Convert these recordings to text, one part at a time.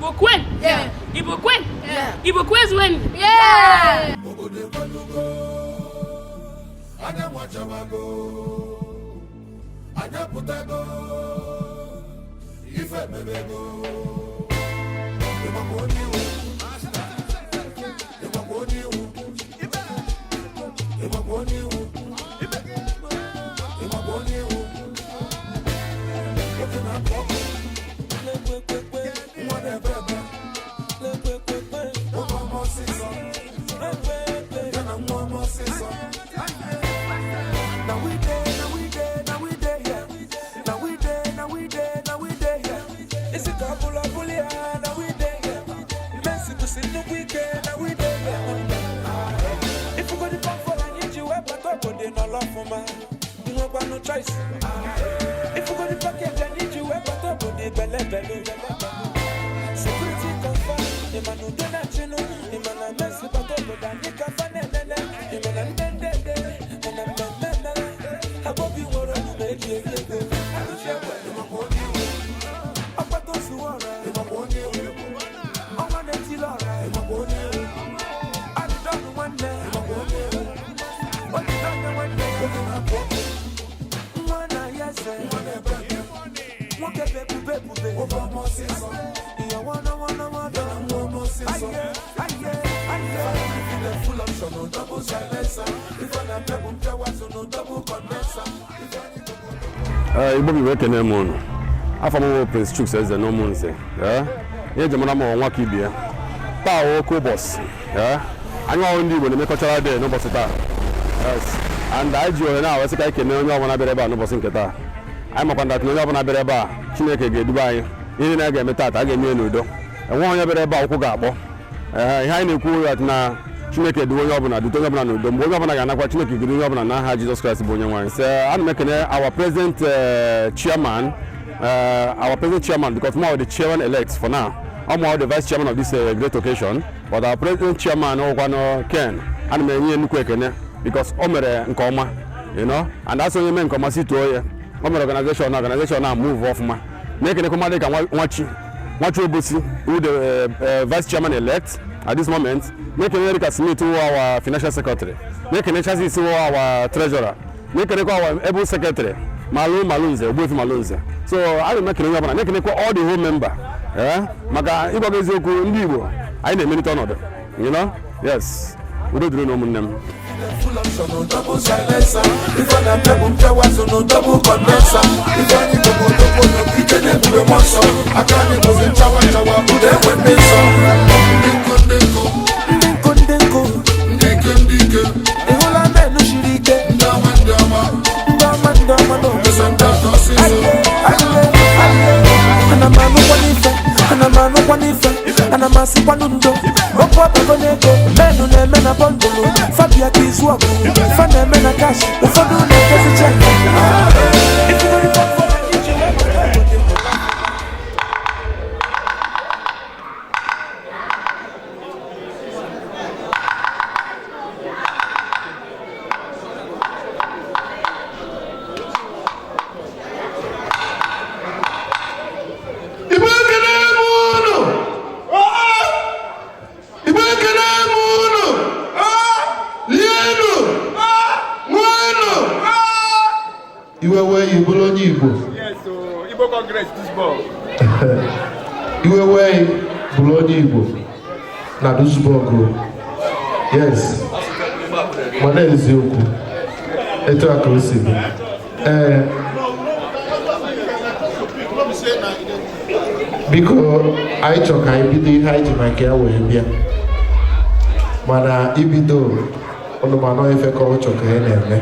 Igbo kwen! Yeah. Igbo kwen! Yeah. Igbo kwezuenu! Yeah. Obodo ekwelugo, anya nwachabago, anya pụtago, ife mebego. Ịgbakwa onye iwu, ịgbakwa onye iwu, ịgbakwa onye iwu, ịgbakwa onye iwu. Nwoke na-akụ ọkụ, nwa na-ebe ebe, nwoke ọma ọsịsọ, ya na nwa ọma ọsịsọ. Now we dey, now we dey, now we dey here. Now we dey, now we dey, now we dey here. Isi ka bụla bụla ya, now we dey here. Messi kwụsị nnukwu ike, now we dey here. Ifugodi pọfọl anyị ji wee bata obodo nọrọ ọfụma. Nwekwanụ choice. Ifugodi package anyị ji wee bata obodo belebelu. Security confirm, ịma na udo na-achịnụ, ịma na Messi bata obodo anyị ka fa na-enene, ịma na ndị ndede, mana mmemme mere, Abobi nwere omume eji eri ego. Akụchi egbe, ọkpata ozuwe ọra, ọnwa na-etili ọra, adịdọnụ nwanne, odidọnụ nwanne, nwa na ya eze, nwoke bụ ebube ebube, ihe wọnọ wọnọ wọnọ, aye aye aye. Full option, no double silencer. If I na pepper, no double condenser. Ee, Igbo bụ Igbo, ekene m ụnụ. Afọ m bụ Prince Chuks Eze na Ụmụnze. Ee, ihe eji mara m nwa ka ibie. Taa wụ oke ụbọchị. Ee, anyị ọhụrụ ndị Igbo na-eme cultural day n'ụbọchị taa. Yes, and anyị ji ohere na-awesị ka anyị kene onye ọbụla bịara ebe a n'ụbọchị nke taa. Anyị makwa na onye ọbụla bịara ebe a, Chineke ga-eduba anyị. Ihe niile a ga-eme taata, a ga-eme ya n'udo. Enweghị onye bịara ebe a ụkwụ ga-akpọ. Ee, ihe anyị na-ekwu ya na Chineke eduwe onye ọbụla, dute onye ọbụla n'udo. Mgbe onye ọbụla ga-anakwa, Chineke ga-edu onye ọbụla n'aha Jizọs Kraịst bụ onye nwaanyị. So ana m ekene our present chairman, our present chairman, because more the chairman elect for now. I'm the vice chairman of this great occasion, but our present chairman ọkwanụ Ken, ana m enye ya nnukwu ekene because o mere nke ọma, and asị onye mee nke ọma si too ya. O mere organization na organization na move ọfụma. Na-ekenekwa mmadụ ka Nwachi Nwachi Obosi, who the vice chairman elect at this moment. Na-ekene Erika Smith, who our financial secretary. Na-ekene Chazis, who our treasurer. Na-ekenekwa our able secretary, Malu Malunze, Ogbuefi Malunze. So ana m ekene onye ọbụla, na-ekenekwa all the whole member, maka ịgwa gị eziokwu, ndị Igbo anyị na-emelite ọnọdụ. Yes, udo dịrị na ụmụnne m. Full option, no double silencer. If I na pepper, no double condenser. If I need to go to go, ike na-ebube mmụọ nsọ. Aka anyị bụzi nchawa nchawa, ụda enwe ndị nsọ. Ndị nkụ, ndị nkụ, Ndị nkụ, ndị nkụ, ndị ike, ndị ike, ị hụla menụ siri ike, ndị ọma, ndị ọma, ndị ọma, ndị ọma n'obodo. Eze ndị atọ ọsịsọ. Aye, aye, aye. Ana m anụkwa n'ife, ana m anụkwa n'ife, ana m asịkwanụ ndo. Okwu ọbago n'ego, menụ na-eme na bundle, fabia ka izu ọgụ, fa na-eme na cash, ụfọdụ na-edezi cheque. Ifugori pọpọ iji wee bata obodo. Igbo, ekele m unu! Igbo, ekele m unu! Lienu! Ṅụọnụ! Iwe wee yi bụrụ onye Igbo. Yes, so Igbo Congress Duisburg. Iwe wee yi bụrụ onye Igbo na Duisburg o. Yes, mana eziokwu, etu a ka o si dị. Ee, biko, anyị chọrọ ka anyị bido ihe anyị ji maka ya wee bịa, mana ibido ụnụ ma nọ ife ka ọ chọ ka anyị na-eme.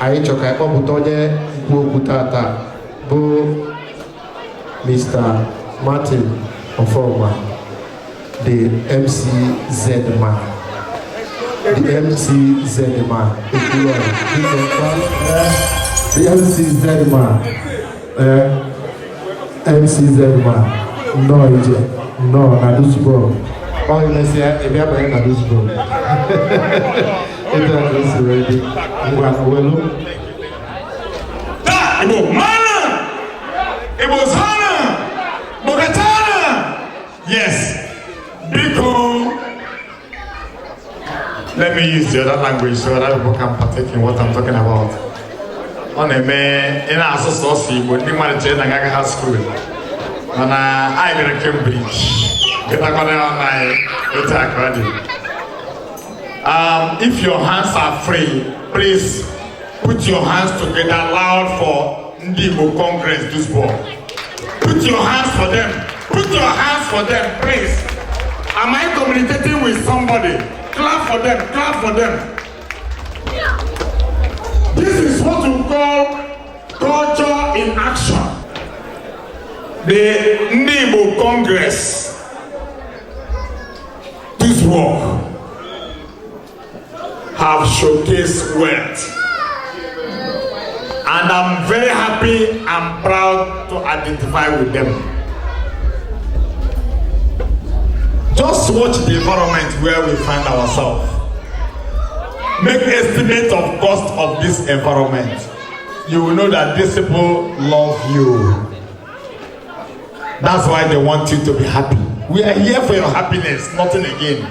Anyị chọ ka anyị kpọpụta onye kwu okwu tata bụ Mr. Martin Ofoma, the MCZ man, the MCZ man. Okwuluọra, biko, the MCZ man, MCZ man, nnọọ ije, nnọọ na Duisburg. Ọ imesịa ị bịa banye na Duisburg. Etu a ka o si wee dị. Ngwa, welu. Igbo mana! Igbo zana! Igbo katana! Let me use the other language so that people can partake in what I'm talking about. Ọ na-eme ị na-asụ sọsọ Igbo, ndị mmadụ chere na agaghị ha school, mana anyị gara Cambridge gịtakwana ọnụ anyị otu a ka ọ dị. If your hands are free, please put your hands together loud for Ndị Igbo Congress Duisburg. Put your hands for them. Put your hands for them, please. Am I communicating with somebody? Clap for them, clap for them. This is what we call culture in action. The Ndị Igbo Congress Duisburg have showcased wealth. And I'm very happy and proud to identify with them. Just watch the environment where we find ourselves. Make estimate of cost of this environment. You will know that these people love you. That's why they want you to be happy. We are here for your happiness, nothing again.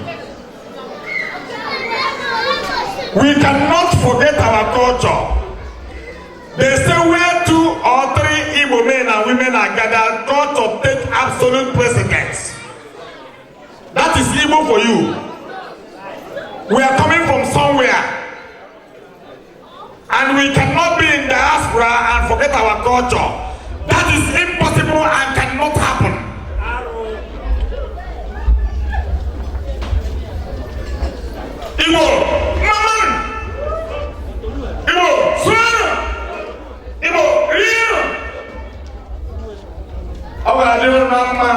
We cannot forget our culture. They say where two or three Igbo men and women are gathered, culture take absolute precedence. That is Igbo for you. We are coming from somewhere. And we cannot be in diaspora and forget our culture. That is impossible and cannot happen. Igbo, mama! Igbo, sụọnụ! Igbo, rienụ! Ọ ga-adị unu na mma.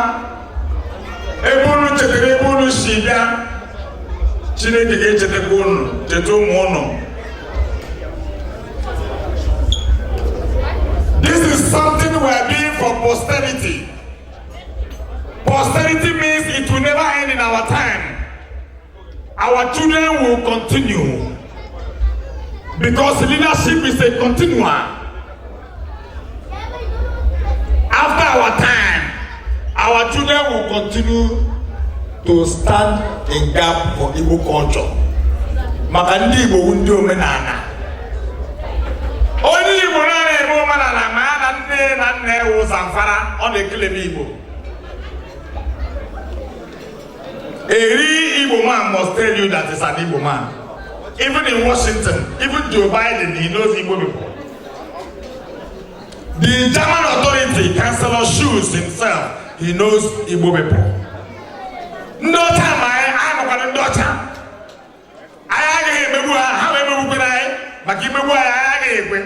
Ebe unu chetara ebe unu si bịa, Chineke ga-echetakwa unu, cheta ụmụ unu. This is something we are doing for posterity. Posterity means it will never end in our time. Our children will continue. Because leadership is a continuum. After our time, our children will continue to stand in gap for Igbo culture. Maka ndị Igbo wu ndị omenala. Onye Igbo na-eme omenala ma ya na nne na nna ewu Zamfara, ọ na-ekele Igbo. A real Igbo man must tell you that he's an Igbo man. Even in Washington, even Joe Biden, he knows Igbo people. The German authority, Chancellor Schulz himself, he knows Igbo people. Ndị ọcha ma anyị, anyị nọkwara ndị ọcha. Anyị agaghị emegbu ha, ha ma emegbukwere anyị, maka imegbu anyị, anyị agaghị ekwe.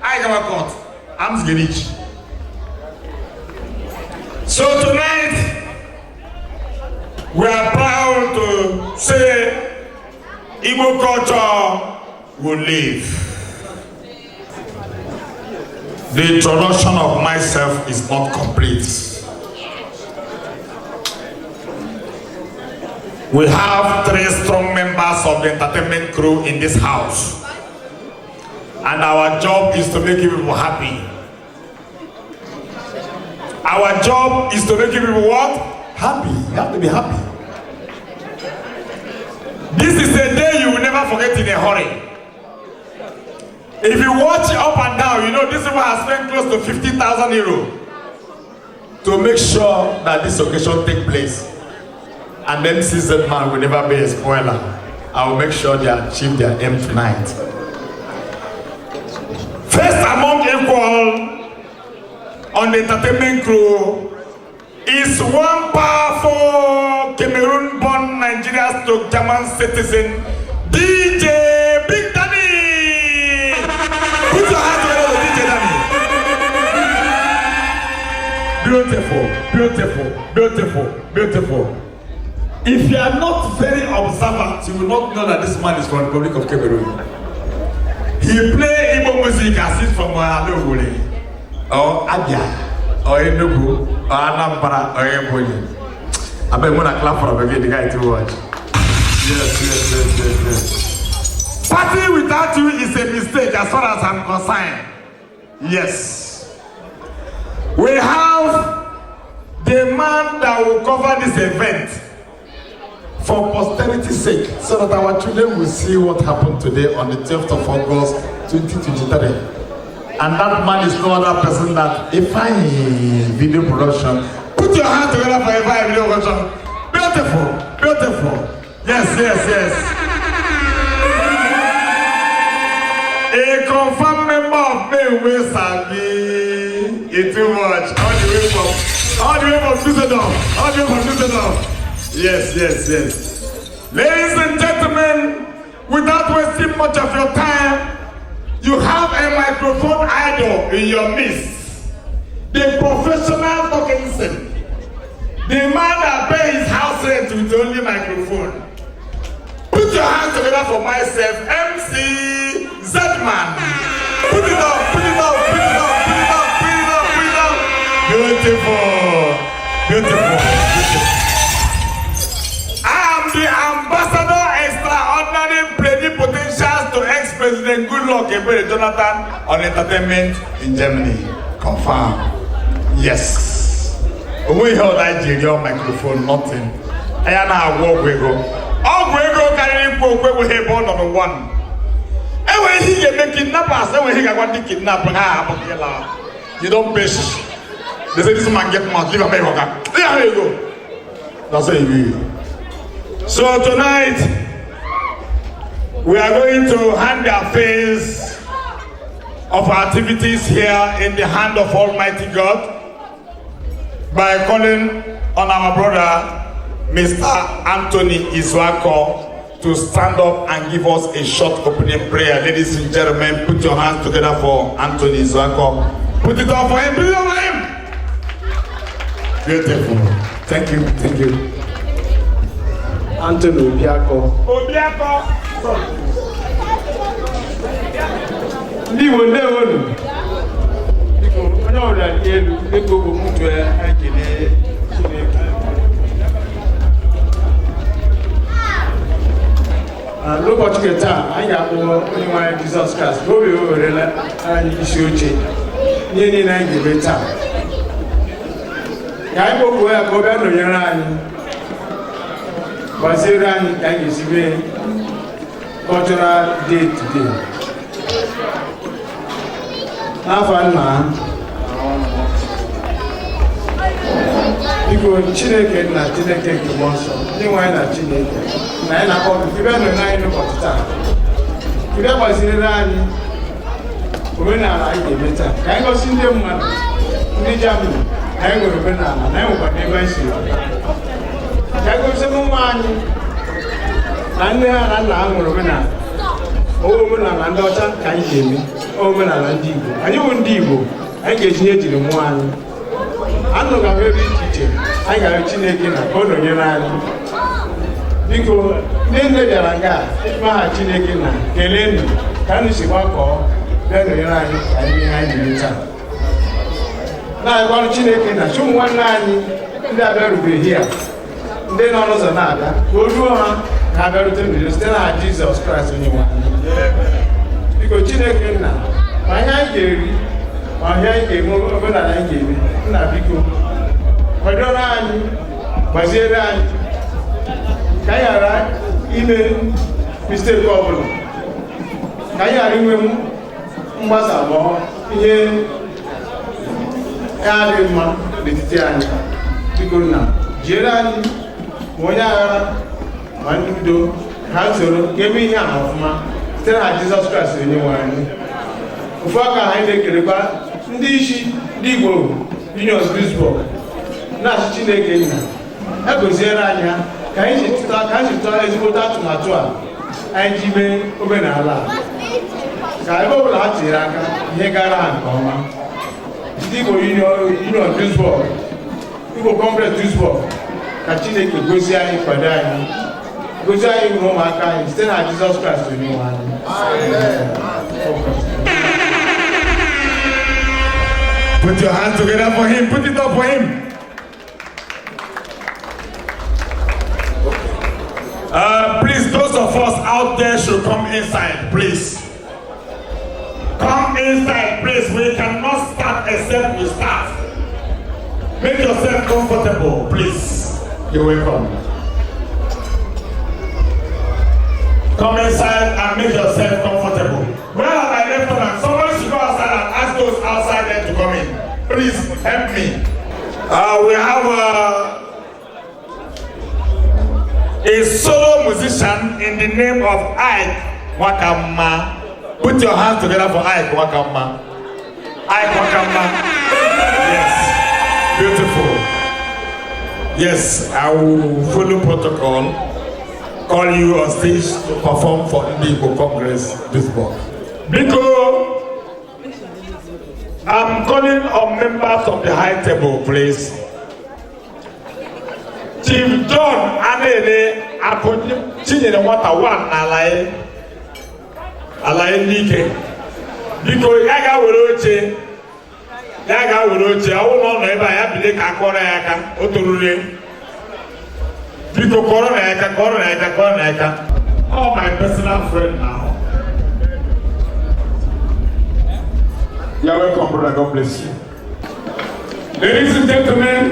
Anyị gawa court. Amtsgericht. So tonight, we are proud to say Igbo culture will live. The introduction of myself is not complete. We have three strong members of the entertainment crew in this house. And our job is to make you people happy. Our job is to make you people what? Happy. You have to be happy. This is a day you will never forget in a hurry. If you watch up and down, you know this people has spent close to 50,000 euro to make sure that this occasion take place. And MCZ man will never be a spoiler. I will make sure they achieve their aim tonight. First among equal on the entertainment crew is one powerful Cameroon-born Nigeria stroke German citizen, DJ Big Danny. Put your hands together for DJ Danny. Beautiful, beautiful, beautiful, beautiful. If you are not very observant, you will not know that this man is from the Republic of Cameroon. He play Igbo music as if from Alowole, or Abia, or Enugu, or Anambra, or Ebonyi. I bet when I clap for him again, the guy too much. Yes, yes, yes, yes, yes. Party without you is a mistake as far as I'm concerned. Yes. We have the man that will cover this event For posterity's sake, so that our children will see what happened today on the 12th of August, 2023. And that man is no other person than Ifeanyi Video Production. Put your hands together for Ifeanyi Video Production. Beautiful, beautiful. Yes. A confirmed member of May Sabi. It's too much. All the way from Düsseldorf. All the way from Düsseldorf. Yes. Ladies and gentlemen, without wasting much of your time, you have a microphone idol in your midst. The professional talking. The man that pay his house rent with only microphone. Put your hands together for myself, MC Zedman. Put it up, put it up, put it up, put it up, put it up, put it up. Beautiful, beautiful, beautiful. I am the ambassador extraordinary plenipotentials to ex-president Goodluck Ebele Jonathan on entertainment in Germany. Confirm. Yes. Onwe ihe ọ na-eji microphone, nothing. Anya na-agwọ ọgwụ ego. Ọgwụ ego karịrị ikwu okwu enweghị ebe ọ nọ n'ụwa. Enweghị ihe ị ga-eme kidnappers, enweghị ihe ga-agwa ndị kidnap ha abụghị ịla. You don pay shishi. They say this man get mouth, leave am make he waka. Leave am make he go. That's how e be. So tonight, we are going to hand the affairs of our activities here in the hand of Almighty God by calling on our brother, Mr. Anthony Izuako, to stand up and give us a short opening prayer. Ladies and gentlemen, put your hands together for Anthony Izuako. Put it up for him, put it up for him. Beautiful. Thank you, thank you. Anthony Obiako. Obiako. Sorry. Ndị Igbo, ndewonu. Biko, onye ọbụla dị elu, biko, okputu anyị kelee Chineke. N'ụbọchị nke taa, anyị ga-akpọ onye nwe anyị Jizọs Kraịst ka obi werela anyị isi oche ihe niile anyị ga-eme taa. Ka anyị kpọkuo ya ka ọ bịa nọnyere anyị, gbaziere anyị ka anyị ga-esi mee cultural day today. N'afọ nna, biko, Chineke nna, Chineke nke mmụọ nsọ, ndị nwe anyị na Chineke na anyị na-akpọ gị ka ị bịa nọnyere anyị n'ụbọchị taa, ka ị bịa gbaziri anyị omenala anyị ga-eme taa, ka anyị gosi ndị mmadụ, ndị Germany, na anyị nwere omenala, na anyị nwekwa n'ebe anyị si pụta. Ka anyị gosi ụmụ anyị na nne ha na nna ha nwere omenala. Owe omenala ndị ọcha ka anyị ga-eme, omenala ndị Igbo. Anyị bụ ndị Igbo, anyị ga-eji ihe ejiri mụọ anyị. Anụ ga-ahụ ebe iche iche, anyị ga-ahụ Chineke na ka ọ nọnyere anyị. Biko, ndị nne bịara nga a, aha Chineke na keleenụ ka anyị si gbakọọ bịa nọnyere anyị ka anyị mee ihe anyị na-eme taa. Na-agwarụ Chineke na chi ụmụ nwanne anyị ndị abịarubeghị a, ndị nọ n'ụzọ na-abịa, ka o duo ha ka ha bịarute n'udo site na Jizọs Kraịst onye nwe anyị. Biko, Chineke nna, ma ihe anyị ga-eri, ma ihe anyị ga-eme, omenala anyị ga-eme, nna, biko, kwadoro anyị, gbaziere anyị ka anyị ghara ime mistake ọbụla, ka anyị ghara inwe mgbasa ma ihe ya adịghị mma n'etiti anyị. Biko nna, jiere anyị ma onye aghara ma ndị udo ha soro ka eme ihe a ọfụma site na Jizọs Kraịst onye nwe anyị. Ofu aka anyị na-ekelekwa ndị isi ndị Igbo Union Duisburg, na-asị Chineke nna ya goziere anyị ha ka anyị si tụta ezigbote atụmatụ a anyị ji mee omenala a, ka ebe ọbụla ha tinyere aka, ihe gara ha nke ọma. Ndị Igbo Union Duisburg, Igbo Congress Duisburg, ka Chineke gozie anyị, kwado anyị, gozie anyị na ụmụaka anyị site na Jizọs Kraịst onye nwe anyị. Put your hands together for him. Put it up for him. Please, those of us out there should come inside, please. Come inside, please. We cannot start except we start. Make yourself comfortable, please. You're welcome. Come inside and make yourself comfortable. Where are my lieutenant? Somebody should go outside and ask those outside there to come in. Please help me. We have a solo musician in the name of Ike Wakama. Put your hands together for Ike Wakama. Ike Wakama. Yes. Beautiful. Yes, I will follow protocol. Call you on stage to perform for Ndi Igbo Congress Duisburg. Biko, I'm calling on members of the high table, please. Chief John Anele Akunye Chinyere Nwata one n'Alaye Alaye Nike. Biko, ya ga were oche, ya ga were oche, ọ bụrụ na ọ nọ ebe a, ya bilie ka akọrọ ya aka, o toruru. Biko, kọrọ na aka, kọrọ na aka, kọrọ na aka. Oh, my personal friend now. You're welcome, brother. God bless you. Ladies and gentlemen,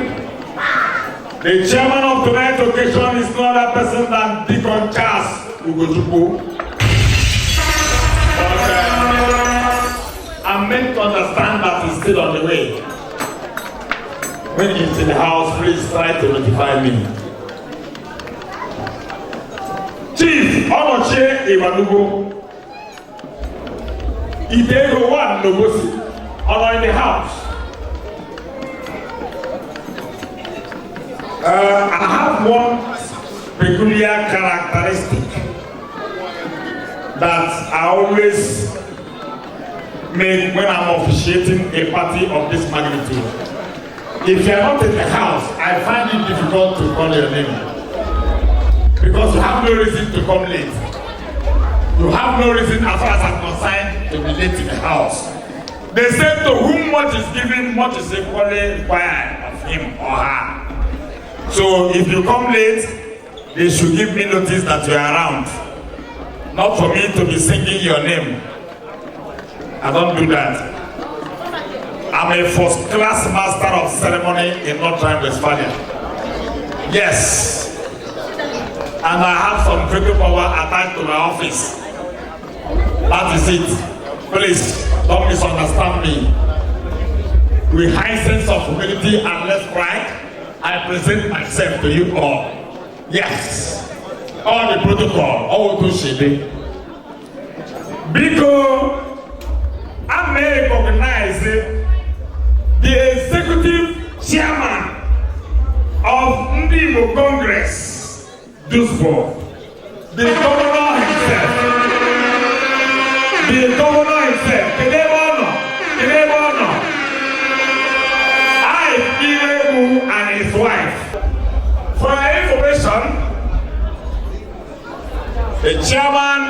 the chairman of tonight's occasion is no other person than Deacon Charles Ugochukwu. But I'm meant to understand that he's still on the way. When he's in the house, please try to notify me. Chief Onochie Iwanugo, Itego one Nogosi, honor in the house. I have one peculiar characteristic that I always make when I'm officiating a party of this magnitude. If you're not in the house, I find it difficult to call your name. Because you have no reason to come late. You have no reason, as far as I'm concerned, to be late in the house. They say to whom much is given, much is equally required of him or her. So if you come late, they should give me notice that you are around. Not for me to be singing your name. I don't do that. I'm a first class master of ceremony in North Rhine-Westphalia. Yes. And I have some veto power attached to my office. That is it. Please, don't misunderstand me. With high sense of humility and less pride, I present myself to you all. Yes. All the protocol, all to Shebe. Because I may recognize the executive chairman of Ndi Igbo Congress, Duisburg, the governor himself. The governor himself. Kedebono, Kedebono. I, Iwegu, and his wife. For your information, the chairman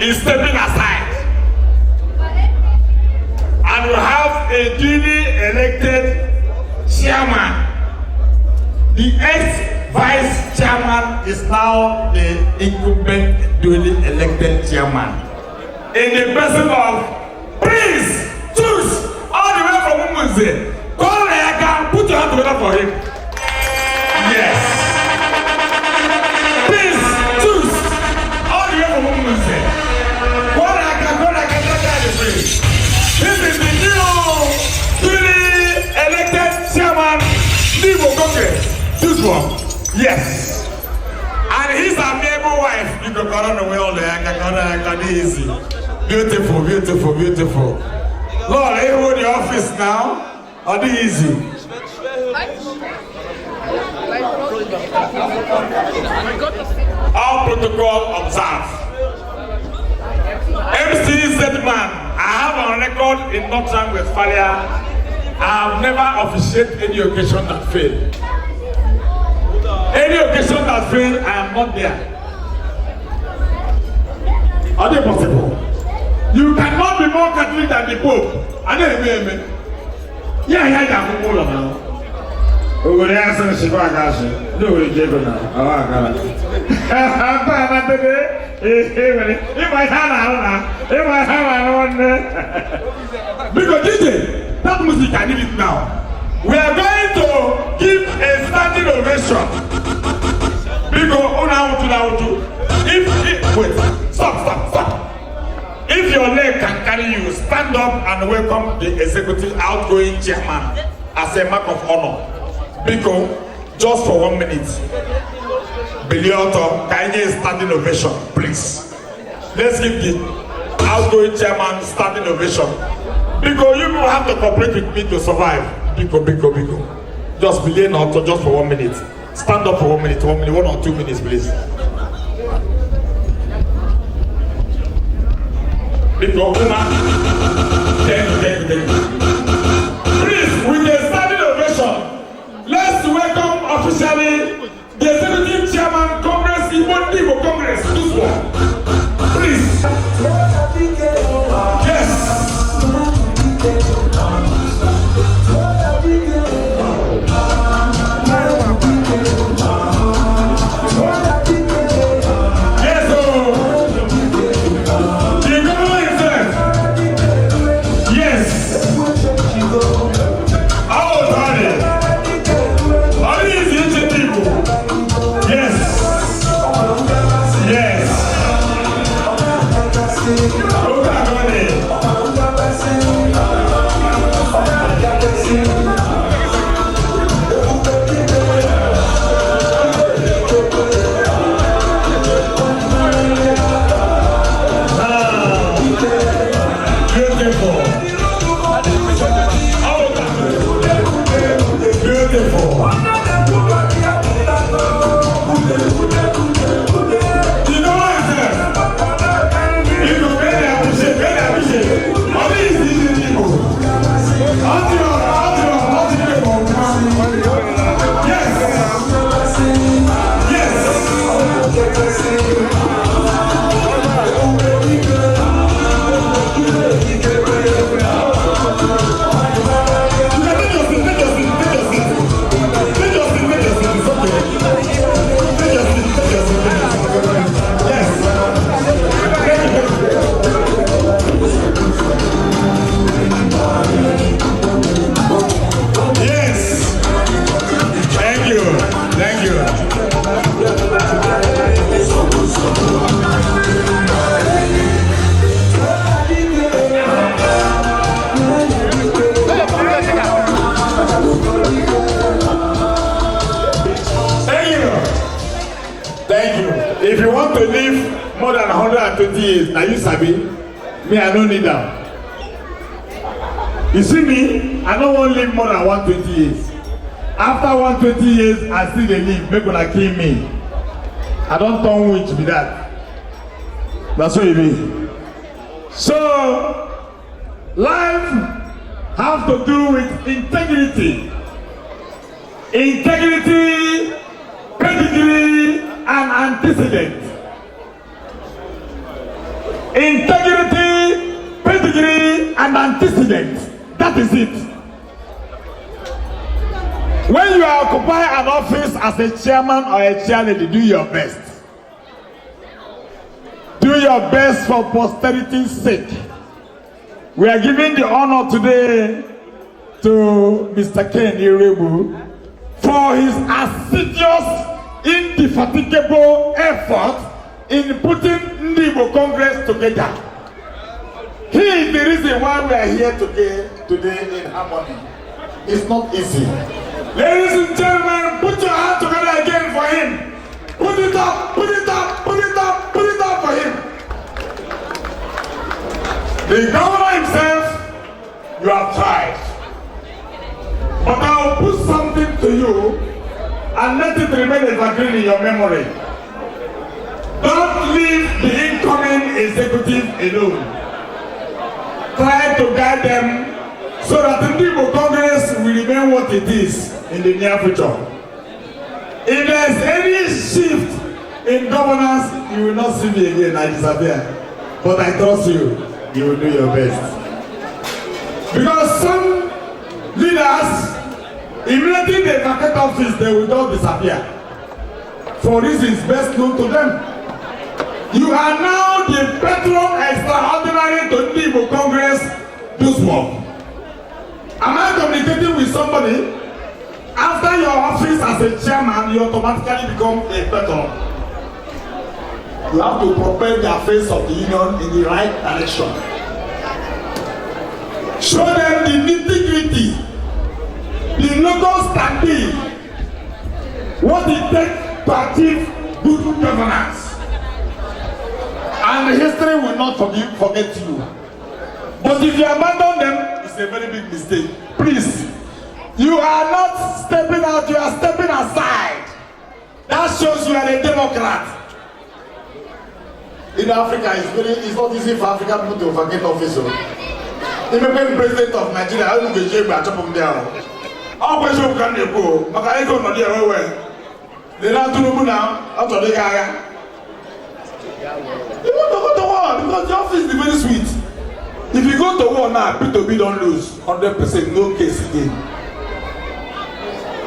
is stepping aside. And we have a duly elected chairman. The ex-vice chairman is now the incumbent duly elected chairman. In the person of Prince Chuks, all the way from Umunze. Call Eka, put your hand together for him. Yes. Prince Chuks, all the way from Umunze. Call Eka, call Eka, call Eka. This is the new duly elected chairman, Ndi Igbo Congress. This one, yes. And his amiable wife, you go run away all the easy. Beautiful, beautiful, beautiful. Lord, they hold the office now. Are they easy? All protocol observed. MC Zedman, I have on record in North Rhine-Westphalia, I have never officiated any occasion that failed. Any occasion that failed, I am not there. Are they possible? You cannot be more Catholic than the Pope. I don't know. Yeah, yeah, yeah. Because DJ, that music, I need it now. We are going to give a standing ovation. Because Wait. Stop, stop, stop. If your leg can carry you, stand up and welcome the executive outgoing chairman as a mark of honor. Biko, just for 1 minute. Bilie ọtọ, ka anyị nye standing ovation, please. Let's give the outgoing chairman standing ovation. Biko, you people have to cooperate with me to survive. Biko, biko, biko. Just bilie ọtọ just for 1 minute. Stand up for 1 minute, 1 minute, 1 or 2 minutes, please. Biko, Uma. Thank you, thank you, thank you. Please, with a standing ovation, let's welcome officially the executive chairman, Congress, Igbo Igbo Congress, this one. Please. Yes. Yes, oh. The governor himself. Yes. Oh, sorry. Only is the people. Yes. Yes. Okay, Ah, beautiful. Oh, beautiful. The governor himself. You go very appreciate, very appreciate. Only is the people. Ọdịrọ, ọdịrọ, ọdịrọ. Yes. Yes. You can take your seat, take your seat, take your seat. Take your seat, take your seat, it's okay. Take your seat, take your seat, take your seat. Yes. Thank you, thank you. Yes. Thank you. Thank you. Thank you. Thank you. If you want to live more than 120 years, now you sabi, me, I no need am. You see me, I no wan live more than 120 years. After 120 years, I still dey live, make una kill me. I don turn witch be that. Na so e be. So, life have to do with integrity. Integrity, pedigree, and antecedent. Integrity, pedigree, and antecedent. That is it. When you occupy an office as a chairman or a chairlady, do your best. Do your best for posterity's sake. We are giving the honor today to Mr. Ken Iroegbu for his assiduous, indefatigable effort in putting Ndigbo Congress together. He is the reason why we are here today in harmony. It's not easy. Ladies and gentlemen, put your hand together again for him. Put it up, put it up, put it up, put it up for him. The governor himself, you have tried. But I will put something to you and let it remain evergreen in your memory. Don't leave the incoming executive alone. Try to guide them so that the Igbo Congress will remain what it is in the near future. If there is any shift in governance, you will not see me again, I disappear. But I trust you, you will do your best. Because some leaders, immediately they vacate office, they will just disappear. For reasons best known to them. You are now the patron extraordinary to Igbo Congress Duisburg. Am I communicating with somebody? After your office as a chairman, you automatically become a patron. You have to propel the affairs of the union in the right direction. Show them the nitty-gritty, the locus standi, what it takes to achieve good governance. And history will not forget you. But if you abandon them, it's a very big mistake. Please, you are not stepping out, you are stepping aside. That shows you are a Democrat. In Africa, it's not easy for African people to vacate office. Even when president of Nigeria, I don't know if you there. Ọ bụ eziokwu ka m na-ekwu o, maka ego nọ dị ewe wee. Na Tinubu na ọ chọrọ ịga agha. You want to go to war because the office is very sweet. If you go to war now, Peter Obi don lose 100%, no case again.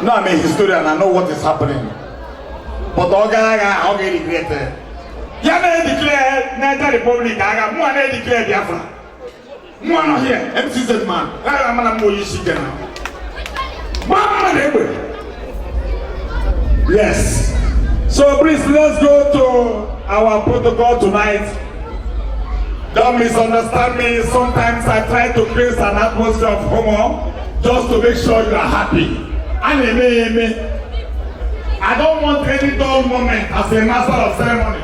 Now I'm a historian, I know what is happening. But ọ gaa agha, ọ ga-regret. Ya na-edeclare Niger Republic agha, mụnwa na-edeclare Biafra. Mụnwa nọ here, MCZ man, agha mana m onye isi ike na. Gbaa mmadụ egbe. Yes. So please, let's go to our protocol tonight. Don't misunderstand me. Sometimes I try to create an atmosphere of humor just to make sure you are happy. A na-eme ya eme. I don't want any dull moment as a master of ceremony.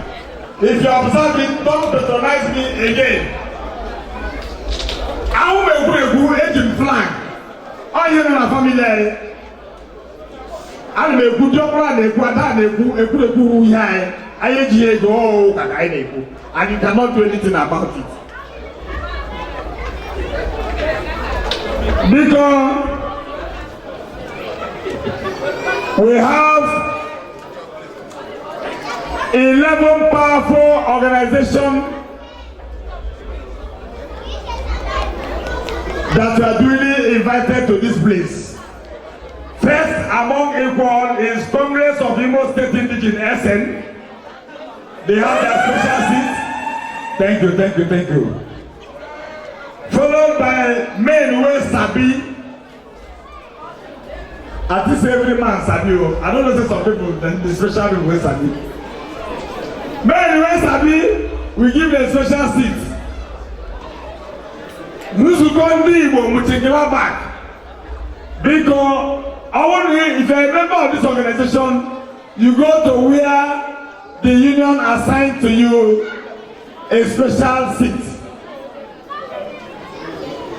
If you observe it, don't patronize me again. Ahụ m egwuregwu eji m flag. Ọ ihe nọ na family anyị. Ana m ekwu, diọkpara na-ekwu, ada na-ekwu, ekwurekwu ihe anyị. Anyị ejighị ego ụka ka anyị na-ekwu. And you cannot do anything about it. Because we have 11 powerful organizations that are duly invited to this place. First among equal is Congress of Imo State Indigenous SN. They have their special seat. Thank you, thank you, thank you. Followed by men wey sabi. At least every man sabi o. I don't know say some people, the special people wey sabi. Men wey sabi, we give them special seat. Nzukọ ndị Igbo Mönchengladbach. Biko, I want to, if you are a member of this organization, you go to where the union assigned to you a special seat.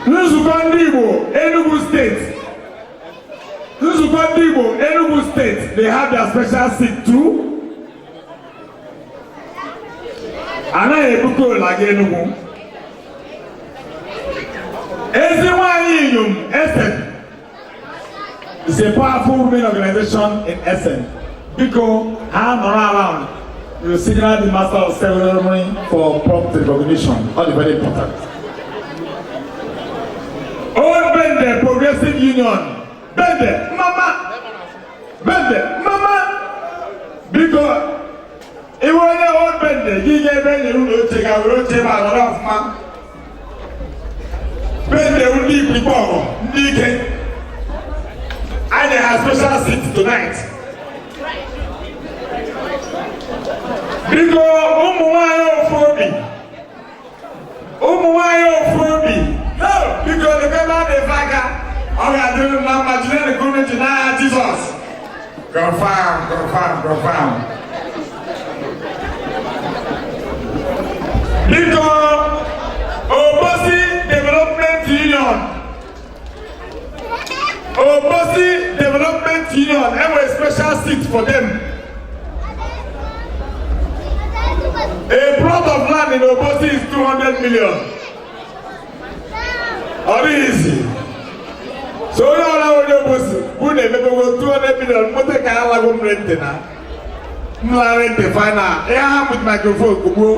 Nzukọ ndị Igbo Enugu State. Nzukọ ndị Igbo Enugu State, they have their special seat too. Anaghị ebu koolu aga Enugu. Ezi nwanyị inyom Essen is a powerful women organization in Essen. Biko, ha nọrọ around. You signal the master of ceremony for prompt recognition. All the very important. Old Bende Progressive Union. Bende, mama. Bende, mama. Biko, iwe onye Old Bende, gị ga ebe nyere ụlọ oche ga were oche ma nọrọ ọfụma. Bende ndị ikpikpe ọgụ, ndị ike. Anyị ha special seat tonight. Biko, ụmụ nwanyị ofu obi. Ụmụ nwanyị ofu obi. Biko, lekwe ebe a na-efe aka. Ọ ga-adịrị m na mma, jide gọọmenti n'aha Jizọs. Confirm, confirm, confirm. Biko, Obosi Development Union. Obosi Development Union, enwere special seat for them. A plot of land in Obosi is 200 million. Ọ dịghị easy. So onye ọla onye Obosi, bụ na-emepego 200 million, moto ka alago m rente na. M la rente final. Ihe ha with microphone kugbuo.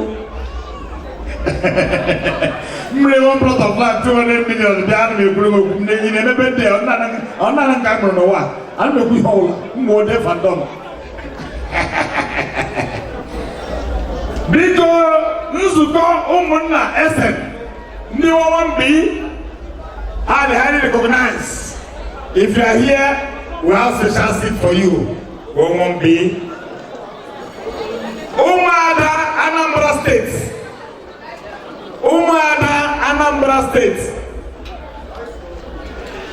M ree one plot of land 200 million, bịa ana m ekwuru m okwu m na na-emepe ndị ọ nana nke a mụrụ n'ụwa. Ana m ekwu ihe ọbụla, m ma ode fandom. Biko, nzukọ ụmụnna Essen, ndị Wawambi, are the highly recognized. If you are here, we have special seat for you. Wawambi. Ụmụada Anambra Anambra State.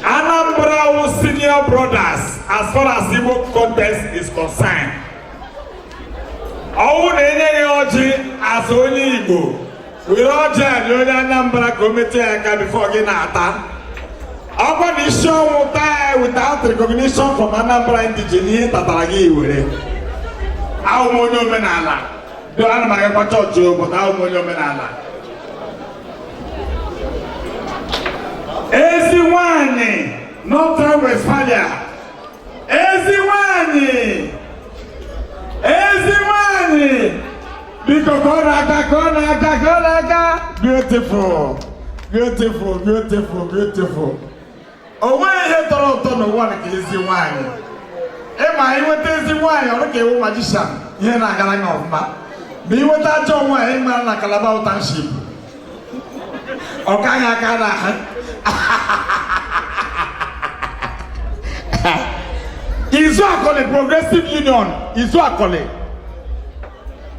Anambra wụ senior brothers as far as Igbo contest is concerned. Ọwụ na enye gị ọjị as onye Igbo, were ọjị a nye onye Anambra ka o metụ ya aka before gị na-ata. Ọkwa na isi ọnwụ taa ya without recognition from Anambra indigene, ihe tatara gị were. Ahụ m onye omenala do, ana m agakwa chọọchị obodo. Ahụ m onye omenala. Ezi nwanyị Northern Westphalia, ezi nwanyị, ezi nwanyị, biko ka ọ na-aga, ka ọ na-aga, ka ọ na-aga. Beautiful, beautiful, beautiful, beautiful. O nweghị ihe tọrọ ụtọ n'ụwa ka ezi nwanyị. Ịma inweta ezi nwanyị, ọrụ ka ewu magician, ihe na-agara gị ọfụma. Ma inweta ajọ nwaanyị, ịmara na Calabar Township ọ kaghị aka na Izuakoli Progressive Union, Izuakoli,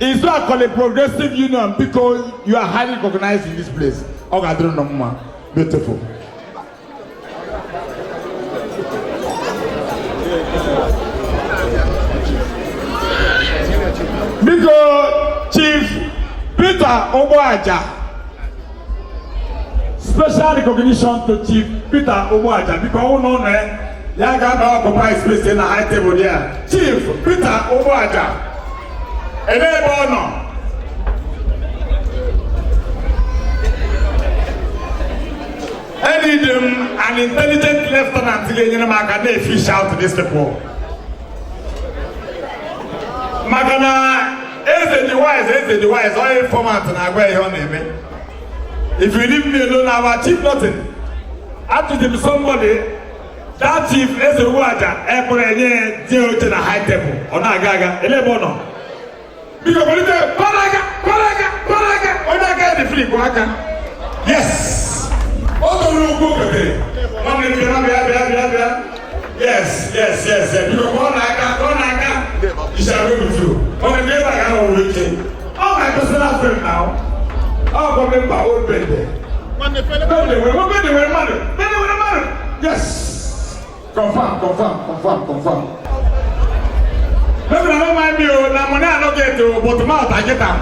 Izuakoli Progressive Union, biko, you are highly recognized in this place. Ọ ga-adịrị unu mma. Beautiful. Biko, Chief Peter Ogbuaja, special recognition to Chief Peter Ogbuaja. Biko, ọwụ na ụlọ ya, ya ga-aba occupy space na high table there. Chief Peter Ogbuaja, ebe ọ nọ? I need an intelligent lieutenant ga-enyere m aka na-efish out these people, maka na eze dị wise, eze dị wise, onye informant na-agwa ihe ọ na-eme. If you leave me alone, I will achieve nothing. Atụrụ m somebody that Chief Eze Ugwuaja ekwere enye die oche na high table, ọ na-aga aga. Ele ebe ọ nọ? Biko kwalite, kwara aka, kwara aka, kwara aka. Onye aka ya dị free, kwụọ aka. Yes, o toro ugwu okpete. Nwanne m, bịa, bịa, bịa, bịa, bịa. Yes, biko, kụọ n'aka, kụọ n'aka. It shall go with you. Nwanne m, ebe a ga-ahụ ike. Ọ my personal friend now. Ọ bụ member old Bende. Bende nwere, Bende nwere mmadụ, Bende nwere mmadụ. Yes, confirm, confirm, confirm, confirm. Maybe na no mind me o, na money I no get o, but mouth I get am.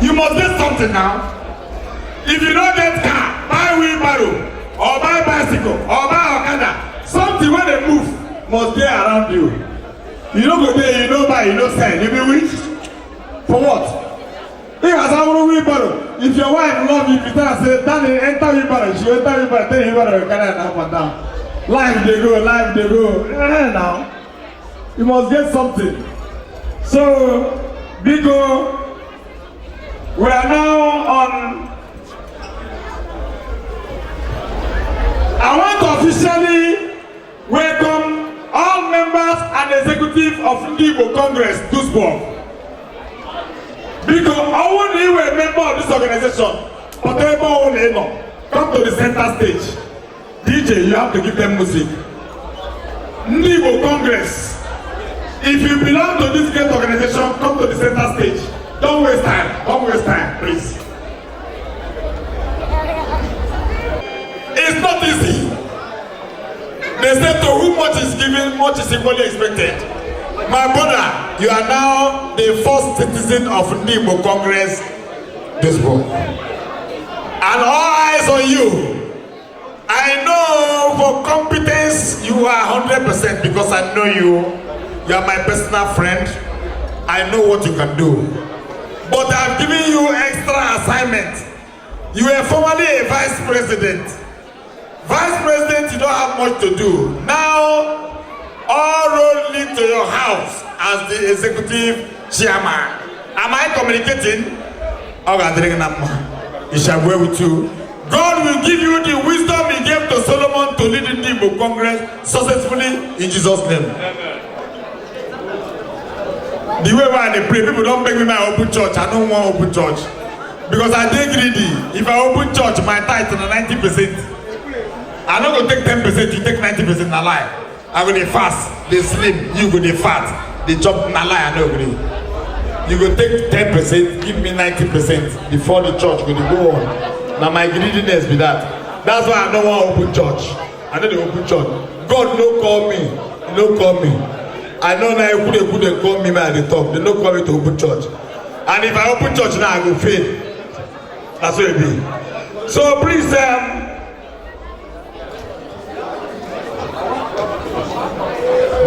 You must get something now. If you no get car, buy wheelbarrow or buy bicycle or buy okada. Something wey dey move must dey around you. You no go dey, you no buy, you no sell, you be rich for what? If as awuru wheelbarrow, if your wife love you, if you tell her say, "Danny, enter wheelbarrow," she go enter wheelbarrow, tell you wheelbarrow go carry am up and down. Life dey go, life dey go. Eh, now you must get something. So biko, we are now on. I want to officially welcome all members and executive of Ndị Igbo Congress Duisburg. Biko, ọwụ na ị were member of this organization, pụta ebe ọwụ na ị nọ, come to the center stage. DJ, you have to give them music. Ndị Igbo Congress, if you belong to this great organization, come to the center stage. Don't waste time, don't waste time, please. It's not easy. They say to whom much is given, much is equally expected. My brother, you are now the first citizen of Ndị Igbo Congress Duisburg. And all eyes on you. I know for competence you are 100% because I know you. You are my personal friend. I know what you can do. But I've given you extra assignment. You were formerly a vice president. Vice president, you don't have much to do. Now, all roads lead to your house as the executive chairman. Am I communicating? Ọ ga-adịrị gị na mma. It shall go with you. God will give you the wisdom he gave to Solomon to lead the Igbo Congress successfully in Jesus' name. The way why I dey pray, people don beg me make I open church. I no wan open church because I dey greedy. If I open church, my tithe na 90%. I no go take 10%, you take 90%, na lie. I go dey fast, dey slim, you go dey fat, dey chop, na lie, I no gree. You go take 10%, give me 90% before the church go dey go on. Na my greediness be that. That's why I no wan open church. I no dey open church. God no call me. He no call me. I know na ekwurekwu dey call me when I dey talk. They no call me to open church. And if I open church now, I go fail. Na so e be. So please,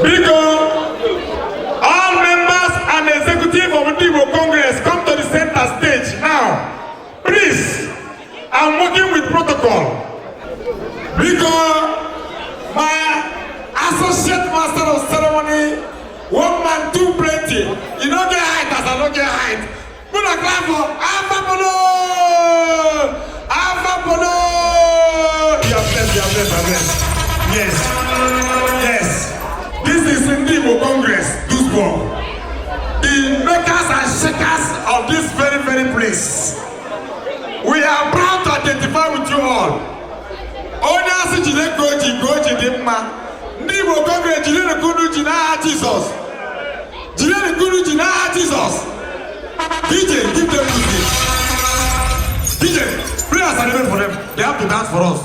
biko, all members and executive of Ndigbo Congress, come to the center stage now. Please, I'm working with protocol. Biko, my associate master of ceremony, one man too plenty. You no get height as I no get height. Una clap for Alpha Polo! Alpha Polo! You are blessed, you are blessed, you are blessed. Yes. This is Ndigbo Congress, Duisburg. The makers and shakers of this very, very place. We are proud to identify with you all. Onye asị jide ka o ji ka o ji dị mma. Ndị Igbo Congress, jidere ka unu ji n'aha Jizọs. Jidere ka unu ji n'aha Jizọs. DJ, give them music. DJ, play as I for them. They have to dance for us.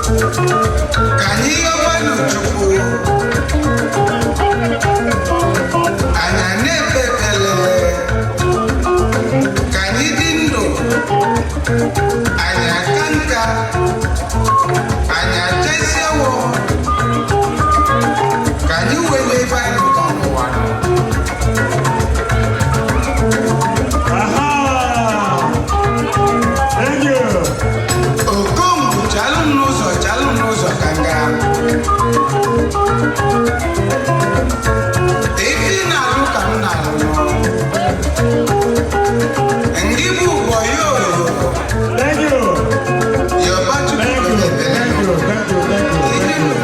Ka anyị yọbanụ Chukwu, anyị na-ekpe ekpere ka anyị dị ndụ, anyị aka nka, anyị achasịawo, ka anyị were ebe anyị nọ n'ụwa. Aha! Thank you. Okongwu, chalụ m n'ụzọ, chalụ m n'ụzọ ka m gaa. Ife ị na-alụ ka m na-alụ. Ndị bụ ụbọ ya oyo. Thank you. Yọba Chukwu. Thank you. Thank you. Thank you. Thank you. Thank you.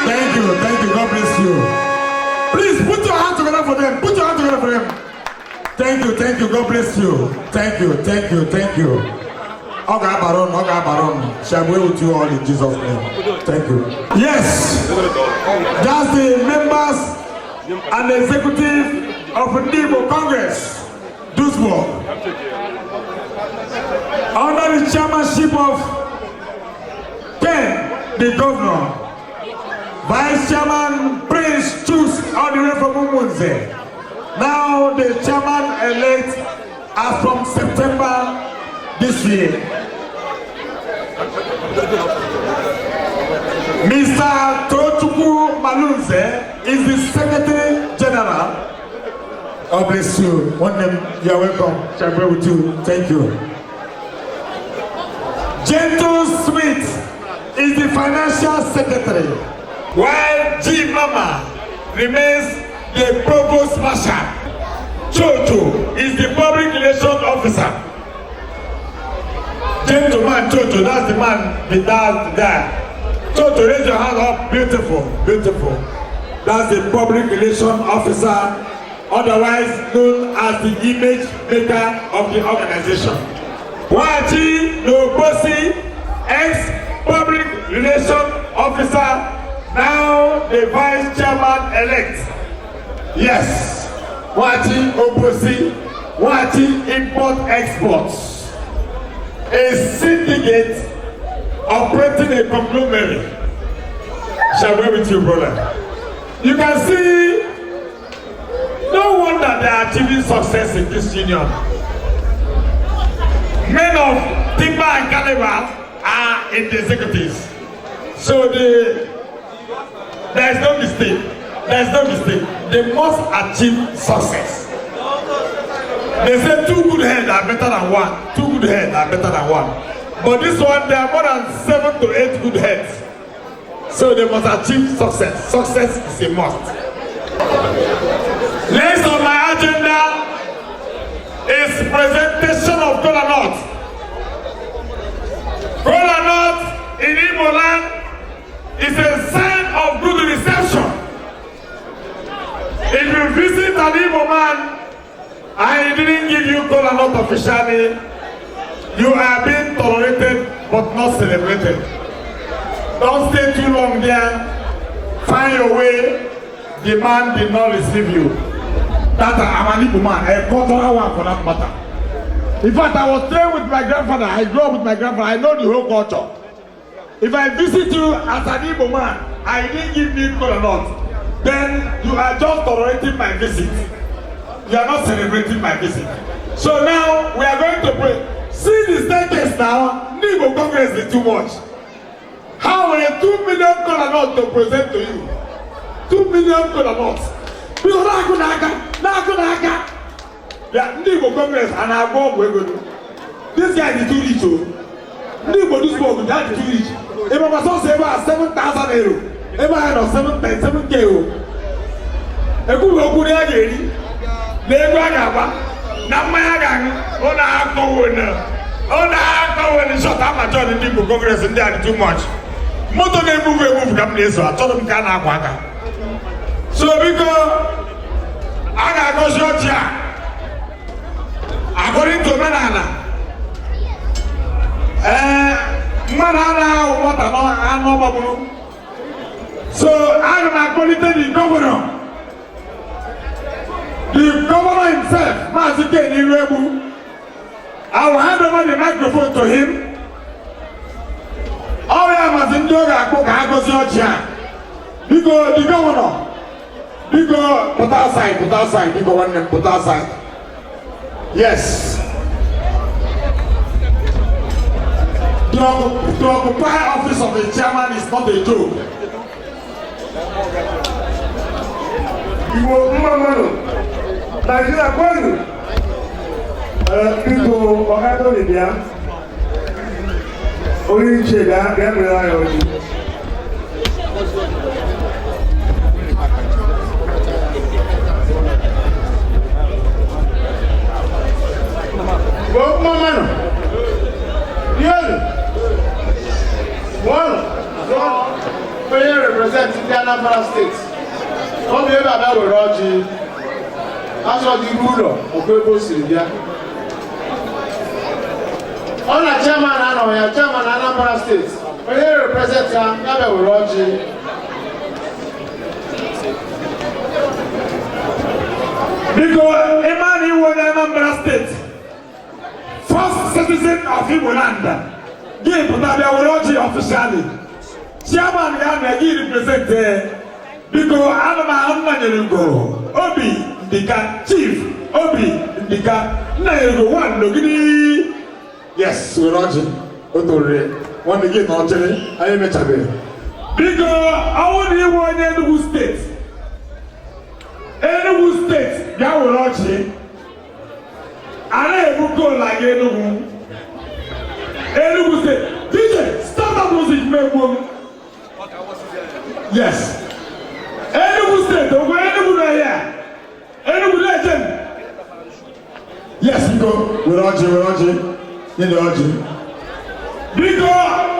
Thank you. Thank you. God bless you. Please put your hand together for them. Put your hand together for them. Thank you. Thank you. God bless you. Thank you. Thank you. Thank you. Ọ ga-abara unu, ọ ga-abara unu. Shall be with you all in Jesus' name. Thank you. Yes, that's the members and executive of Ndigbo Congress, Duisburg, under the chairmanship of Ken, the governor, Vice Chairman Prince Chus, all the way from Umunze. Now the chairman-elect as from September this year. Mr. Tochukwu Malunze is the Secretary General. God bless you. One name, you are welcome. Shall pray with you. Thank you. Gentle Smith is the Financial Secretary, while G Mama remains the Provost Marshal. Chocho is the Public Relations Officer. Gentleman Chocho, that's the man, the that's the guy. Chocho, raise your hand up. Beautiful, beautiful. That's the Public Relations Officer, otherwise known as the image maker of the organization. Wachi Nobosi, ex-public relations officer, now the vice chairman-elect. Yes, Wachi Obosi, Wachi Import Exports, a syndicate Operating a conglomerate. Shall we with you, brother? You can see, no wonder they are achieving success in this union. Men of timber and caliber are in the executives. So there is no mistake. There is no mistake. They must achieve success. They say two good heads are better than one. Two good heads are better than one. But this one, there are more than 7 to 8 good heads. So they must achieve success. Success is a must. Next on my agenda is presentation of kola nut. Kola nut in Igbo land is a sign of good reception. If you visit an Igbo man and he didn't give you kola nut officially, you are being tolerated but not celebrated. Don't stay too long there. Find your way. The man did not receive you. That I'm an Igbo man, a cultural one for that matter. In fact, I was trained with my grandfather. I grew up with my grandfather. I know the whole culture. If I visit you as an Igbo man and you didn't give me kola nut, then you are just tolerating my visit. You are not celebrating my visit. So now we are going to pray. See the staircase now. Igbo Congress is too much. How will 2 million kola nut to present to you? 2 million kola nuts. Biko na-akụ n'aka, na-akụ n'aka. Ya ndị Igbo Congress a na-agba ọgwụ ego. This guy is too rich o. Ndị Igbo Duisburg, that is too rich. Ebe ọkwa sọsọ ebe a €7,000. Ebe a nọ 7 7K o. Ekwughị okwu na ya ga-eri, na ego a ga-agba, na mmanya a ga-aṅụ, ọ na-akọwo na ọ na-akọwo na shọt amachọ ndị Igbo Congress, ndị a dị too much. Moto na-ebuvu ebuvu ka m na-eso, achọrọ m ka a na-akwa aka. So biko, a ga-agọzi ọjị a according to omenala. Ee, mmadụ anaghị ahụ nwata n'anụ ọgbagburu. So aga m akpọlite the governor, the governor himself, Maazị Ken Iruegbu. I will hand over the microphone to him. Ọ ya mazi ndị ọ ga-akpọ ka ha gozie ọjị a. Biko, the governor, biko, pụta outside, pụta outside, biko, nwanne m, pụta outside. Yes. To occupy office of the chairman is not a joke. Igbo mma mmanụ, Naijiria kwenu. Ee, biko, ọgadoli bịa, onye ichie, bịa, bịa mere anyị ọjị. Igbo mma mmanụ, rienu, mụọnụ. Onye represent ndị Anambra Steeti, ọ bụ ebe abịa were ọjị, achọ dị iru ụlọ okwu ebe o siri bịa. Ọ na chairman anọ ya, chairman Anambra Steeti, onye represent ya, ya bịa were ọjị. Biko, ịma na iwu onye Anambra Steeti, first citizen of Igbo land, gị pụta bịa were ọjị officially. Chairman ya na gị represent. Biko, ana m ahụ Nnanyere Ugo Obi Ndika, Chief Obi Ndika Nnanyere Ugo one n'Ogidi. Yes, were ọjị. O torure nwanne gị na ọchịrị anyị emechabeghị. Biko, ọnwụ na iwu onye Enugu Steeti, Enugu Steeti, bịa were ọjị. A na-ebu kola gị Enugu, Enugu Steeti. DJ, start that music, megbuo m. Yes, Enugu Steeti, ogwe Enugu na ya Enugu na-eche m. Yes, biko, were ọjị, were ọjị, nye na ọjị. Biko,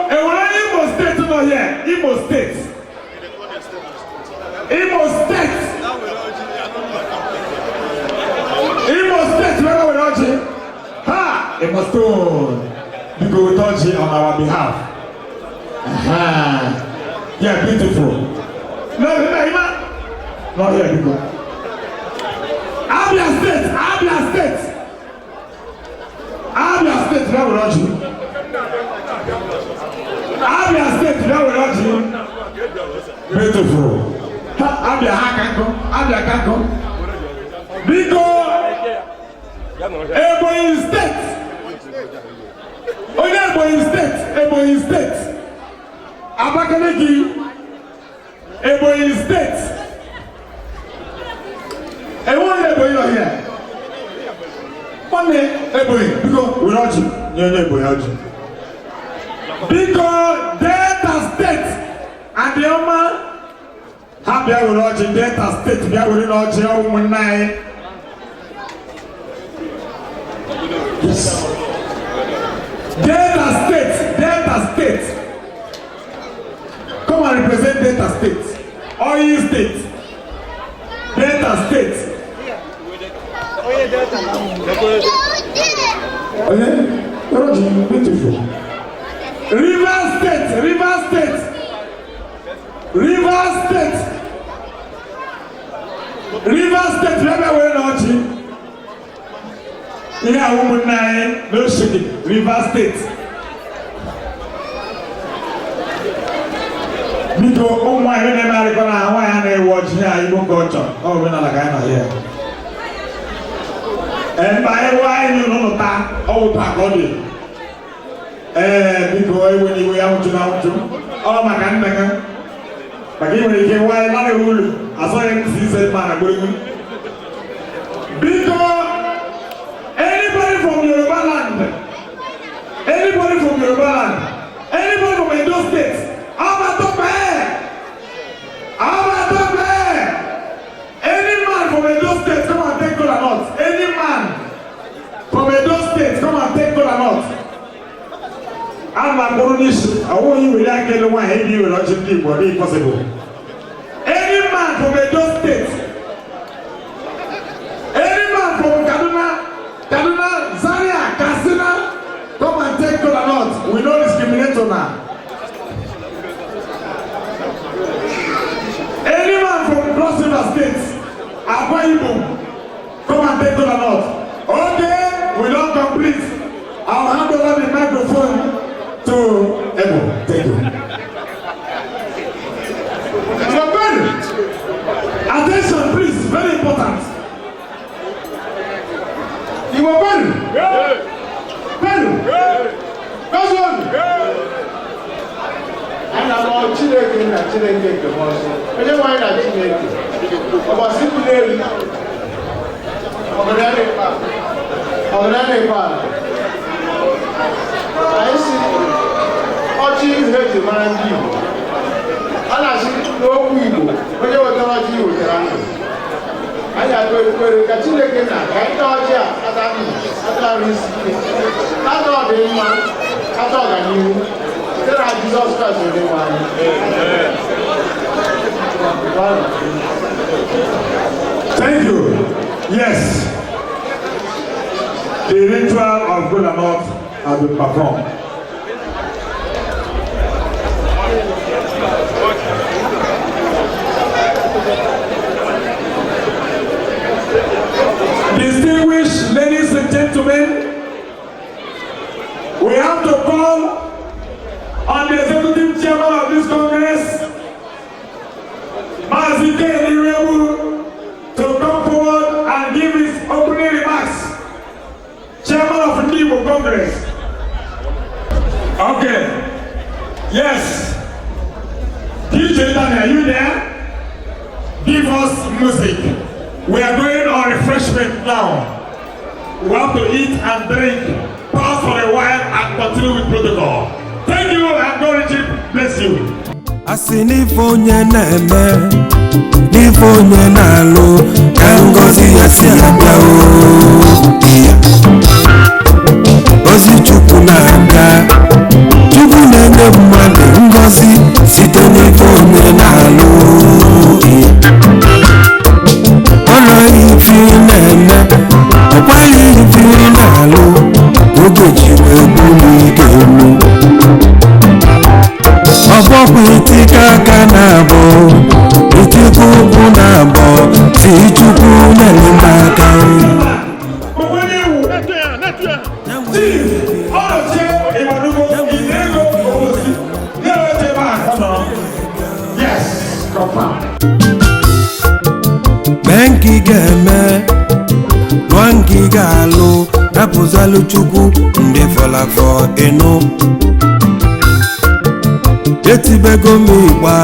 enwere onye Imo Steeti nọ here? Imo Steeti, Imo Steeti, Imo Steeti, were were ọjị. Ha, Imo Stone, biko, weta ọjị on our behalf. Aha. Yeah, beautiful. No, no, Ima. Not here, biko. Abia State, Abia State, Abia State, were were ọjị. Ebonyi State. Onye Ebonyi State, Ebonyi State. Abakaliki, Ebonyi State. Enwe onye Ebonyi nọ here? Nwanne Ebonyi, biko were ọjị nye onye Ebonyi ọjị. Biko, Delta State, Anioma, ha bịa were ọjị. Delta State, bịa were n'ọjị, ụmụnne anyị. Yes. Delta State, Delta State. Come and represent Delta State. Oyi State. Delta State. Onye? Ọjị, beautiful. Rivers State, Rivers State. Rivers State. Rivers State, bịa were n'ọjị. Ihe a ụmụnne anyị n'Oshodi, Rivers State. Biko, ụmụ nwaanyị na-eme arịkọ na nwaanyị a na-ewe ọjị ya Igbo culture, ọ omenala ka anyị nọ here. Ee, mba, ewe anyị n'ụlọ taa, ọ wụ taa ka ọ dị. Ee, biko, ewe n'iwe ya nwụchu na nwụchu. Ọ maka nne gị. Maka ị nwere ike nwaanyị nara ulu, asọghị m si ise mma na gburu. Biko, anybody from Yoruba land, anybody from Yoruba land, anybody from Edo State, Abatope, Abatope, any man from Edo State, come and take kola nut. Any man from Edo State, come and take kola nut. Ama mkpụrụ n'isi, ọwụ onye were aka elu nwaanyị ebe iwere ọjị ndị Igbo, ọ dịghị possible. Any man from Edo State, any man from Kaduna, Kaduna, Zaria, Katsina, come and take kola nut. We no discriminate on her. Any man from Cross River State, Akwa Ibom, come and take kola nut. Okay, we don complete. I'll hand over the microphone to Ebo. Thank you. Attention, please, very important. Igbo kwenu? Kwenu? Kwezuonu? Anyị na-akpọ Chineke na Chineke nke mmụọ nsọ. Onye nwe anyị na Chineke. Ọbọsị bụ n'elu. Ọgọdọ na-ekpe ala. Ọgọdọ na-ekpe ala. Anyị si ọjị ihe eji mara ndị Igbo. A na-asị n'okwu Igbo, onye wetara ọjị wetara ndụ. Anyị na-akpe ekpere ka Chineke na ka anyị taa ọjị a ata ndụ, ata arụ isi ike, ata ọdịmma, ata ọganihu, site na Jizọs Kraịst onye nwe anyị. Thank you. Yes. The ritual of kola nut has been performed. Distinguished ladies and gentlemen, we have to call on the executive chairman of this Congress, Mazi Iwegbu, to come forward and give his opening remarks. Chairman of Ndigbo Congress. Okay. Yes. DJ Danny, are you there? Give us music. We are going on refreshment now. We have to eat and drink, pause for a while and continue with protocol. Thank you and God bless you. Asị n'ife onye na-eme n'ife onye na-alụ ka ngọzi ya si abịa o. Ozi Chukwu na-abịa, Chukwu na-enye mmadụ ngọzi site n'ife onye na-alụ. Ọrụ ife ị na-eme, ọkwaghị ife ị na-alụ, oge ji wee bulu ike elu. Ọbọkwa itika aka na-abọ, itikwa ụkwụ na-abọ, si Chukwu nyere m aka. Mee nke ị ga-eme, lụọ nke ị ga-alụ. zalụ Chukwu ndị fọlafọ ịnụ. Etibego m ịgba,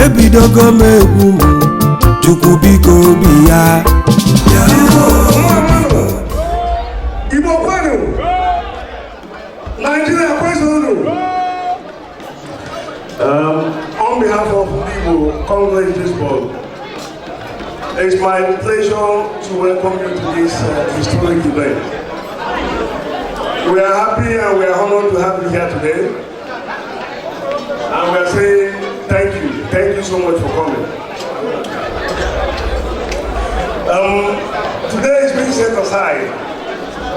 ebidogo m egwu m, Chukwu biko obi ya. Igbo kwenu! Nigeria kwenu! On behalf of Igbo Congress Duisburg, it's my pleasure to welcome you to this historic event. We are happy and we are honored to have you here today. And we are saying thank you. Thank you so much for coming. Today is being set aside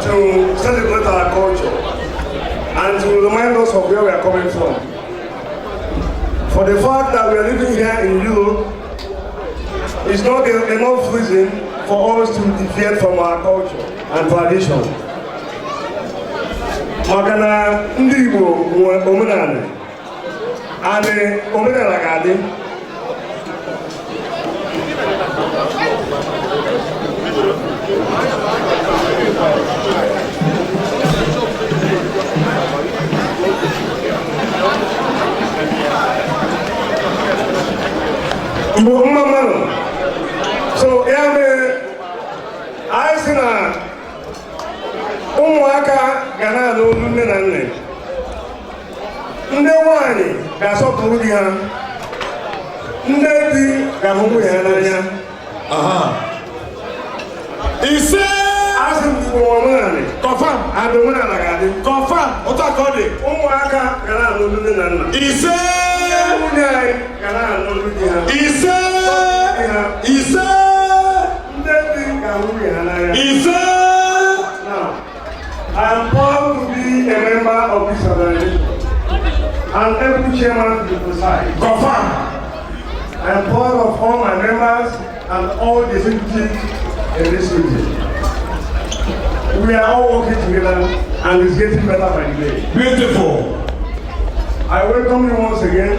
to celebrate our culture and to remind us of where we are coming from. For the fact that we are living here in Europe is not enough reason for us to deviate from our culture and tradition. Maka na ndị Igbo nwe omenala, and omenala ga-adị. Igbo mma mmanụ. So ya mere anyị sị na ụmụaka ga na-anụ olu nne na nne, ndị nwanyị ga-asọpụrụ di ha, ndị di ga-ahụ nwunye ha n'anya. Ise. Asị m Igbo omenala. Confirm. Adị omenala ga-adị. Confirm. Otu a ka ọ dị. Ụmụaka ga na-anụ olu nne na nna. Ise. Nwunye anyị ga na-anụ olu di ha. Ise. Di ha. Ise. Ndị di ga-ahụ nwunye ha n'anya. Ise. Now, I am proud to be a member of this organization and every chairman to be precise. Confirm. I am proud of all my members and all the executives in this meeting. We are all working together and it's getting better by the day. Beautiful. I welcome you once again.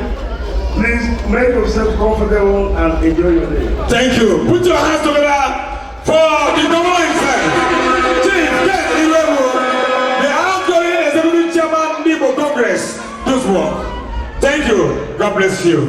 Please make yourself comfortable and enjoy your day. Thank you. Put your hands together for the governor himself, Chief Ken Iwegbu, the outgoing executive chairman, Igbo Congress, Duisburg. Thank you. God bless you.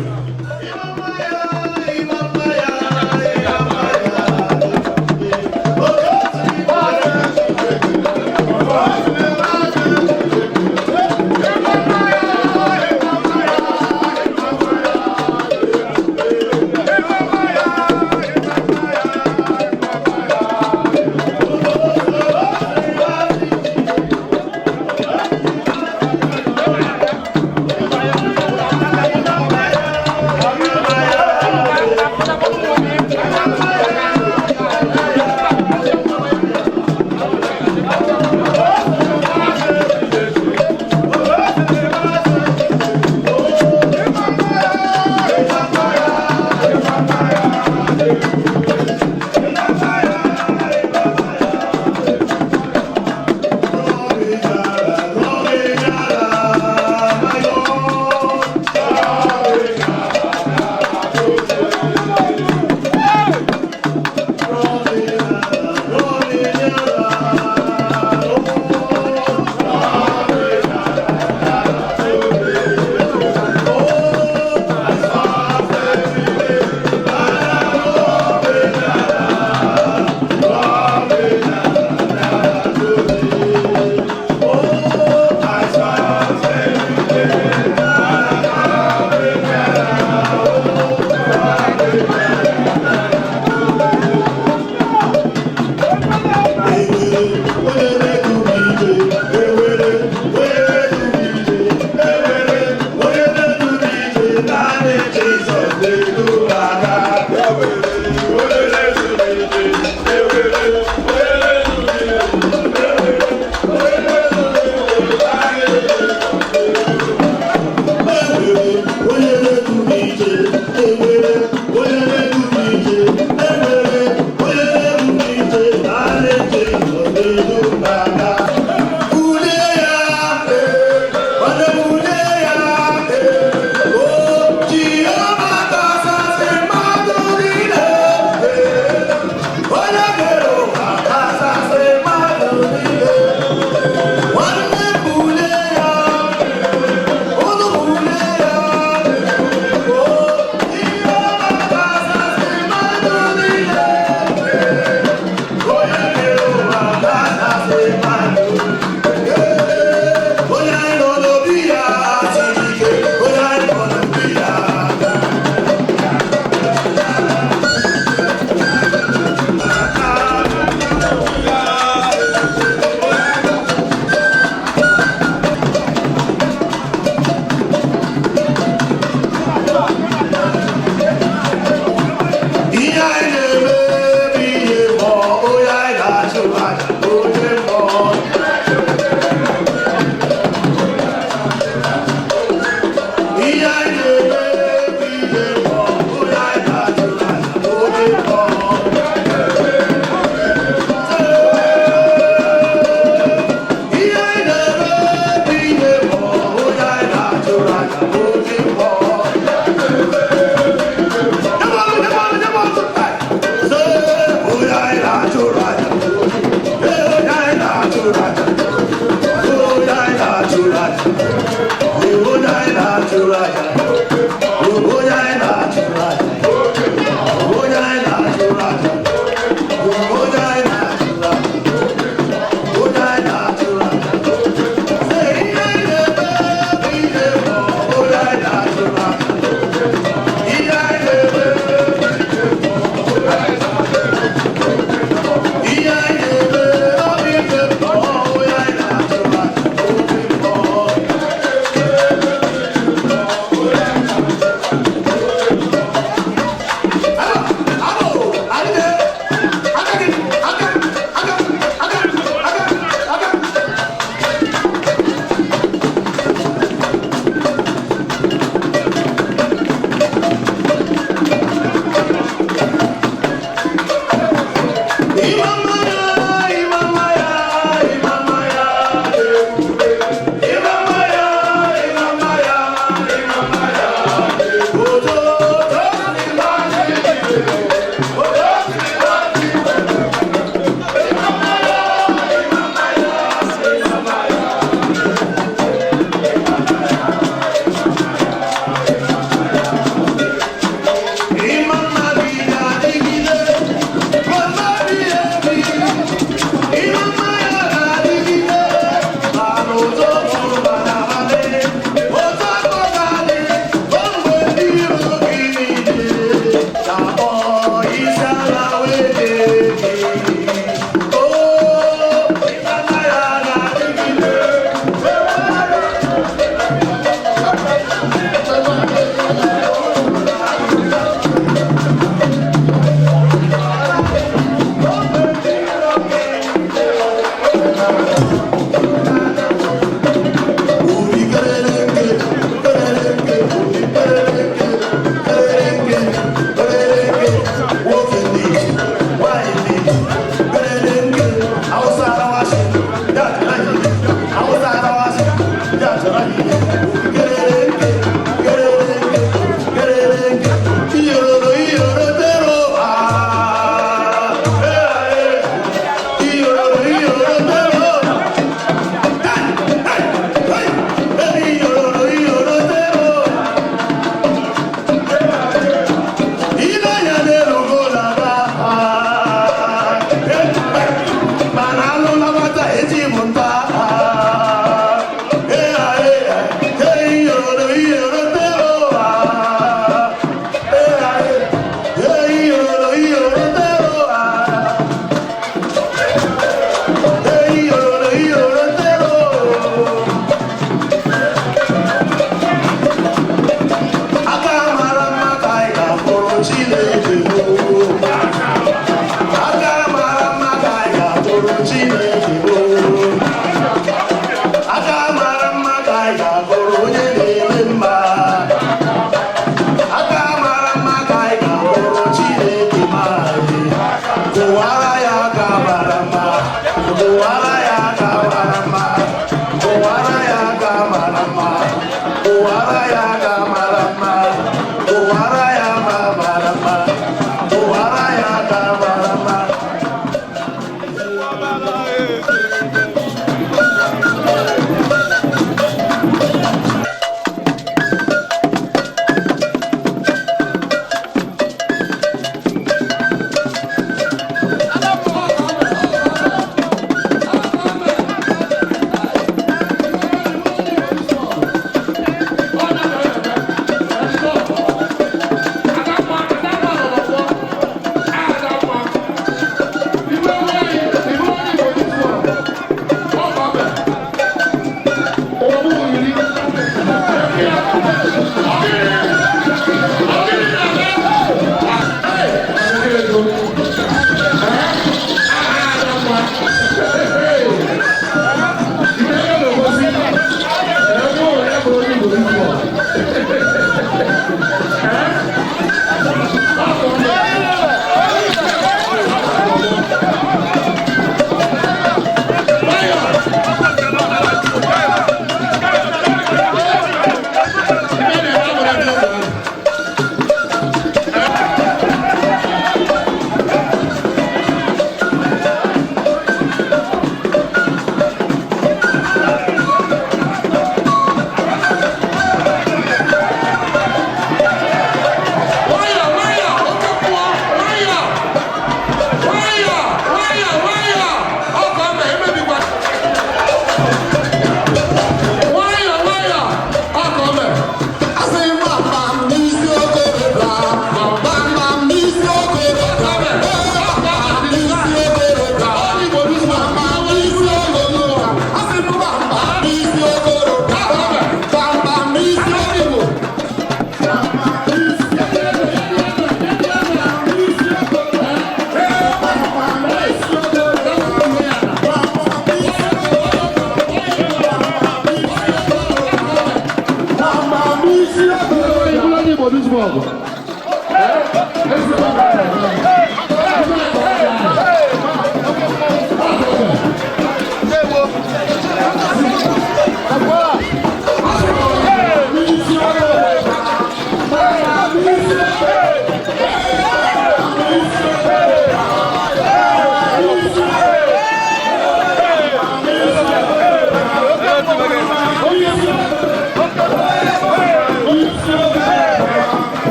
aja oke mmụọ. Ihe anyị na-eme bụ ihe mmụọ, onye anyị na-achụrụ aja oke mmụọ. Ihe anyị na-eme bụ ihe mmụọ, onye anyị na-achụrụ aja oke mmụọ. Duisburg. Biko,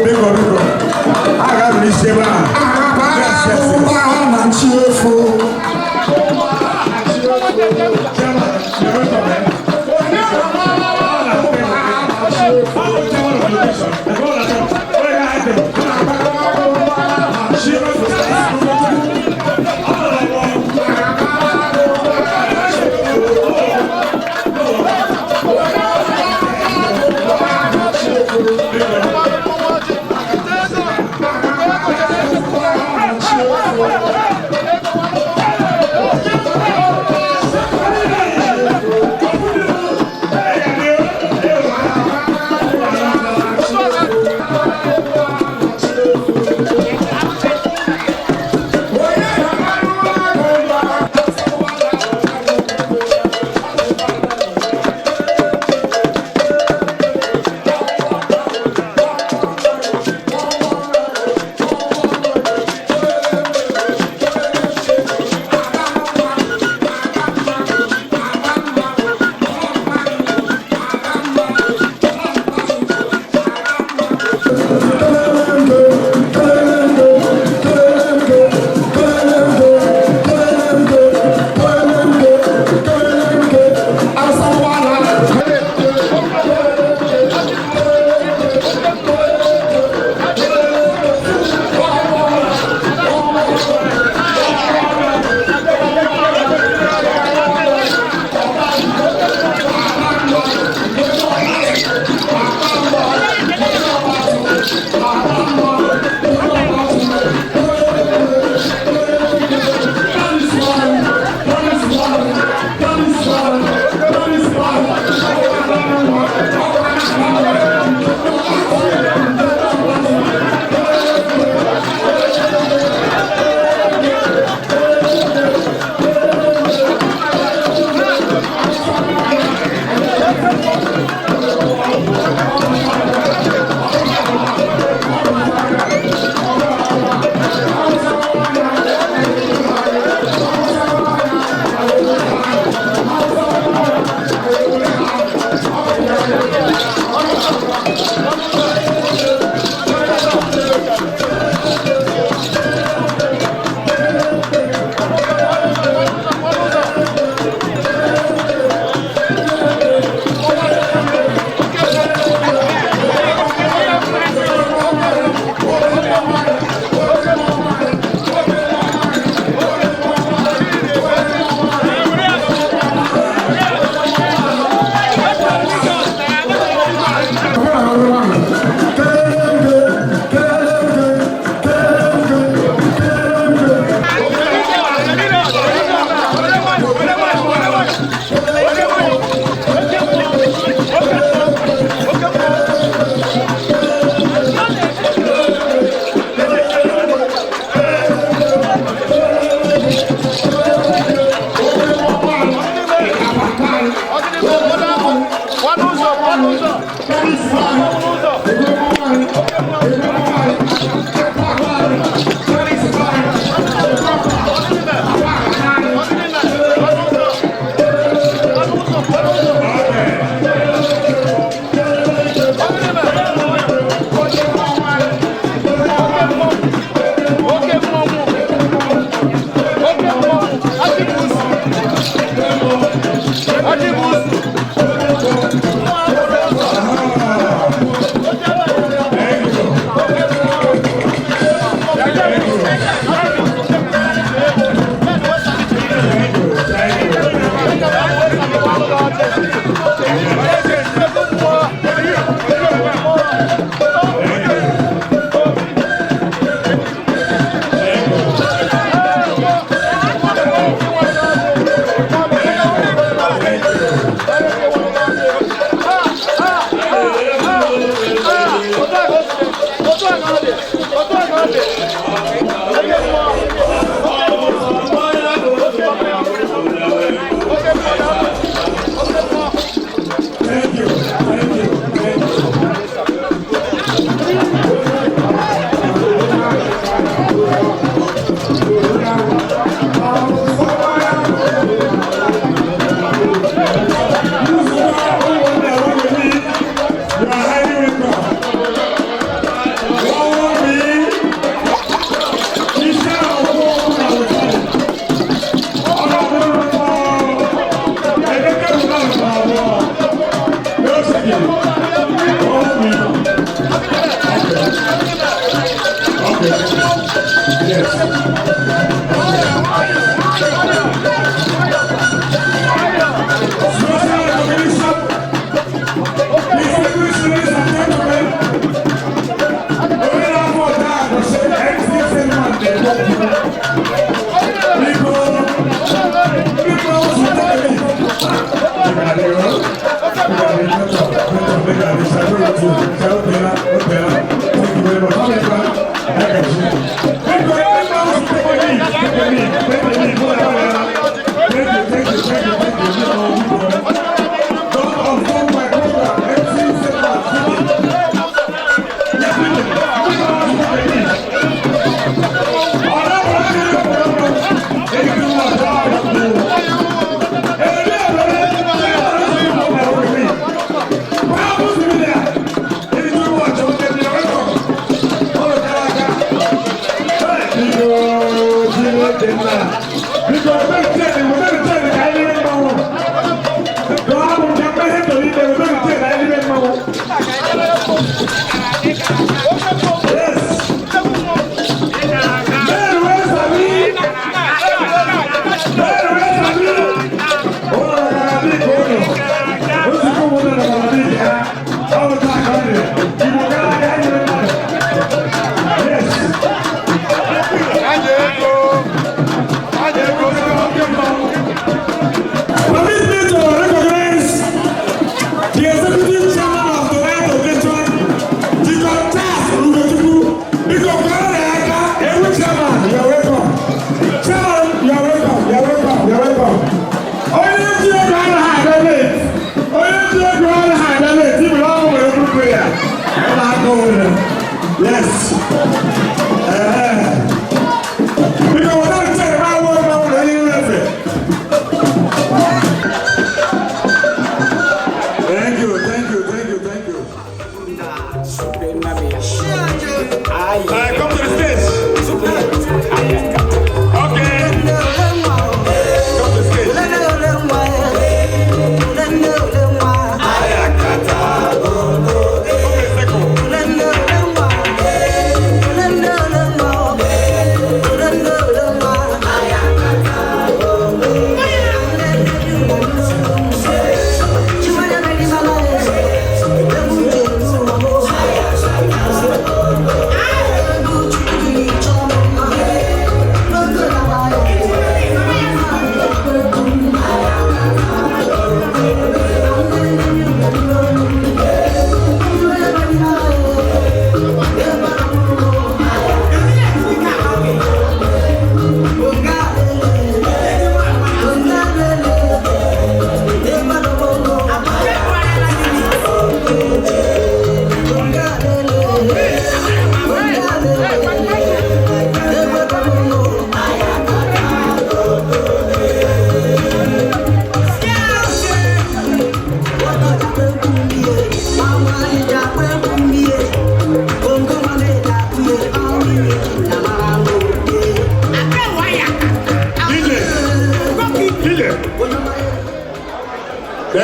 biko. A ga-abụ isi ebe ahụ. Yes, yes, yes.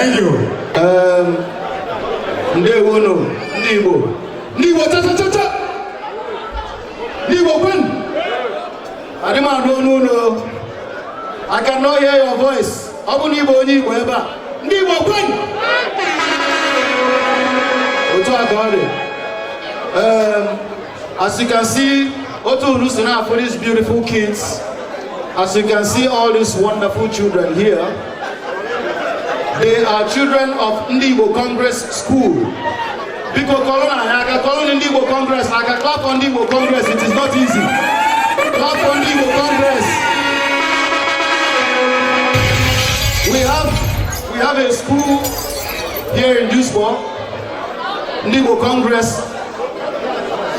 Thank you. Ndewonu, ndị Igbo. Ndị Igbo cha cha cha cha. Ndị Igbo kwenu. Adị m anụ ọnụ unu. I cannot hear your voice. Ọ bụ na Igbo onye Igbo ebe a. Ndị Igbo kwenu. Otu a ka ọ dị. As you can see, otu unu si na-afụ these beautiful kids. As you can see all these wonderful children here. They are children of Ndị Igbo Congress School. Biko kụọrọ nụ ha aka, kụọrọ Ndị Igbo Congress aka, clap for Ndị Igbo Congress, it is not easy. Clap for Ndị Igbo Congress. We have a school here in Duisburg. Ndị Igbo Congress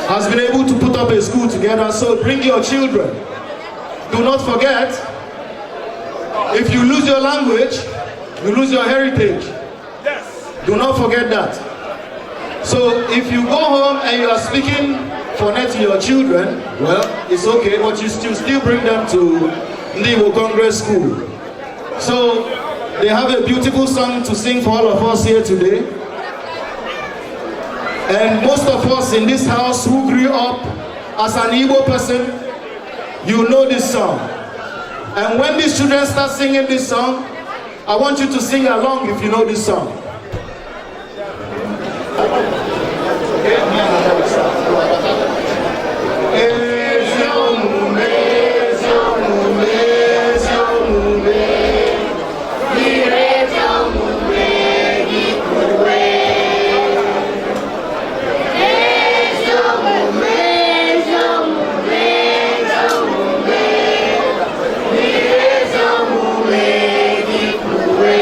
has been able to put up a school together, so bring your children. Do not forget, if you lose your language, you lose your heritage. Yes. Do not forget that. So if you go home and you are speaking Fone to your children, well, it's okay, but you still bring them to Ndị Igbo Congress School. So they have a beautiful song to sing for all of us here today. And most of us in this house who grew up as an Igbo person, you know this song. And when these children start singing this song, I want you to sing along if you know this song. Ezi omume, ezi omume, ezi omume, Jiri ezi omume gị kwuwe. Ezi omume, ezi omume, ezi omume, jiri ezi omume gị kwuwe.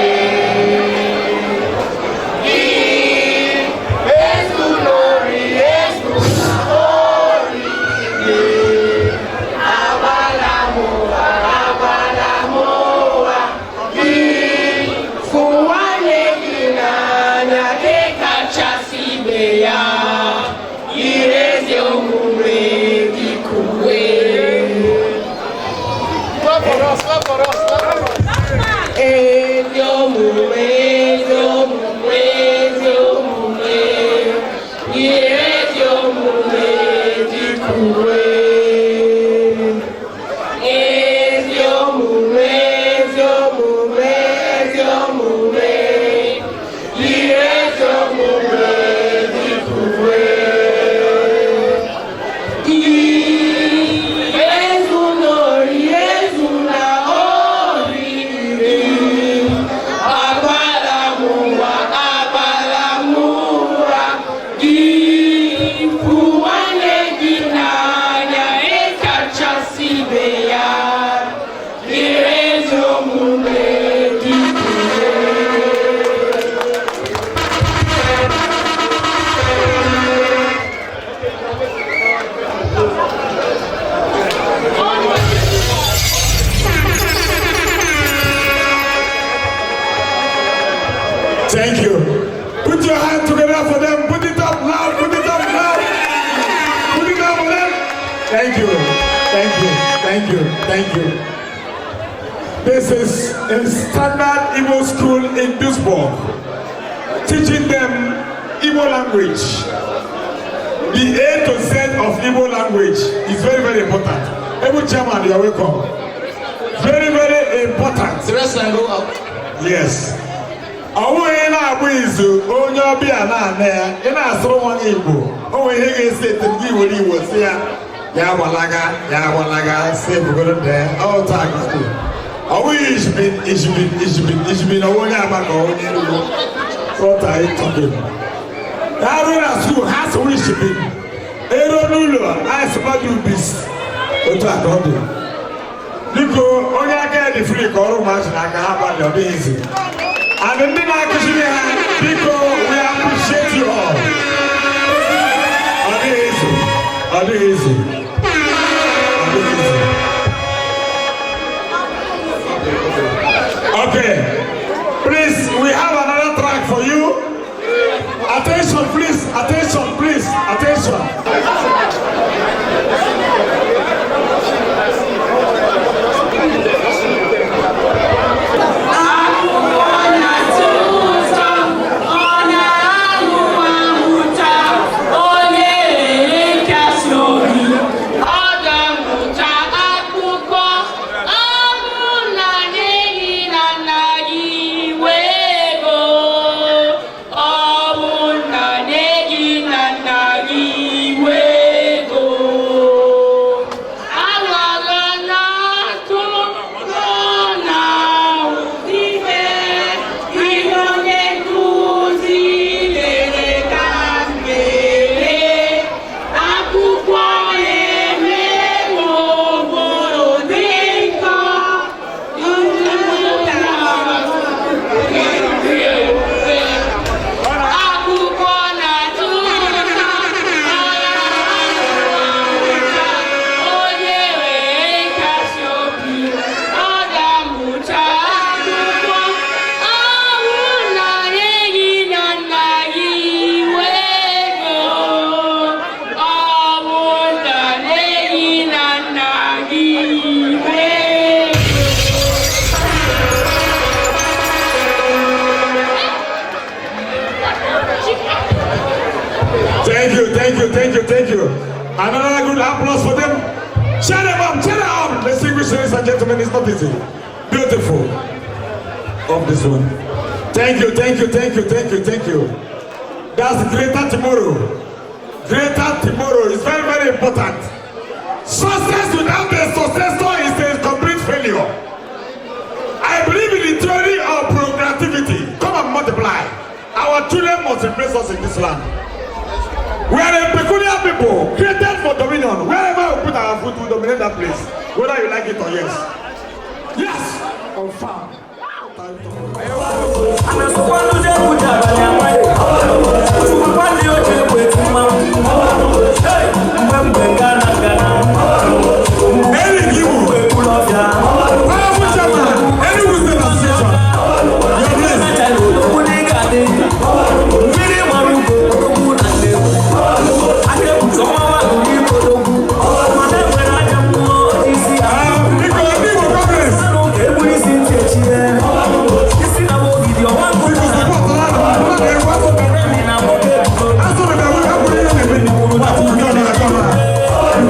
Gị ezuna ori, ezuna ori gị. Agbala m ụgha, agbala m ụgha. Gị fụ nwanne gị n'anya gị kachasị ibe ya. Jiri ezi omume gị kwuwe. Clap for us, clap for us, clap for us. Ezi omume, ezi omume, ezi omume, jiri ezi omume gị kwuwe. Ezi omume, ezi omume, ezi omume, jiri ezi omume gị kwuwe. Gị ezuna ori, ezuna ori gị. Agbala m ụgha, agbala m ụgha. Gị fụ nwanne gị n'anya ịkachasị ibe ya. Jiri ezi omume gị kwuwe. Thank you. Put your hand together for them. Put it up loud. Put it up loud. Put it up for them. Thank you. Thank you. Thank you. Thank you. This is a standard Igbo school in Duisburg, teaching them Igbo language. The A to Z of Igbo language is very, very important. Every chairman, you are welcome. Very, very important. The rest can go out. Yes. Ọ bụghị na-agba izu onye ọbịa na-ana ya ị na-asụrụ nwa gị Igbo, o nwere ihe ga-esi ete gị were Igbo si ya ya gbalaga ya gbalaga si ebugoro dee otu a ka ọ dị. Ọ bụghị ishbin ishbin ishbin ishbin ọwụ onye Aba ka onye Enugu. What are you talking? Ha ruo na school, ha sụrụ ishbin, eruo n'ụlọ anyị sụkwa gị ubis. Otu a ka ọ dị. Biko, onye aka ya dị free ka ọrụ ụmụazị n'aka ha gbalị, ọ dịghị izi. And ndị na-akụziri ha, biko, we appreciate you all. Ọ dịghị izu, ọ dịghị izu, ọ dịghị izu. Okay, please, we have another track for you. Attention, please, attention, please, attention. Akụkọ na-atụ. Thank you, thank you, thank you. Another good applause for them. Cheer them up, cheer them up. Distinguished ladies and gentlemen, it's not easy. Beautiful. Of this one. Thank you, thank you, thank you, thank you, thank you. That's greater tomorrow. Greater tomorrow is very, very important. Success without a successor is a complete failure. I believe in the theory of productivity. Come and multiply. Our children must replace us in this land. We are a peculiar people created for dominion. Wherever we put our foot, we dominate that place. Whether you like it or yes. Yes! Confirm. Eric Ibu, powerful chairman, Enugu State Association. Your bless. Biko, ndị Igbo Congress. Biko, support ọla na asọrọ ka nwoke akwụrụ ihe na-eme. Biko, na akọrọ.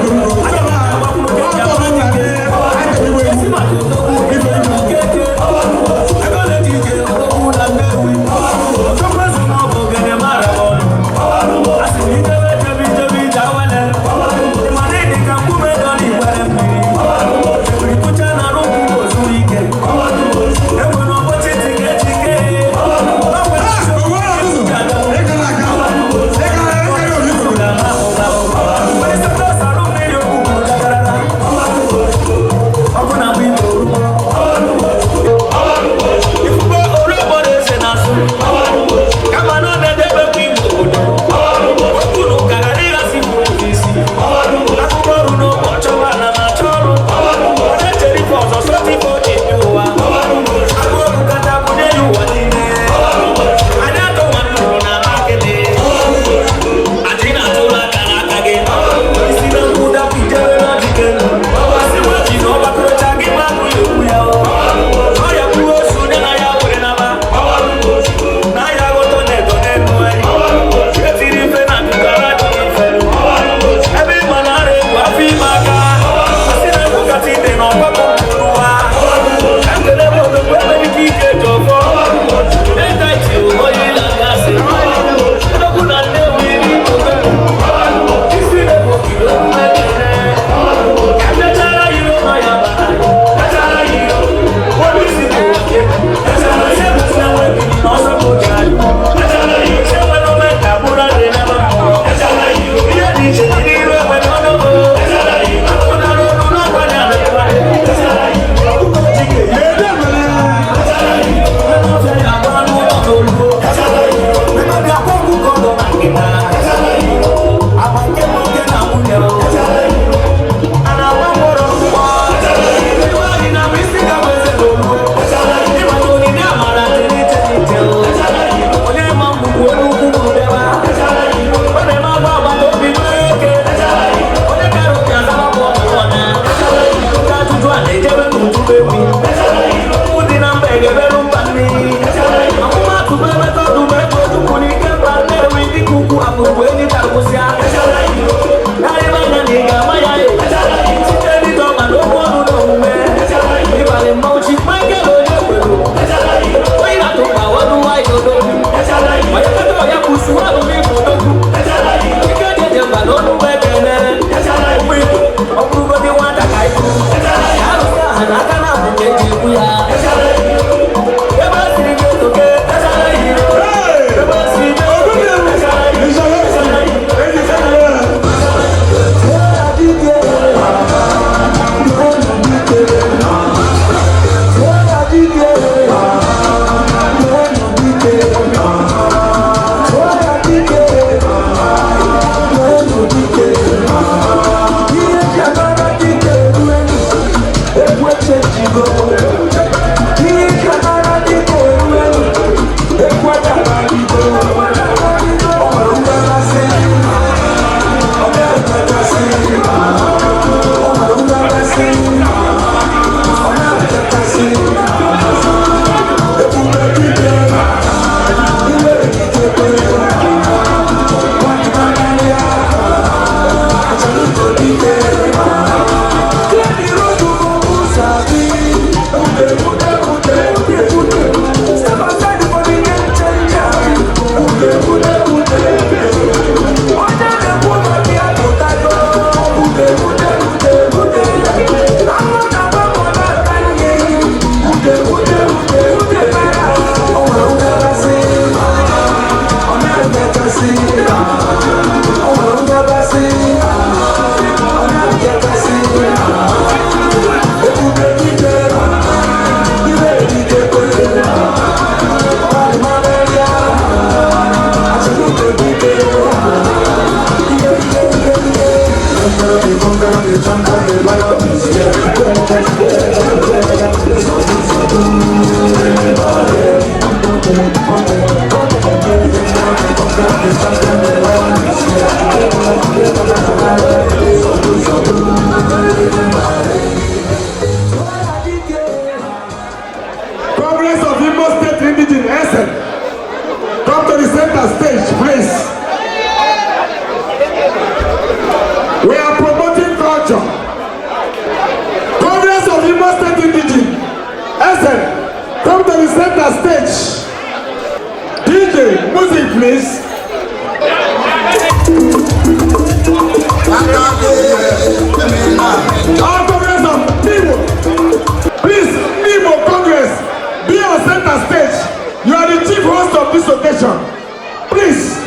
Biko, biko, ọtọ na nna gị, anyị chọrọ igwe egwu. Biko, biko. Congress of Imo State Indigene Essen, come to the center stage, please. We are promoting culture. Congress of Imo State Indigene Essen, come to the center stage. DJ, music, please. All Congress of Igbo, please, Igbo Congress, be on center stage. You are the chief host of this occasion. Please.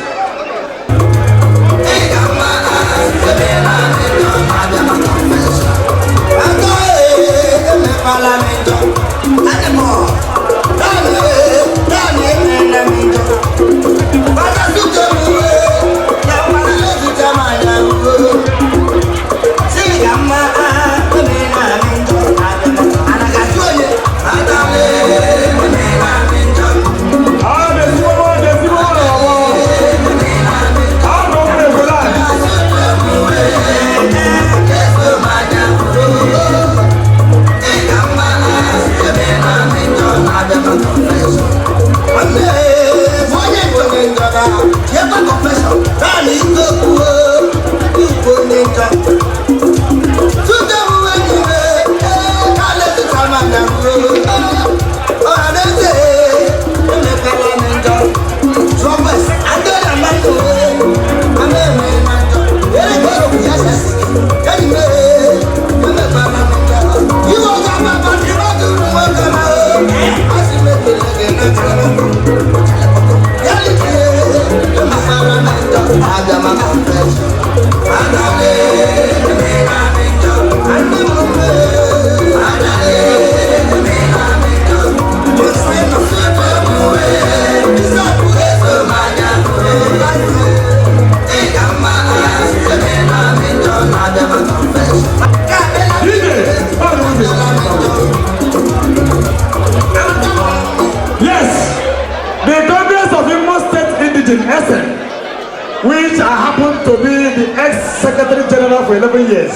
Yes, the Congress of Imo State Indigene Essen, which I happen to be the ex-secretary general for 11 years.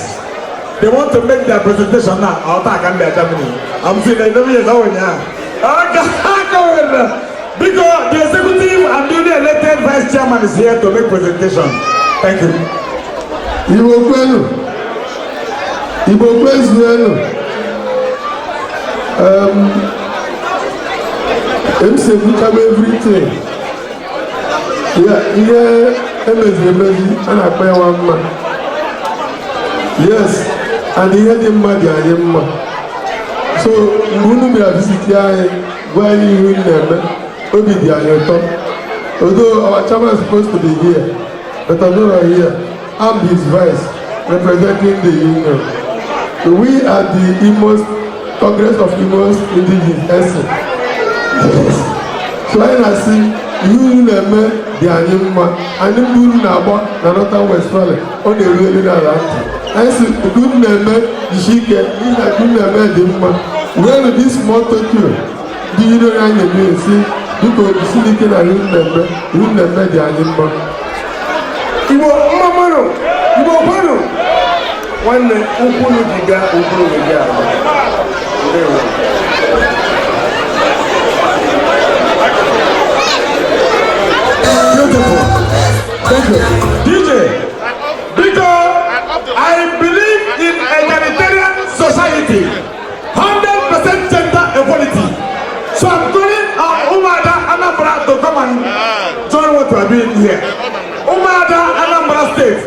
They want to make their presentation now. I'll talk and Germany. I'm seeing 11 years old now. Okay, because the executive and newly elected vice chairman is here to make presentation. Thank you. Igbo kwenu, Igbo kwezuenu. MC ekwuchaba everything. Yeah, ihe emeziri emezi a na-akpọ ya nwa mma. Yes, and ihe dị mma dị anyị mma. So mgbe unu bịara visit anyị, gwa anyị ihe unu na-eme, obi dị anyị ụtọ. Although our chairman is supposed to be here, but I'm not here. I'm his vice, representing the union. So we are the Imo Congress of Imo Indigenes, Essen. Yes. So anyị na-asị ihe unu na-eme dị anyị mma. Anyị mbụ unu na-agba na Northern Westphalia, ọ na-eru elu n'ala ntị. Anyị sị nke unu na-eme jisie ike n'ihi na nke unu na-eme dị mma. Were this small token ndị union anyị na-eme esi biko jisi n'ike na ihe unu na-eme, ihe unu na-eme dị anyị mma. Igbo mma mmanụ, Igbo kwenu. Nwanne, ụkwụ unu ji gaa, ụkwụ unu ji aga. Ndewo. Beautiful. Thank you. DJ, because I believe in egalitarian society, 100% gender equality. So I'm calling on Umuada Anambra to come and join what we are doing here. Umuada Anambra State.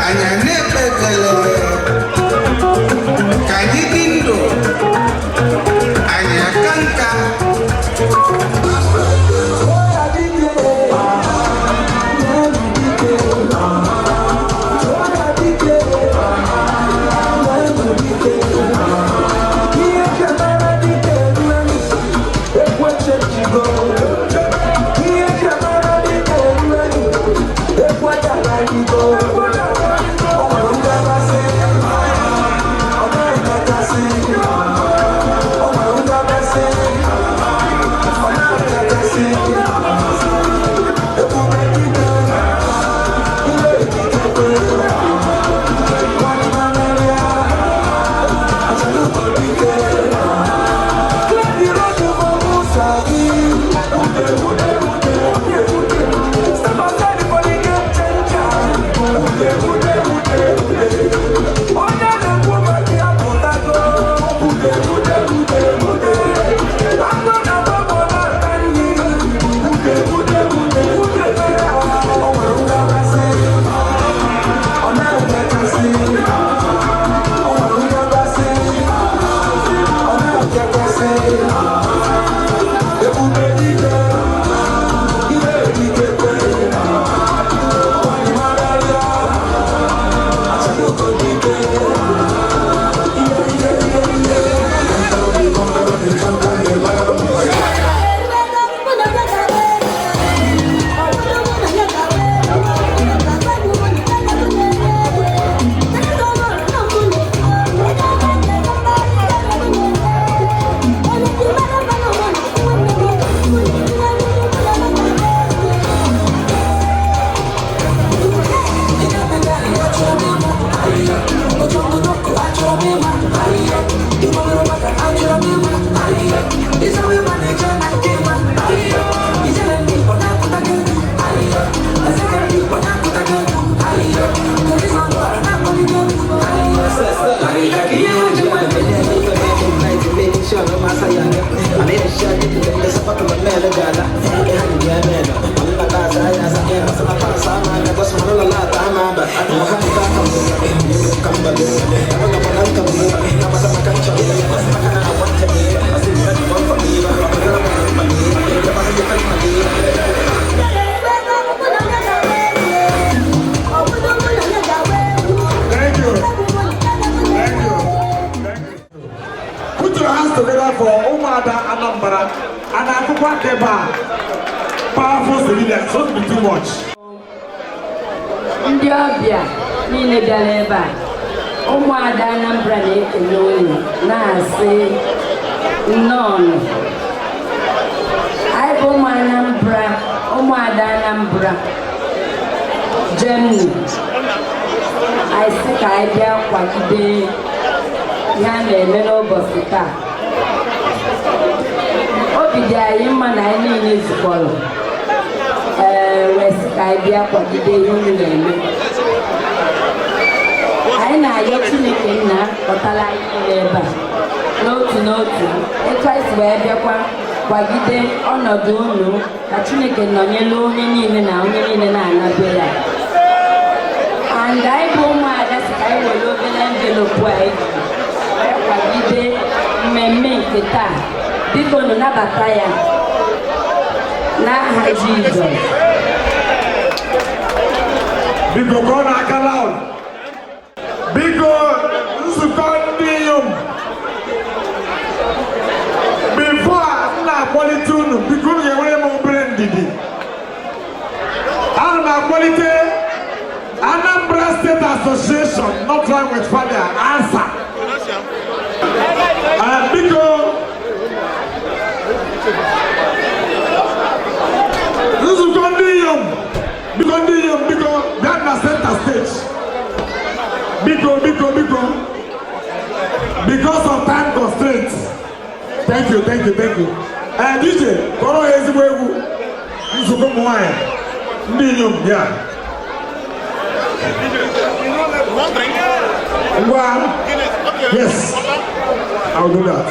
Anyị na-ekpe ekpere ka anyị dị ndụ, anyị aka nka. Thank you. Thank you. Thank you. Put your hands together for Umuada Anambra and Akukwa Keba. Powerful civilians, don't be too much. Ndị ọbịa niile bịara ebe a, ụmụada Anambra na-ekele unu na-asị nnọọ. Anyị bụ ụmụ Anambra, ụmụada Anambra Germany. Anyị sị ka anyị bịa kwagide ihe a na-eme n'ụbọchị taa. Obi dị anyị mma na anyị niile zukọrọ, ee, wee sị ka anyị bịa kwagide ihe unu na-eme. Anyị na-ayọ Chineke nna kpọtara anyị niile ebe a n'otu n'otu, etu anyị si wee bịakwa kwagide ọnọdụ unu, ka Chineke nọnyere onye niile na onye niile na-anabe ya. And anyị bụ ụmụada si ka anyị were obere envelope anyị ji wee kwagide mmemme nke taa. Biko nụ, nabata ya n'aha Jizọs. Biko, kụọ n'aka loud. Biko, nzukọ ndị inyom. Before m na-akpọlite unu, biko unu ga-enwere m obere ndidi. Ana m akpọlite Anambra State Association, North Rhine-Westphalia, ANSA. Biko, nzukọ ndị inyom, biko, ndị inyom, biko, bịa na center stage. Biko, biko, biko. Because of time constraints. Thank you, thank you, thank you. DJ, kọrọ ya ezigbo egwu. Nzukọ ụmụ nwanyị, ndị inyom, ya. Ngwa, yes, I'll do that.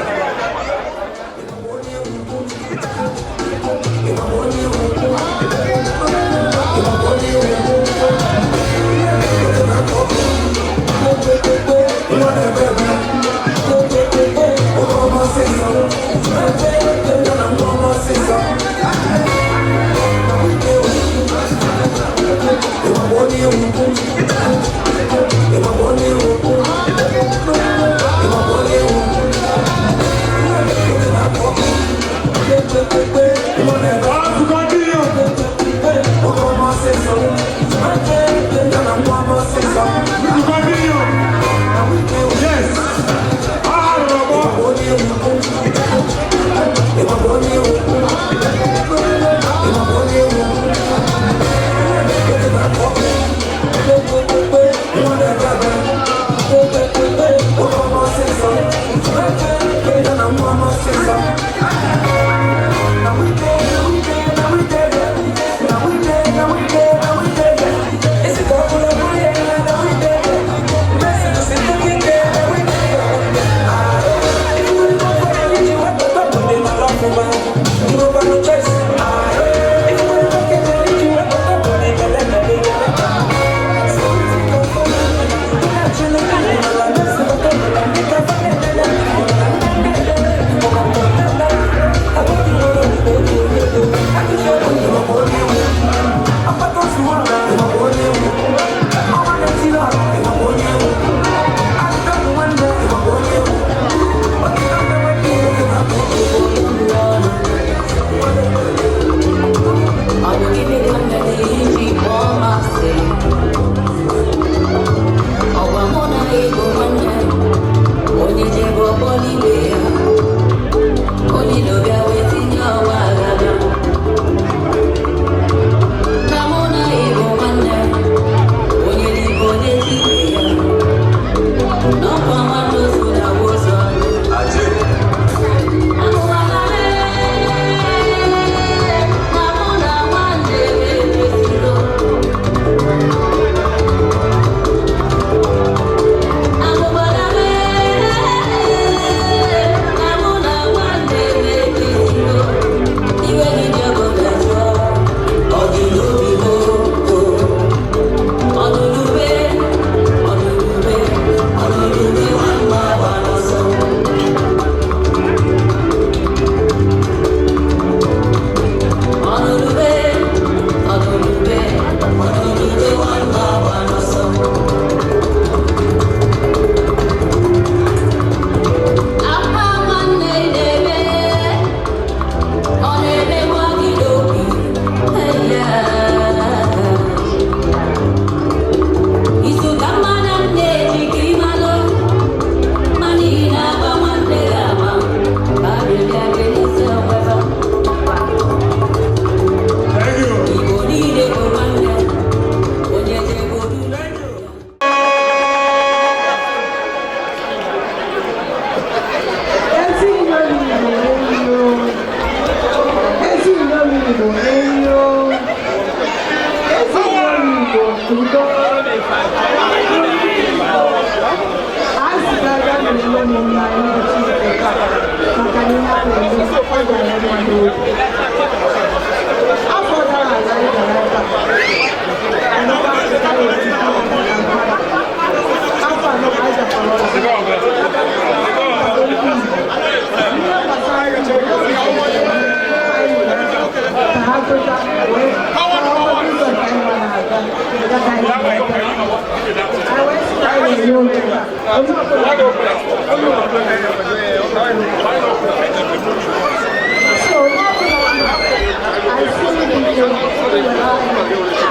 So onye ọbụla anyị si biko were anya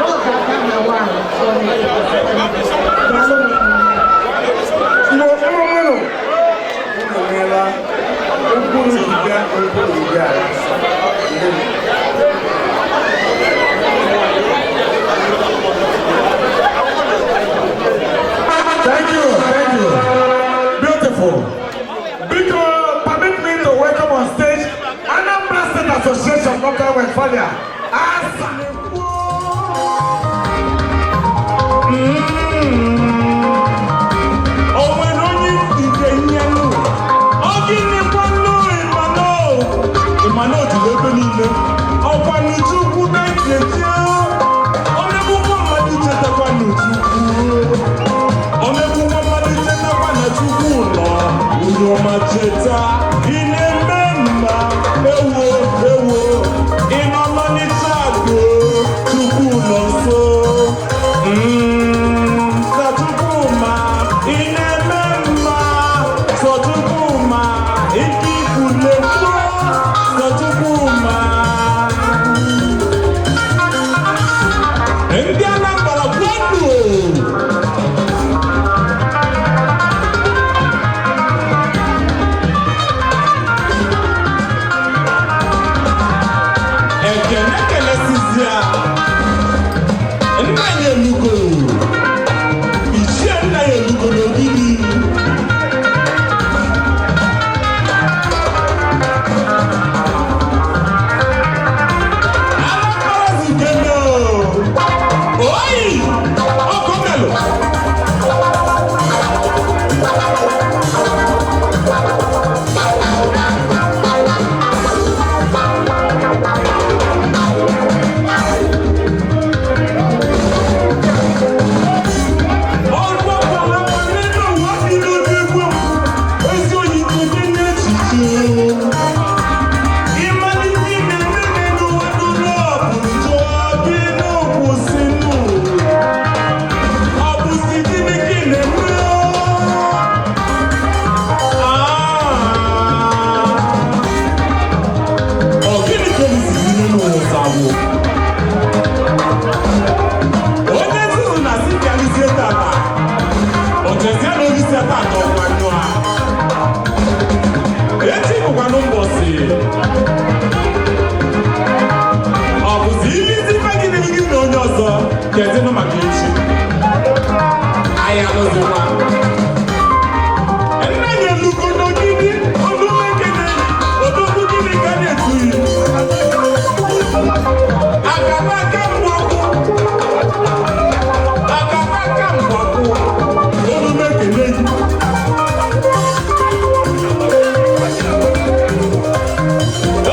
ọ ga-aga na nwaanyị. Daalụ. Igbo mụrụ unu meela mkpụrụ ziga mkpụrụ ziga. Thank you, thank you. Beautiful. Biko, permit me to welcome on stage Anambra State Association of Northern Westphalia. Asa. O nwere onye ike nyenụ ọ gịnịkwanụ ịmanụ ịmanụ juru ebe niile ọkwanụ Chukwu na-echeche omegbu nwa mmadụ chetakwa na Chukwu, omegbu nwa mmadụ chetakwa na Chukwu nọ uru ọma. Cheta ị na-eme mma, ewo ewo, ị nọ n'ọnịcha agụ, Chukwu nọ nso. Sọ Chukwuma, ị na-eme mma, sọ Chukwuma, ike ikwule kwuo, sọ Chukwuma. Ndị Anambra kwenu! Ekene kelesizia nna ya elugo, ichie nna ya elugo n'ogidi. Anambra zikene oyi ọkọmelụ. Ọgbọgbalagba nínú ụwa dị n'obi egwu m, ezi oyi dị n'echiche. Ịmalite ime mmemme n'ụwa dụrụ ọbụ njọ gị n'okwụsịnụ. Ọ bụzi gịnị ka ị na-eme? Ọ gịnị ka ezizi n'ụlọ ụzawụ? Onye nzuzu na-asị ka alizie tata. Ochezie na onye isi ata atọ ọkwanyụ a. Echi bụkwanụ mbọsị. Ọ bụzi ilizi ife gị na-eri na onye ọzọ kezinụ maka echi. Anyị alụzikwa. Nna ya elugo n'ogidi, olumekene, odogwu gịnị ka na-etuyi. Akaba aka mgbakwu. Akaba aka mgbakwu. Olumekene gị.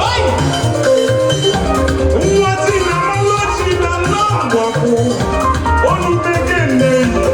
Oi! Nwa ji na mmanụ ji na nna mgbakwu. Olumekene gị.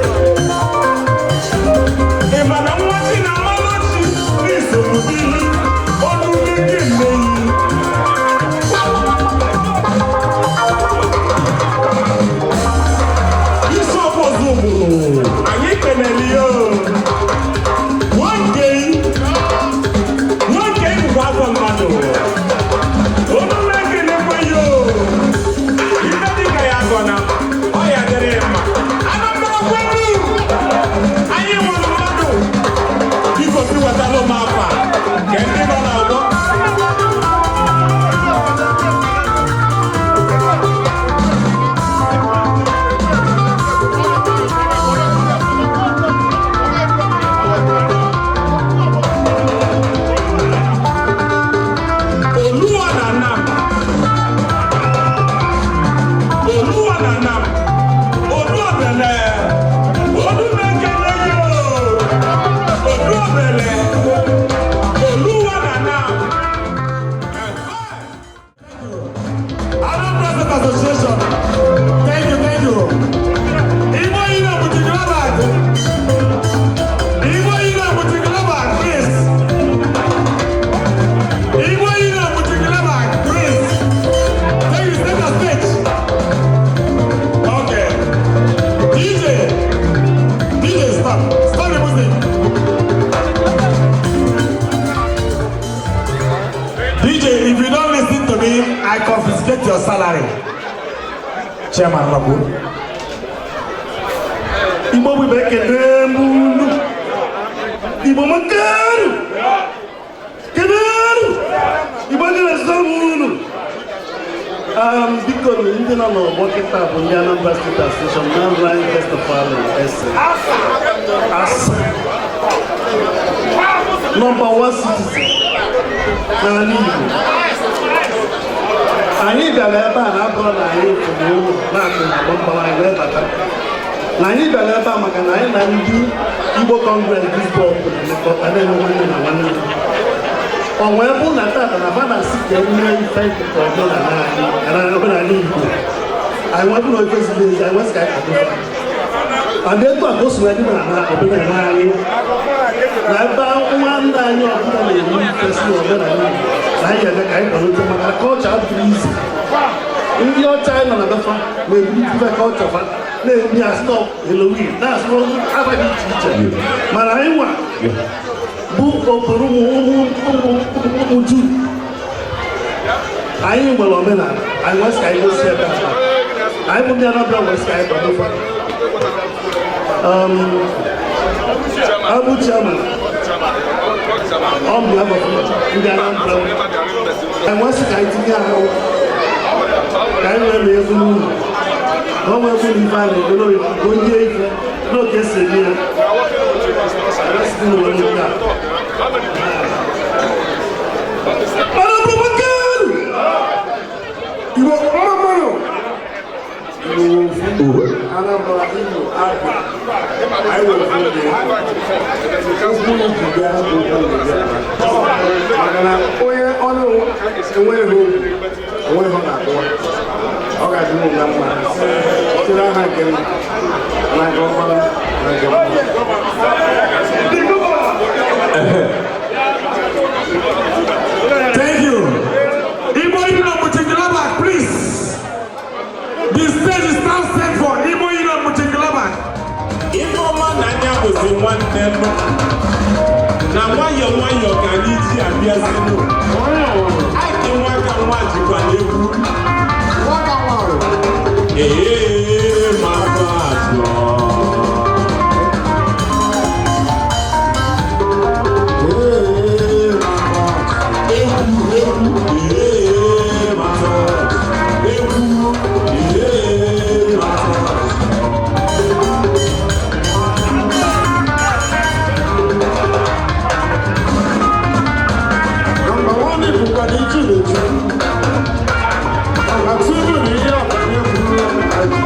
Chairman Rabu. Igbo bụ ibe, ekele m unu. Igbo m kedu kedu? Igbo ndị na-eso m unu. Biko, ndị nọ n'ọgbọ kịta bụ ndị Anambra State Association na Ryan Festival ese asa number one citizen n'ala Igbo. Anyị bịara ebe a na-abụrụ na anyị fụrụ ụlọ na-akụ na gbamgbam anyị wee bata, na anyị bịara ebe a maka na anyị na ndị Igbo Congress Duisburg na-emekọta, na-eme nwanne na nwanne. Ọ wee bụ na tata na fa na-asị ka eme ife nke omenala anyị, omenala Igbo anyị. Wee bụ na ofe ziri ezi, anyị wee sị ka anyị kwado fa. And etu a ka o si wee dị na omenala anyị, na ebe nwanne anyị ọbụla na-eme ife si n'omenala Igbo, na anyị ga-eme ka anyị kwalite, maka na culture adịghị izi. Ndị ọcha anyị nọ na befa na-ebulite ife culture fa, na-eme ya stop Halloween, na-asụ afa dị iche iche, mana anyị nwa bụ okporo ụmụ ụmụ ụmụ Juu, anyị nwere omenala anyị. Nwesị ka anyị gosi ebe a anyị bụ ndị Anambra, nwesị ka anyị kwado fa. Abụ chairman on behalf of ndị Anambra, anyị nwesị ka anyị tinye ahụ ka anyị wee mee egwu n'ụlọ, ka ọ wee bụrụ ife a na-eme n'oge ka onye ife n'oge esi eme ya site n'ụwa nke a. Anambra Makanu! Igbo mma mmanụ! Igbo ofu, Anambra, Imo, Abia, anyị nwere ofu ndị okwu ji bịa, okwu ji bịa, maka na onye ọnụ enweghị obi enweghị ọ na-akụwa. Ọ ga-adị m na mma site n'aha nke m na nke ọkpara na nke mmụọ. Thank you. Igbo Union Mönchengladbach, please. The stage is now set for Igbo Union Mönchengladbach. Ifeọma na anya bụzi nwanne m, na nwayọọ nwayọọ ka anyị ji abịazinụ. Ake nwa ka nwa jikwa n'egwu. Ee, maka atụ. Egwu, egwu, ee, maka egwu, ee, maka. Number one bụkwa na ichi na-echu. Number two bụ na ihe ọbụla egwu anyị.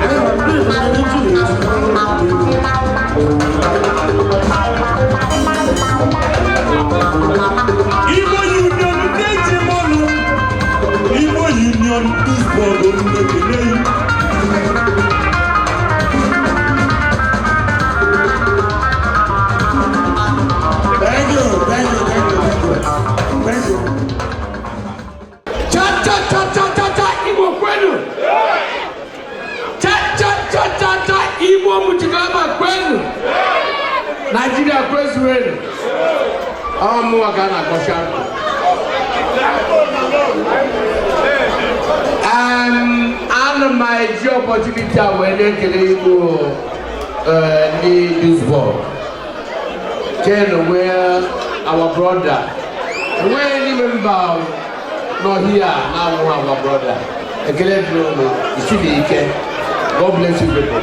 Number three bụ na ichi na-echu. Igbo Union ndị eji m ọnụ. Igbo Union Duisburg ekele yi. Thank you, thank you, thank you, thank you. Thank you. Cha cha cha cha cha cha, Igbo kwenu! Cha cha cha cha cha, Igbo Mönchengladbach kwenu! Nigeria kwezuenu! Ọ mụnwa ka a na-akpọ Sharko. Ana m eji opportunity a wee na-ekele Igbo ndị Duisburg. Ken wee our brother. Enweghị any member nọ here na-awụ our brother. Ekele dịrị unu, isi na ike. God bless you people.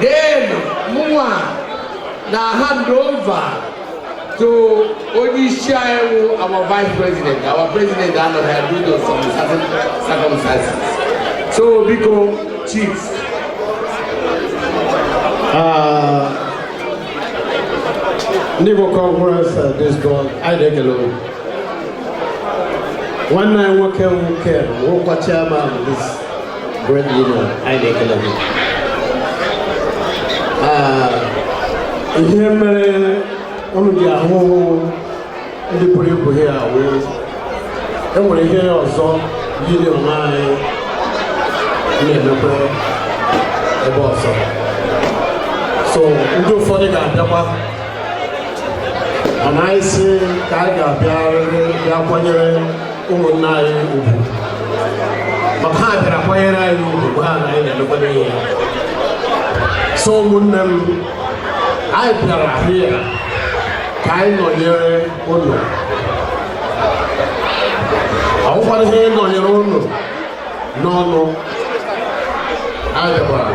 Then, mụnwa na hand over to onye isi anyị wụ our vice president. Our president anọghị due to some certain circumstances. So biko, chief. Ndị Igbo Congress Duisburg, anyị na-ekele unu. Nwanne anyị nwoke nwoke nwekwa chairman of this great union, anyị na-ekele gị. Ihe mere unu ji ahụ ndị buru ibu here wee enwere ihe ọzọ union anyị na-emekwa ebe ọzọ, so ndị ụfọdụ ga-abịakwa, mana anyị si ka anyị ga-abịa bịa kwanyere ụmụnne anyị ugwu. Maka ha bịara kwanyere anyị ugwu mgbe ha na anyị na-emekwana ihe. So ụmụnne m, anyị bịara here ka anyị nọnyere ụnụ. Ọ bụkwana ihe nọnyere ụnụ n'ọnụ, anyị bịakwara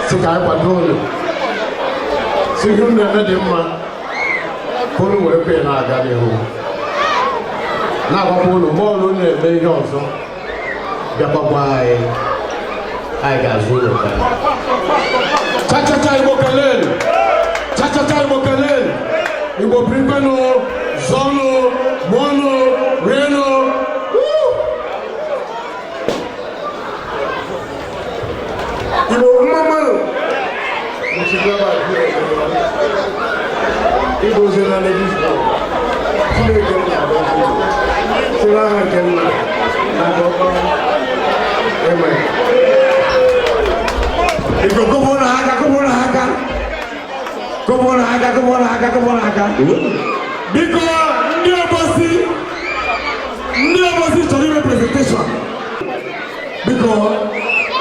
sị ka anyị kwado ụnụ, si ihe unu na-eme dị mma, ka unu were kwe na-aga n'ihu. Na-agwakwa unu, mgbe ọbụla unu na-eme ihe ọzọ, bịakwa gwa anyị, anyị ga-azụ ụlọ ka Chachacha, Igbo kelenu! Chachacha, Igbo kelenu! Igbo birikwenụ, zọnụ, mụọnụ, rienụ! Woo! Igbo mma mmanụ. Igbo na ladies club. Chineke m na-agọzi unu. Site n'aha nke nna na nke ọkpara. Amen. Igbo, kụpụrụ ha aka, kụpụrụ ha aka, kụpụrụ ha aka, kụpụrụ ha aka, kụpụrụ ha aka. Biko, ndị Obosi, ndị Obosi chọrọ ime presentation. Biko,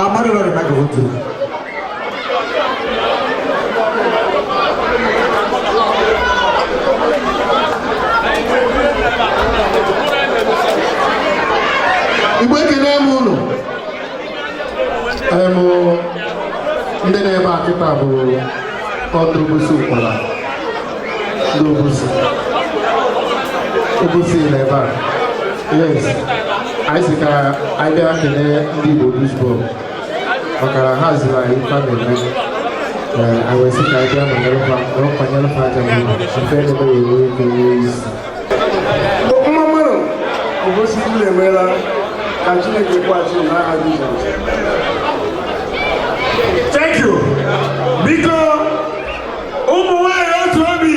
amadụ nọ the microphone too. Igbo, ekele m unu. Em, ndị na-ebe a kịta bụ ndị Obosi Ụkwala, ndị Obosi, Obosi nọ ebe a. Yes, anyị sị ka anyị bịa kelee ndị Igbo Duisburg maka na ha ziri anyị ife a na-eme. Ee, anyị wee sị ka anyị bịa nọnyere fa, na kwanyere fa aja n'ụlọ ife na-eme wee nwee ike nwee isi. Mma mmanụ. Obosi unu emeela. Ka Chineke kwaghachi unu n'aha Jizọs. Thank you. Biko, ụmụ nwanyị otu obi,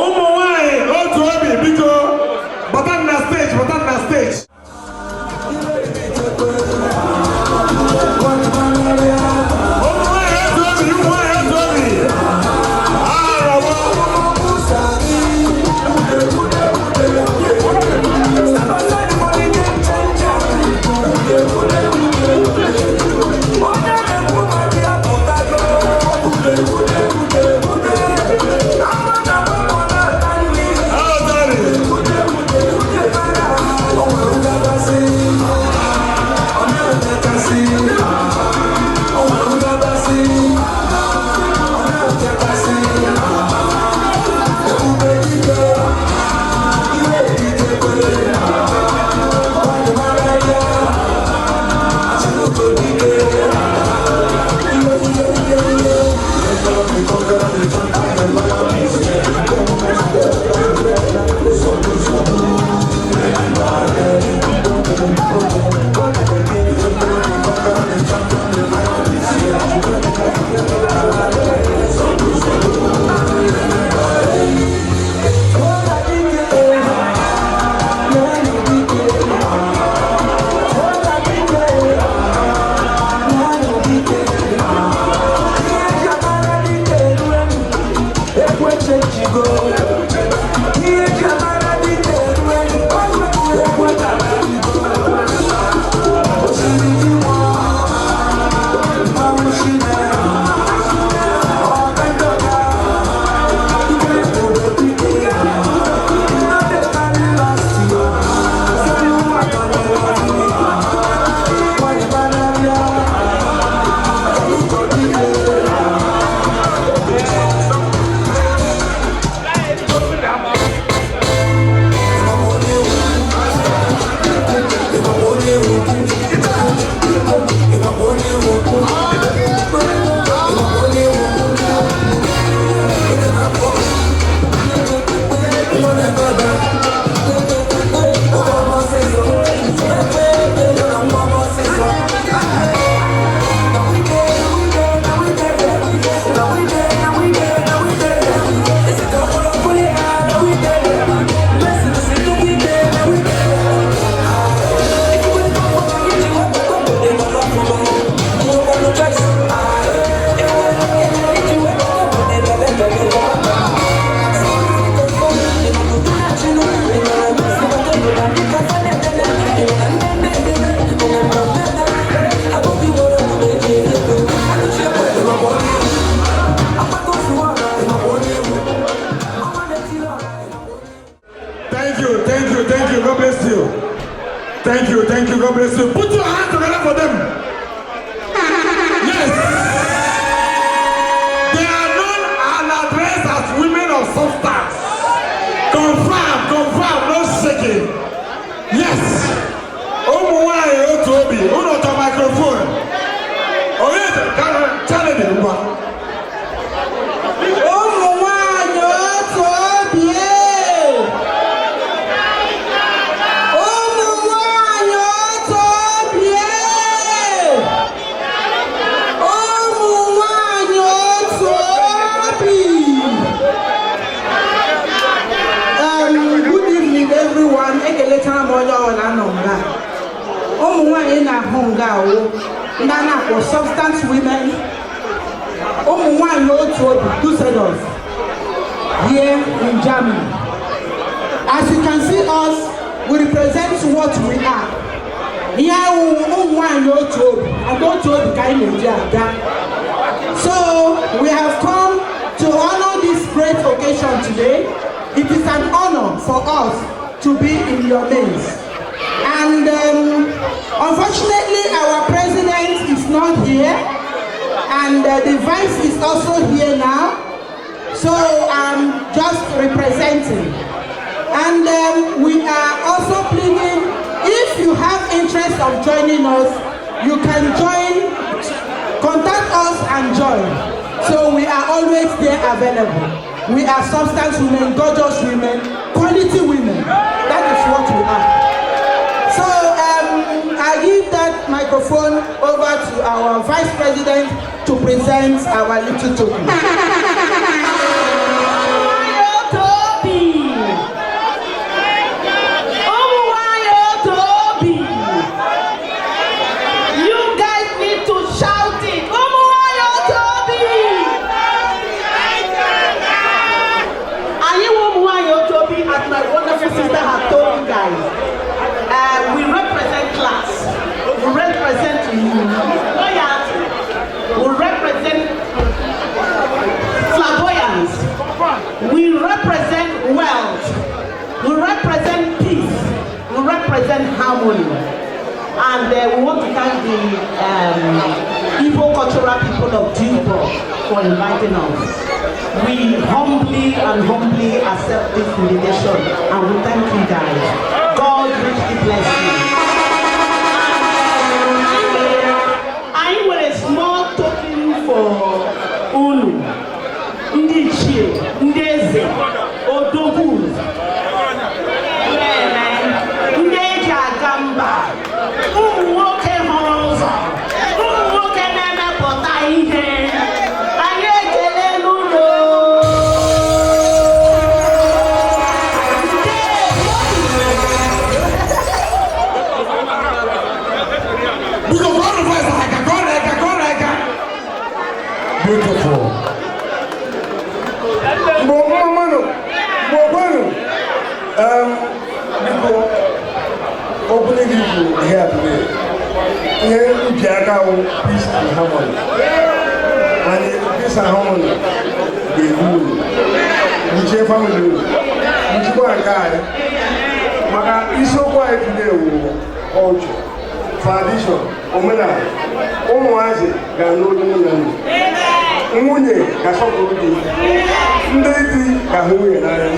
ụmụ nwanyị otu obi, biko, bata na stage, bata na stage. Ụmụ nwanyị otu obi, ụmụ nwanyị otu obi. Arọbọ. Thank you. God bless you. Put your hands together for them. Yes. They are known and addressed as women of substance. Confirm, confirm, no shaking. Yes. Ụmụ nwanyị otu obi, unu chọ microphone. Onye challenge ngwa. Ụmụ nwanyị otu obi ee! Ụmụ nwanyị otu obi ee! Ụmụ nwanyị otu obi. Good evening, everyone. Ekelechara m onye ọbụla nọ nga. Ụmụ nwanyị na-ahụ nga awụ ndị a na-akpọ substance women, ụmụ nwanyị otu obi Dusseldorf here in Germany. As you can see us, we represent what we are. Ihe awụ ụmụ nwanyị otu obi, and otu obi ka anyị na-eji aga. So we have come to honor this great occasion today. It is an honor for us to be in your midst. And unfortunately, our president is not here, and the vice is also here now. So I'm just representing. And we are also pleading, if you have interest of joining us, you can join, contact us and join. So we are always there available. We are substance women, gorgeous women, quality women. That is what we are. So I give that microphone over to our vice president to present our little token. Otu obi. Ụmụ nwanyị otu obi. You guys need to shout it. Ụmụ nwanyị otu obi. Anyị wụ ụmụ nwanyị otu obi, as my wonderful sister has told you guys. We represent class. We represent loyalty. We represent flamboyance. We represent wealth. We represent peace. We represent harmony. And we want to thank the Igbo cultural people of Duisburg for inviting us. We humbly and humbly accept this invitation, and we thank you guys. God richly bless you. Anyị nwere small token for unu, ndị ichie, ndị eze, odogwu, ndị eji aga mba, ụmụ nwoke hụrụ ụzọ, ụmụ nwoke na-emepụta ihe. Anyị ekelela unu. Biko kụọnụ voice aka, kụọnụ aka, kụọnụ aka. Beautiful. Mgbe mmanụ, mgbe okwenụ, biko, opening people here today, ihe ubi aka wụ peace and harmony. And peace and harmony ga-edu unu, kpuchie family unu, kpuchikwa nke anyị. Maka isiokwu anyị today wụ culture, tradition, omenala. Ụmụazị ga-anụ olu nne na nna. Nwunye ga-asọpụrụ di, ndị di ga-ahụ nwunye n'anya.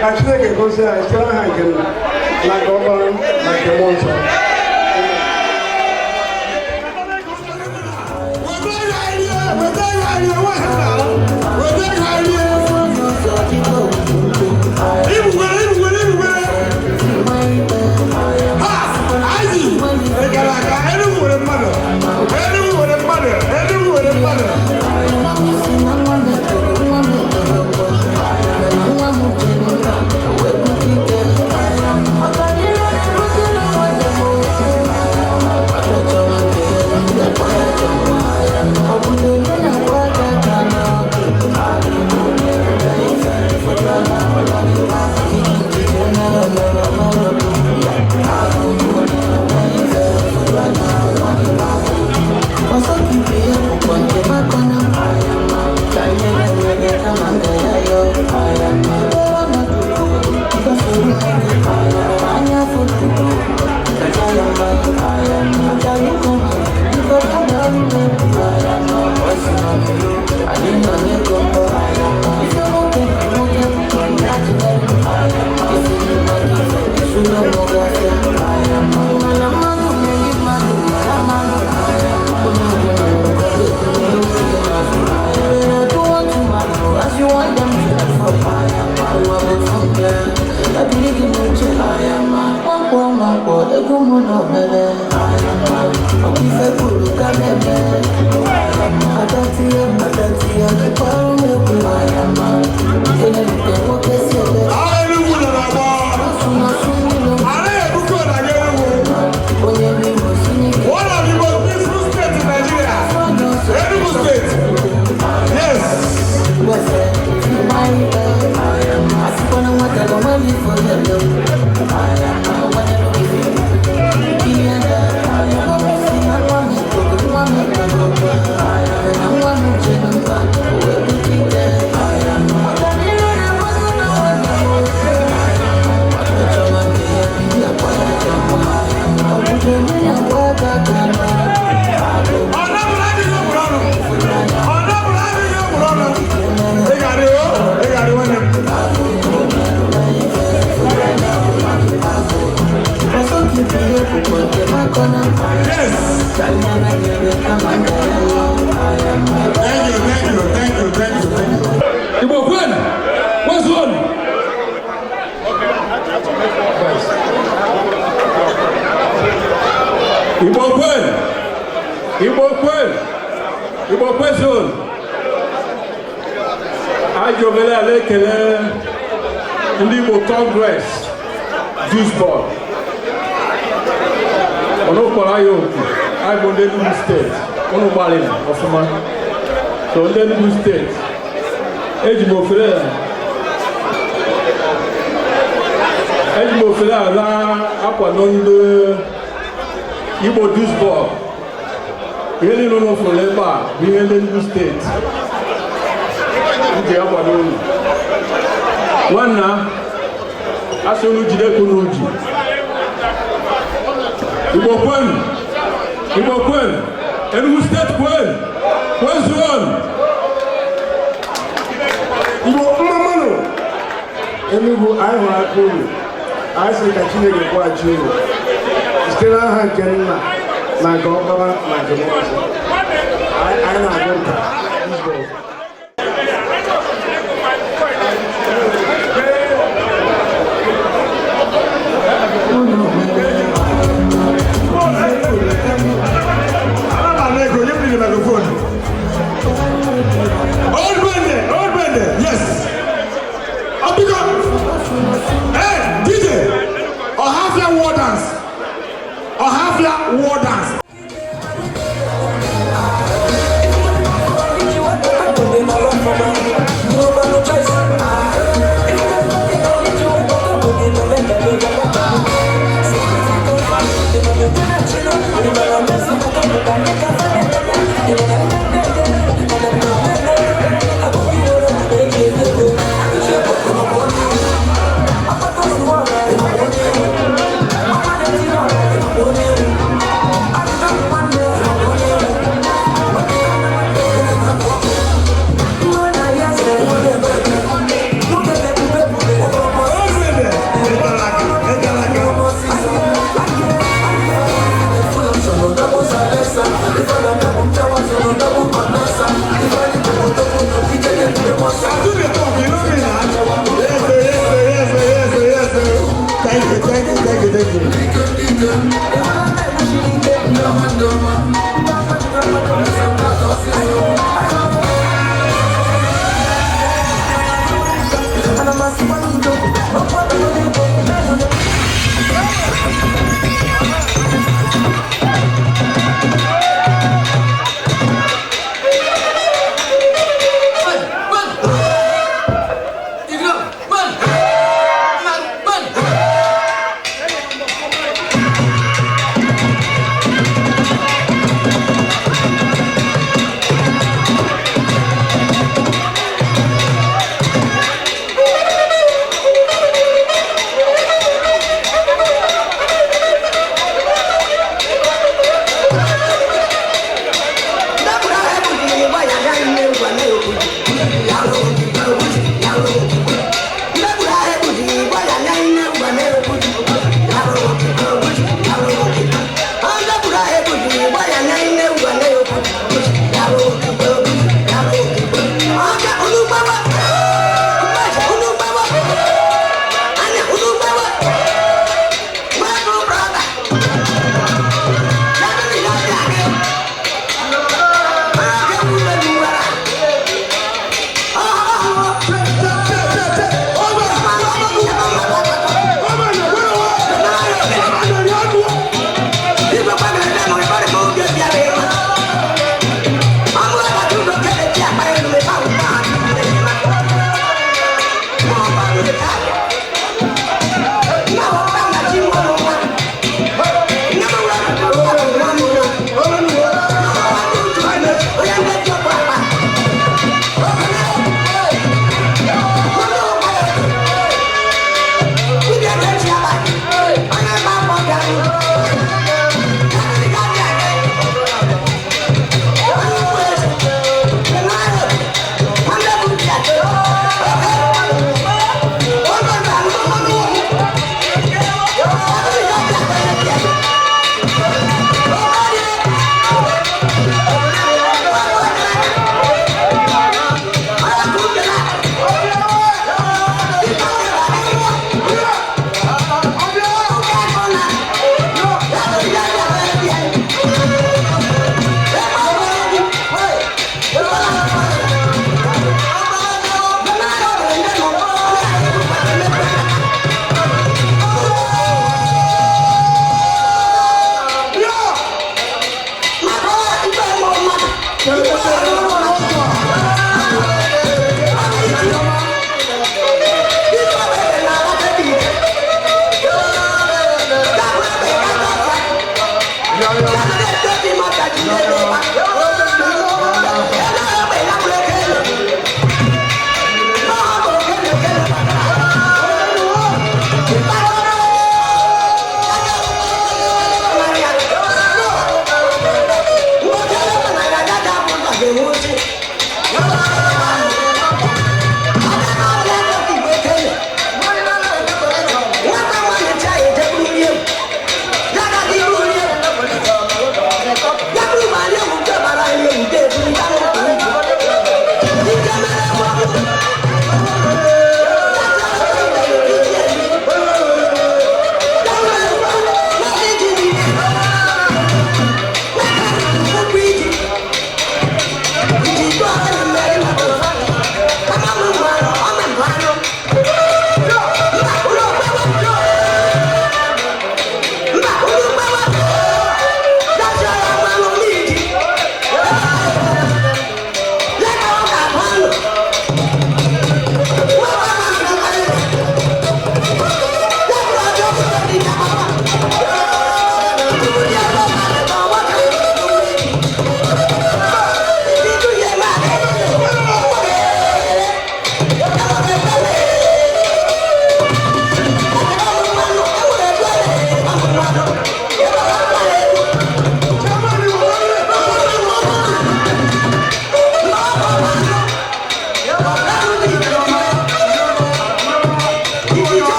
Ka Chineke gozie anyị site n'aha nke Nna na nke Ọkpara na nke Mmụọ Nsọ. Ha! Anyị gara aga, Enugu nwere mmadụ. Enugu nwere mmadụ. Enugu nwere mmadụ. One of the most peaceful states in Nigeria, Enugu State. Yes. Thank you, thank you, thank you, thank you, thank you. Igbo kwenu, kwezuonu. Igbo kwenu, Igbo kwenu, Igbo kwezuonu. Anyị obere ala ekele ndị Igbo Congress Duisburg. Ọnụ kpọrọ anyị oku, anyị bụ ndị Enugu steeti, ụnụ gbalịrị ọfụma. So ndị Enugu steeti, eji m ofere eji m ofere ala akwado ndị Igbo Duisburg. Ihe niile ụnụ fụrụ ebe a bụ ihe ndị Enugu steeti ji akwado unu. Nwanna, asị unu jide ka unu ji. Igbo kwenu, Igbo kwenu, Enugu steeti kwenu, kwezuonu. Igbo mma mmanụ Enugu anyị hụrụ aka unu anyị sị ka Chineke kwụghachi unu site n'aha nke nna na nke ọkpara na nke mmụọ nsọ. Anyị na-agụ nta. Old Bende, Old Bende, yes. Abika, hey, DJ, Ohafia war dance. Ohafia war dance. Thank you, thank you, thank you, thank you.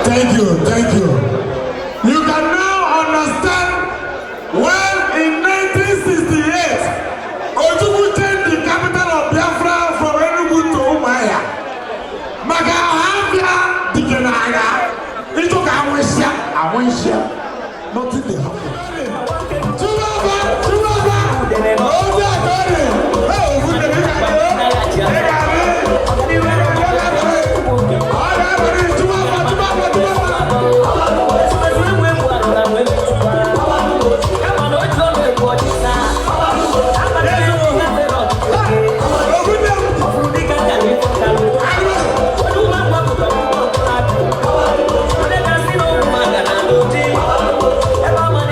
Thank you, thank you. You can now understand when in 1968, Ojukwu changed the capital of Biafra from Enugu to Umuahia. Maka Ohafia dike n'agha, ịchọ ka anwụsịa, anwụsịa, nothing dey happen. Chibaba, Chibaba, ojú àkọ́rẹ́, ẹ ò fún mi ní kàdé, ẹ kàdé, ẹ kàdé, ọ̀rẹ́ àbẹ̀rẹ̀ Chibaba, Chibaba, Chibaba. Ebe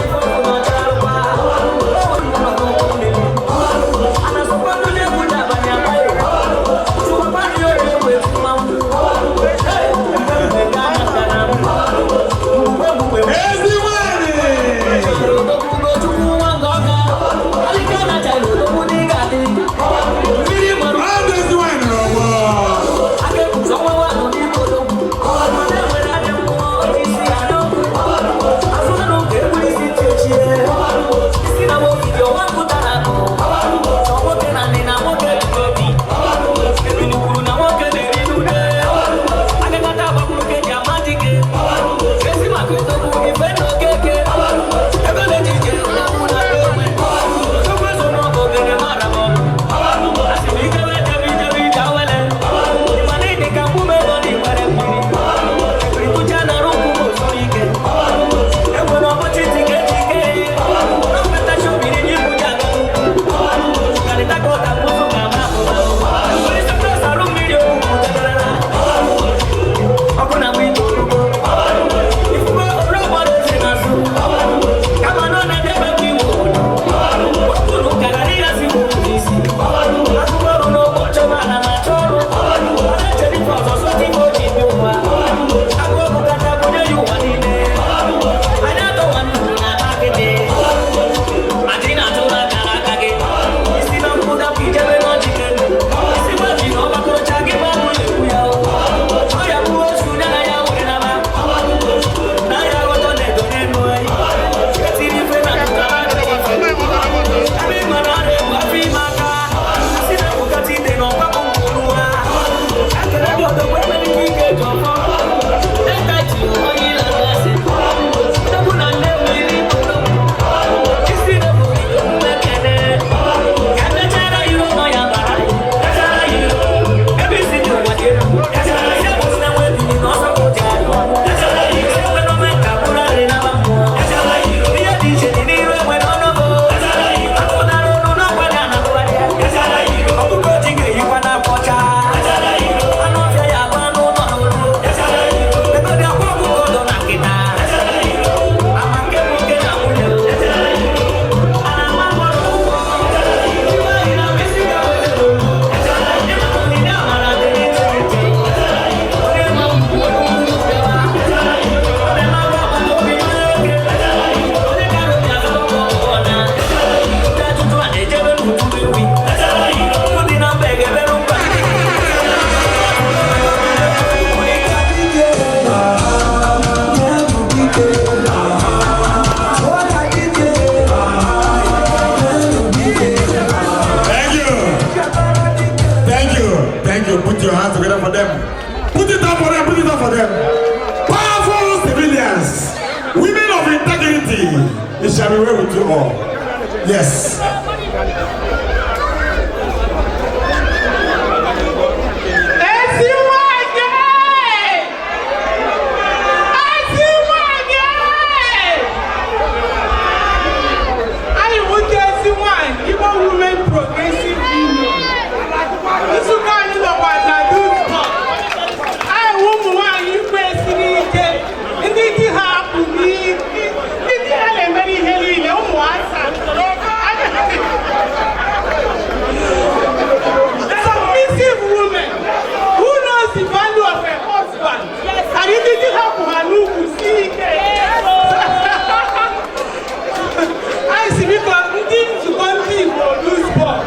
Put it up for them, put it up for them. Powerful civilians, women of integrity. It shall be well with you all. Yes. Ezi nwanyị! Ezi nwanyị! Anyị bụ ndị ezi nwanyị, Igbo Women Progressive Union. Nzukọ anyị nọkwa na Duisburg. Anyị wụ ụmụ nwanyị kwesịrị ike, ndị di ha apụ n'ike, ndị di ha na-emere ihe niile, ụmụ asa. Submissive women who knows the value of a husband. And ndị di ha kwụ ha n'ukwu sie ike. Anyị si biko ndị nzukọ ndị Igbo Duisburg,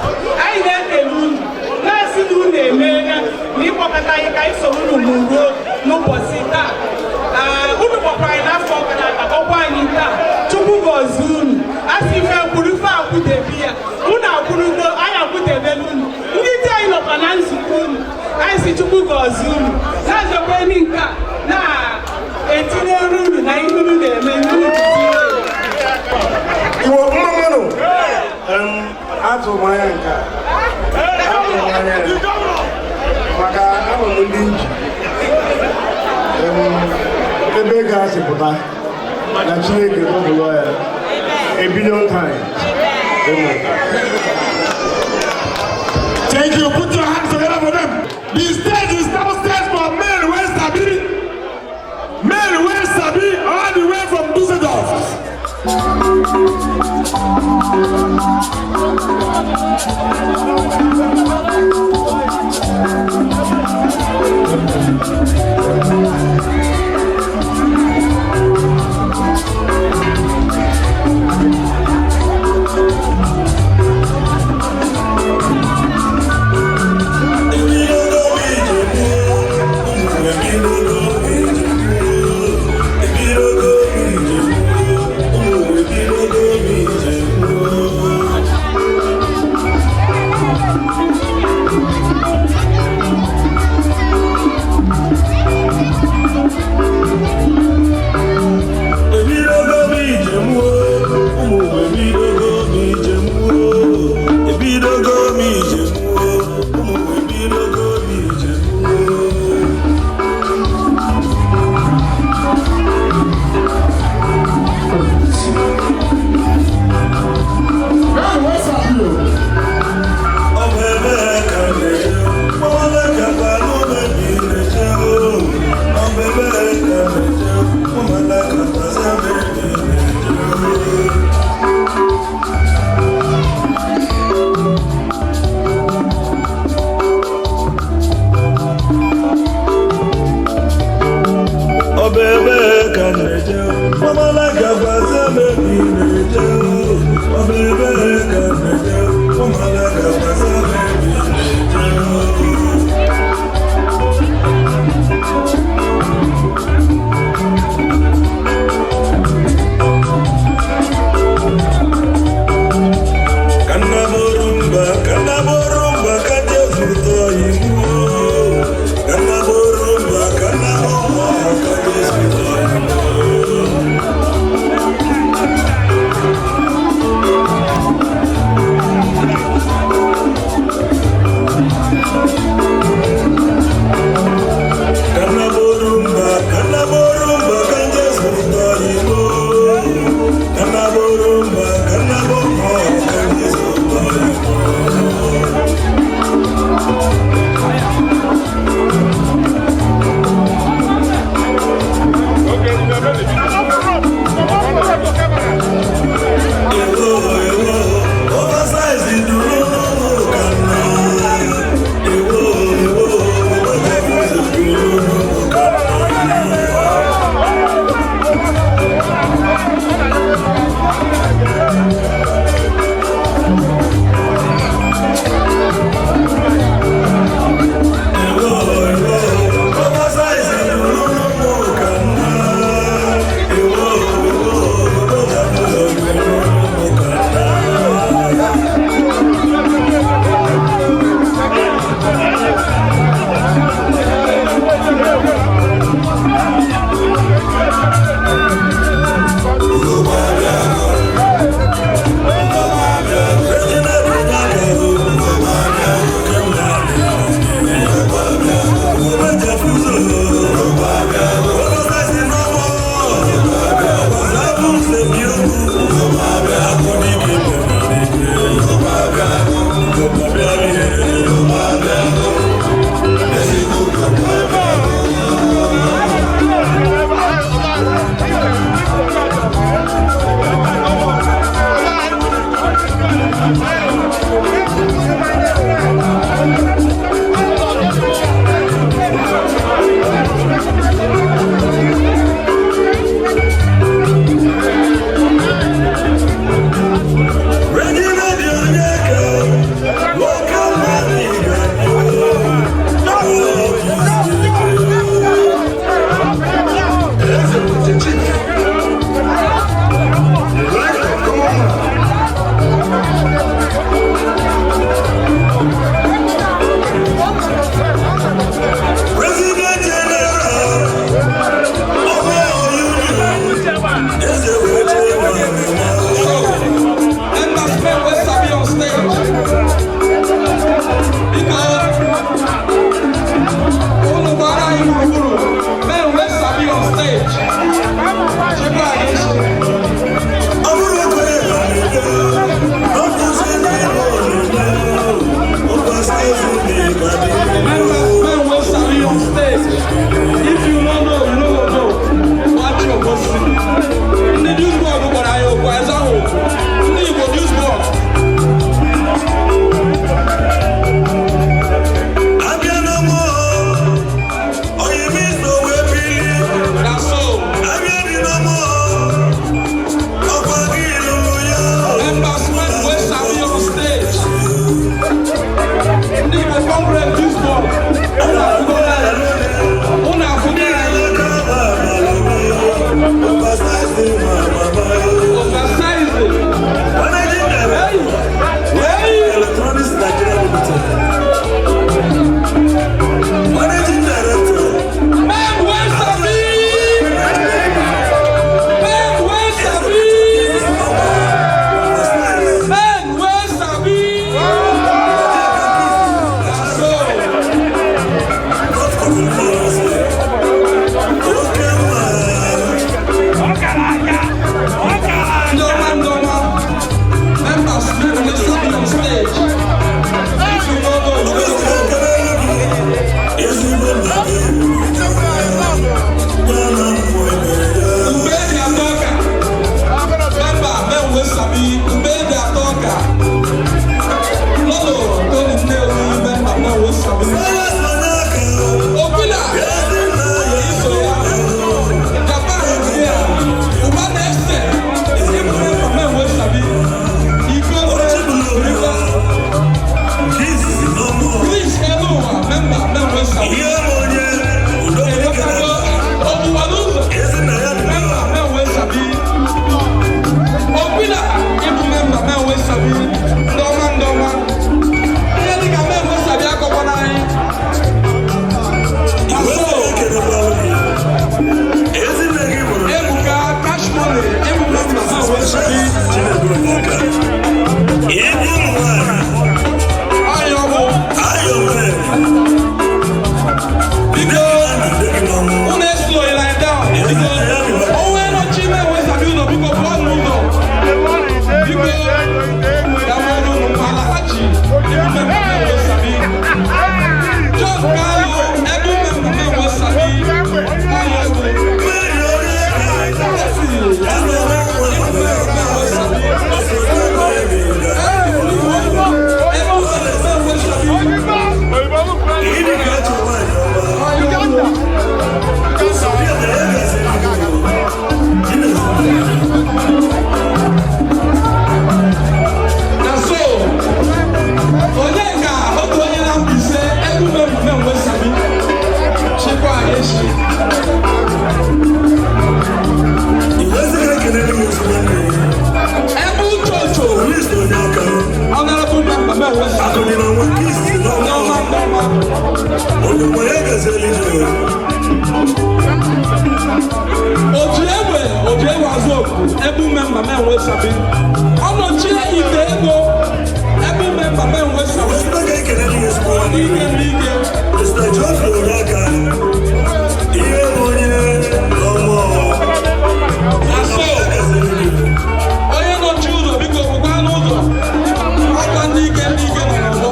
anyị na-ekele unu, na-asị na unu emeela na ịkpọkọta anyị ka anyị soro unu ruo n'ụbọchị taa. Ah, unu kpọkwara anyị n'afọ gara aga, kpọkwa anyị taa. Chukwu gọzie unu. A sị ife kwuru ife akwụdebe ya. Unu akwụrugo, anyị akwụdebela unu. Ndị di anyị nọkwa na nzukọ unu. Anyị si Chukwu gọzie unu. Na-azọkwa emi nke a na-etinye uru na ihe unu na-eme unu. Igbo mma mmanụ. Atụrụ m anya nke a. Atụrụ m anya ya. Maka ama m ndị nji. Ebe ego a si pụta na Chineke tọpụrụ ya a billion times. Amen. Thank you. Put your hands together for them. The stage is now set for men wey sabi. Men wey sabi all the way from Dusseldorf. Oji egbe, oji egbe azụ oku, able member men wey sabi. Ọnọchie ite ego, able member men wey sabi. Ndị ike, ndị ike. Mr. Geoffrey Onyeka, ihe bụ onye ọmụ. Na so, onye nọchi ụzọ biko pụkwa n'ụzọ. Ọkwa ndị ike, ndị ike nọ n'ọgbọ.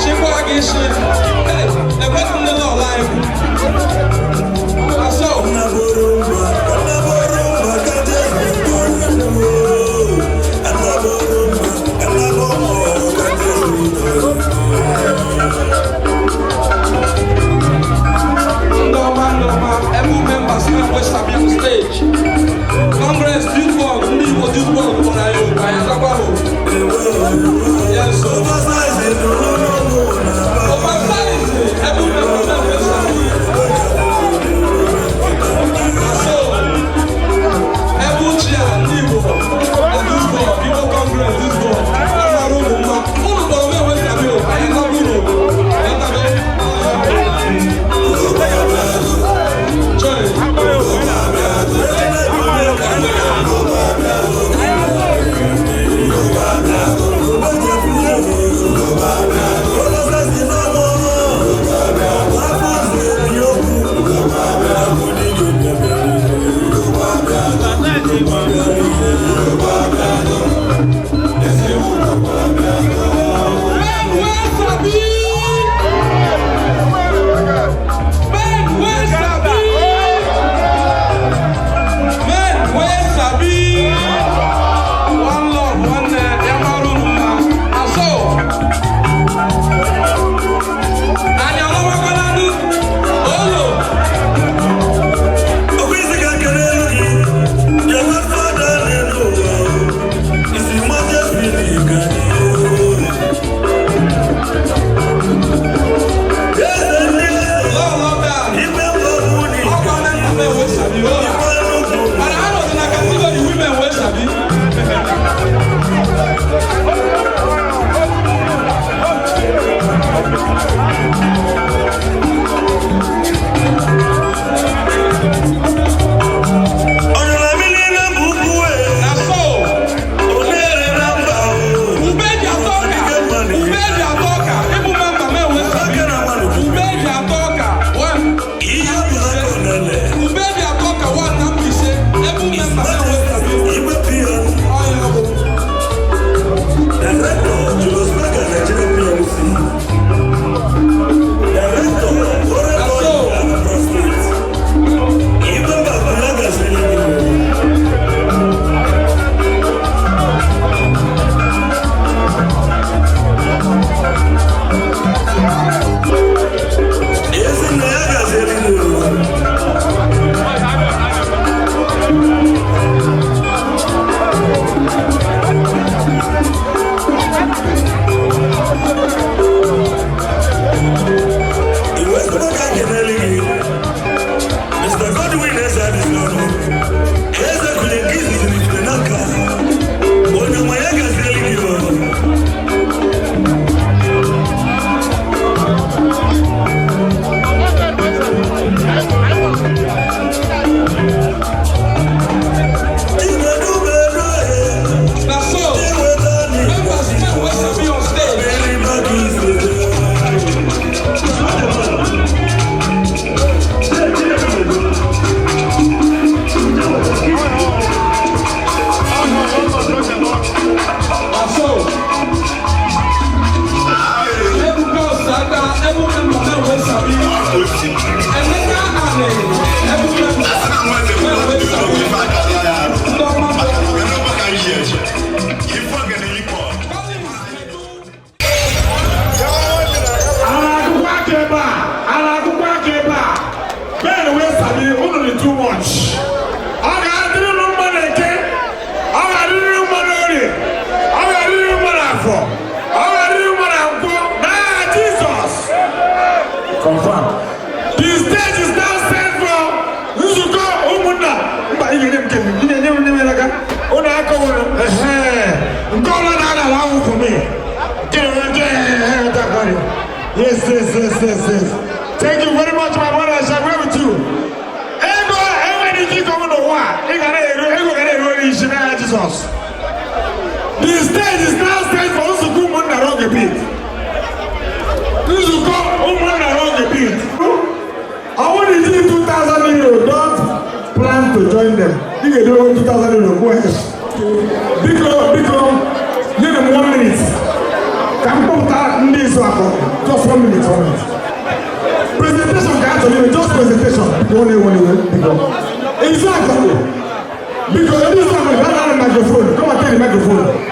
Chịkwa gị isi. Hey, ekwesị ndị lọọlọ anyị kwu. Na so. Ndị ọma, ndị ọma, able members men wey sabi on stage. Congress Duisburg, ndị Igbo Duisburg kpọrọ anyị oku, anyị azakwa ha oku. Yes, sir. Oversize, able members men wey sabi. Na so, able chair ndị Igbo na Duisburg, Igbo Congress Duisburg, amara unu mma. Unu kpọrọ men wey sabi o, anyị azakwa unu oku. Ghọtago? Men wey sabi! Men wey sabi! Men wey sabi! One love, one ya mara unu mma. Na so. Anyị alọwakwala nụ. Olo. Ọkwa men wey sabi. Mana ha nọzi na category women wey sabi. Na so. Ube ji atọ ọka. Ube ji atọ ọka. Ịbụ member men wey sabi. Ube ji atọ ọka. One. Ube ji atọ ọka one na Mbaise. Able member men wey sabi. Ọ ya bụ. Director, Julius Berger Nigeria PLC. Director, Oral Oil, Anambra State. Igwe Babalaga Seligo. Ezinne ya gaziri gị. Iwe ka kenele gị. Mr. Godwin Eze Adịsọnụ. Eze kụnye nke izizi n'ifite n'aka. Onye ọma ya gaziri gị o. Na so. Members men wey sabi on stage. Na so. Ebuka Osaka, able member men wey sabi. Emeka Ane, able member men wey sabi. Ndị ọma. Ala akwụkwọ aka ebe a, ala akwụkwọ aka ebe a. Men wey sabi, unu dị too much. Ọ ga-adịrị unu mma n'Eke, ọ ga-adịrị unu mma n'Orie, ọ ga-adịrị unu mma n'Afọ, ọ ga-adịrị unu mma na Nkwọ, n'aha Jizọs. Confirm. The stage is now set for nzukọ ụmụnna. Mba, ị ga-enye m nke m, ị ga-enye m ndị nwere aka. Unu akọwara, ehe, nke ọbụla na-ada ala ahụ for me. Yes. Thank you very much, my brother. I shall go with you. Jizọs. The stage is now set for Nzukọ Ụmụnna Rugby. Nzukọ Ụmụnna Rugby. Ọ bụrụ na iji €2,000, don't plan to join them. Ị ga-edobe €2,000 kwụọ ya. Biko, biko, nye m one minute. Ka m kpọpụta ndị Izuako. Just one minute, one minute. Presentation ka a chọrọ ime, just presentation. Biko, ọ na-ewe n'iwe, biko. Izuako, biko, ndị Izuako, bịa nara microphone. Come and take the microphone.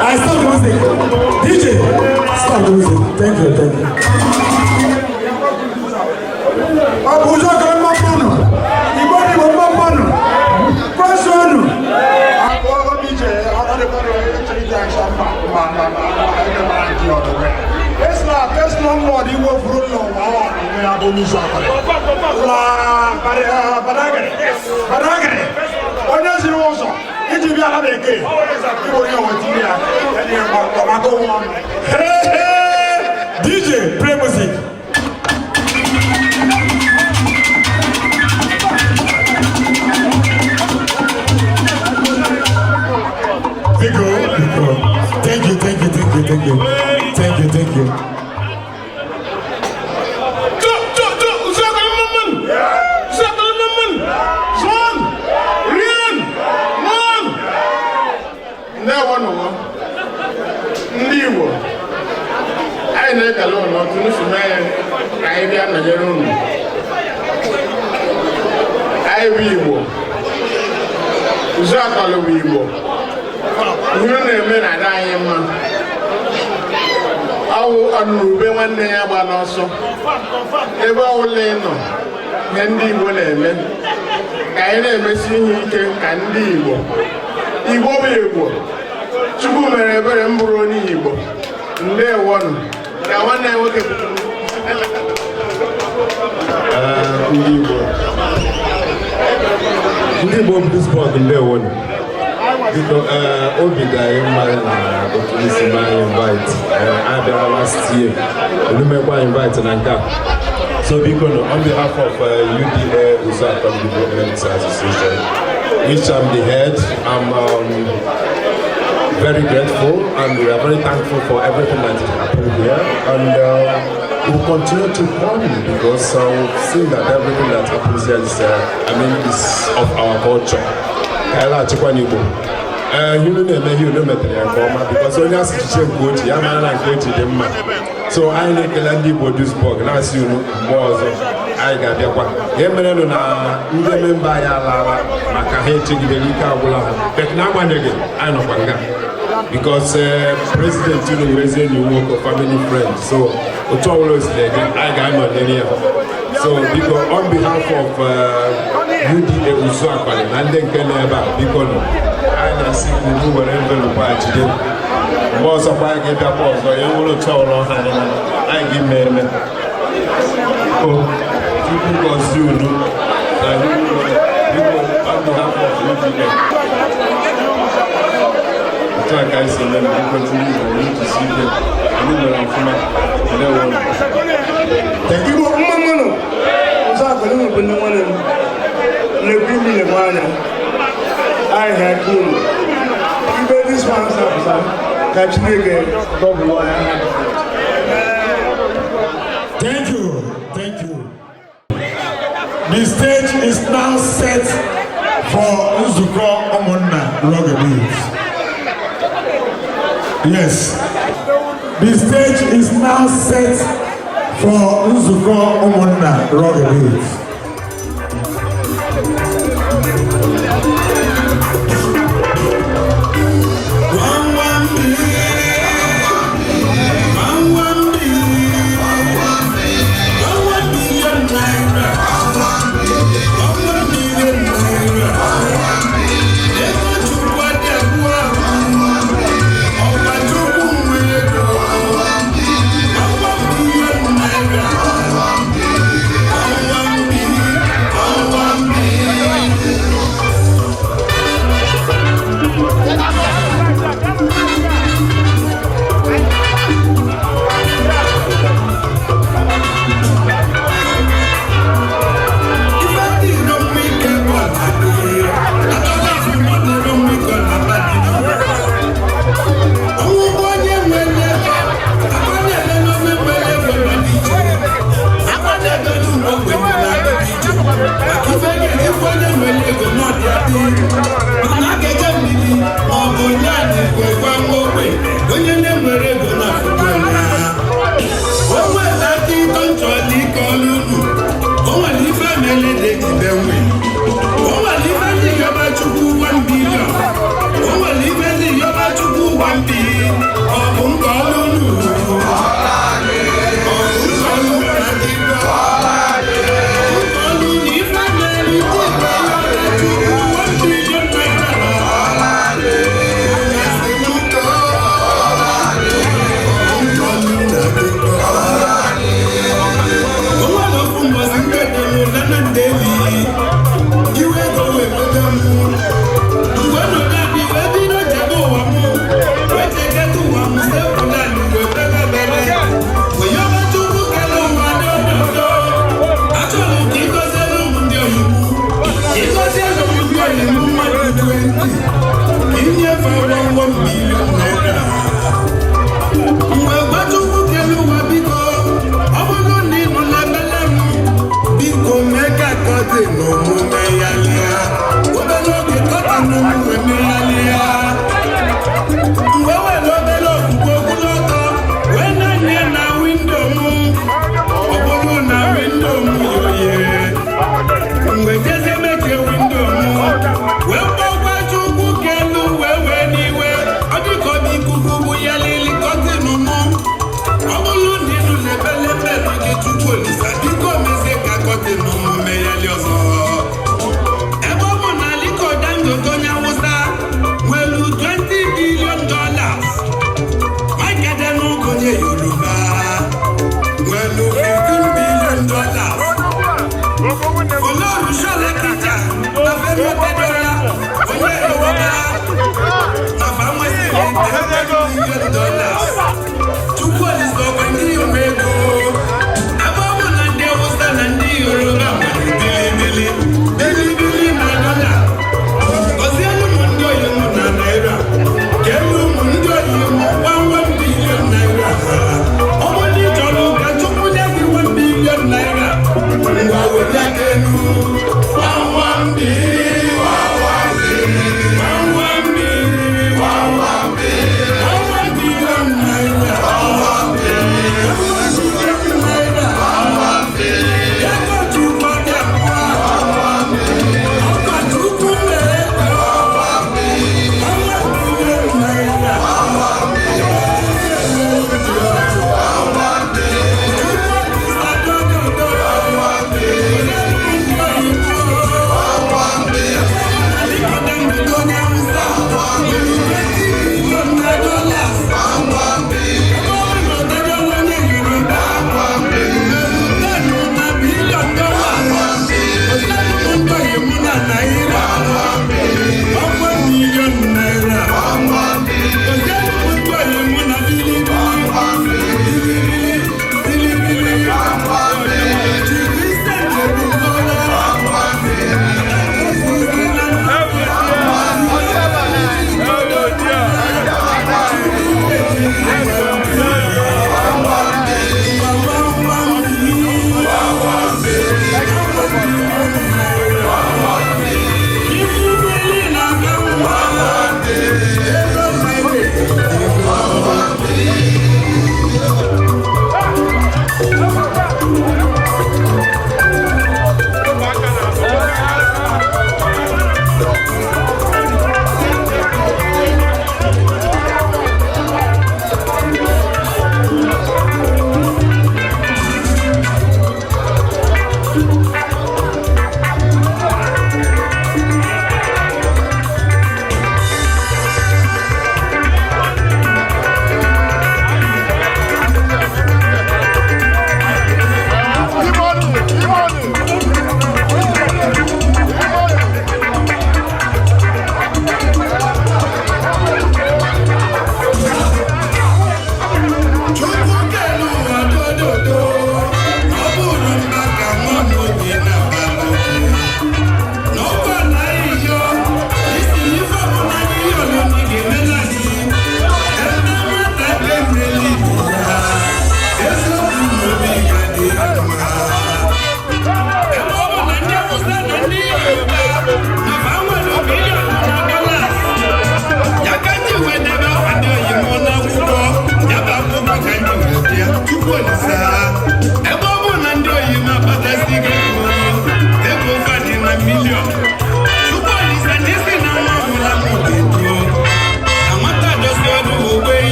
I stop the music. DJ, stop the music. Thank you, thank you. Ọ bụ ụjọ ka mma mmanụ Igbo dị Igbo mma mmanụ kwesịọnụ. Onye ziri ụzọ iji bịa ala bekee igbo onye wetinye ya maka onwe ọnụ. Hey, hey! DJ, play music. Biko, biko. Thank you, thank you, thank you, thank you. Thank you, thank you. Ndewo. Ndị Igbo, anyị na-ekele unu otu unu si mee ka anyị bịa nọnyere unu. Anyị bụ Igbo, Uzuakọlị bụ Igbo. Ihe unu na-eme na-adị anyị mma. Ọwụ ọnụrụbe nwanne ya gba n'ọsọ. Ebe ọbụla ị nọ, ihe ndị Igbo na-eme, ka anyị na-emesi ihe ike ka ndị Igbo. Igbo bụ Igbo. Chukwu mere ebere m bụrụ onye Igbo. Ndewonụ. Na nwanne ya nwoke. Ndị Igbo, ndị Igbo Duisburg, ndewonụ. Biko, obi dị anyị mma na otu isi mee anyị invite. Anyị bịara last year, unu invite na nke a. So biko nụ, on behalf of UDA Uzuakọlị Development Association, which I'm the head, I'm very grateful and we are very thankful for everything that is happening here, and we'll continue to come because we've seen that everything that happens here is, I mean, is of our culture. Ka anyị laghachikwa n'Igbo. Ee, ihe unu na-eme ihe unu metere ya nke ọma, because onye asị chiche nke ochie ya mara na nke ochie dị mma. So anyị na-ekele ndị Igbo Duisburg, na-asị unu mgbe ọzọ anyị ga-abịakwa. Ihe merenụ na ndị member anyị alaala maka ha echegidere ike agwụla ha, but n'agbanyeghị anyị nọkwa nga because president unu nwere ezi enyi nwoke, family friend, so otu ọbụla o siri eje, anyị ga-anọnyere ya. So biko, on behalf of UDA Uzuakọlị na ndị nke nọ ebe a, biko nụ, anyị na-asị ka unu were envelope a jide. Mgbe ọzọkwa anyị ga-ebịakwa ọzọ ya nwere otu ọbụla ọha anyị na anyị ga-eme eme. O Chukwu gọzie unu na biko, on behalf of UDA. Otu a ka anyị si eme na ekwentị ndị Igbo n'ịtụsi ike. Anyị mere ọfụma. Ndewo. Igbo mma mmanụ ọzọ akọrọ unu bụ ndị nwanne m lekwa imi lekwa anya ahịhịa aka unu ibe this one sapụta ka Chineke dọbụrụ ya. Thank you. Thank you. The stage is now set for Nzukọ Ụmụnna Rugged. Yes. The stage is now set for Nzukọ Ụmụnna Rugged. ₦1 million.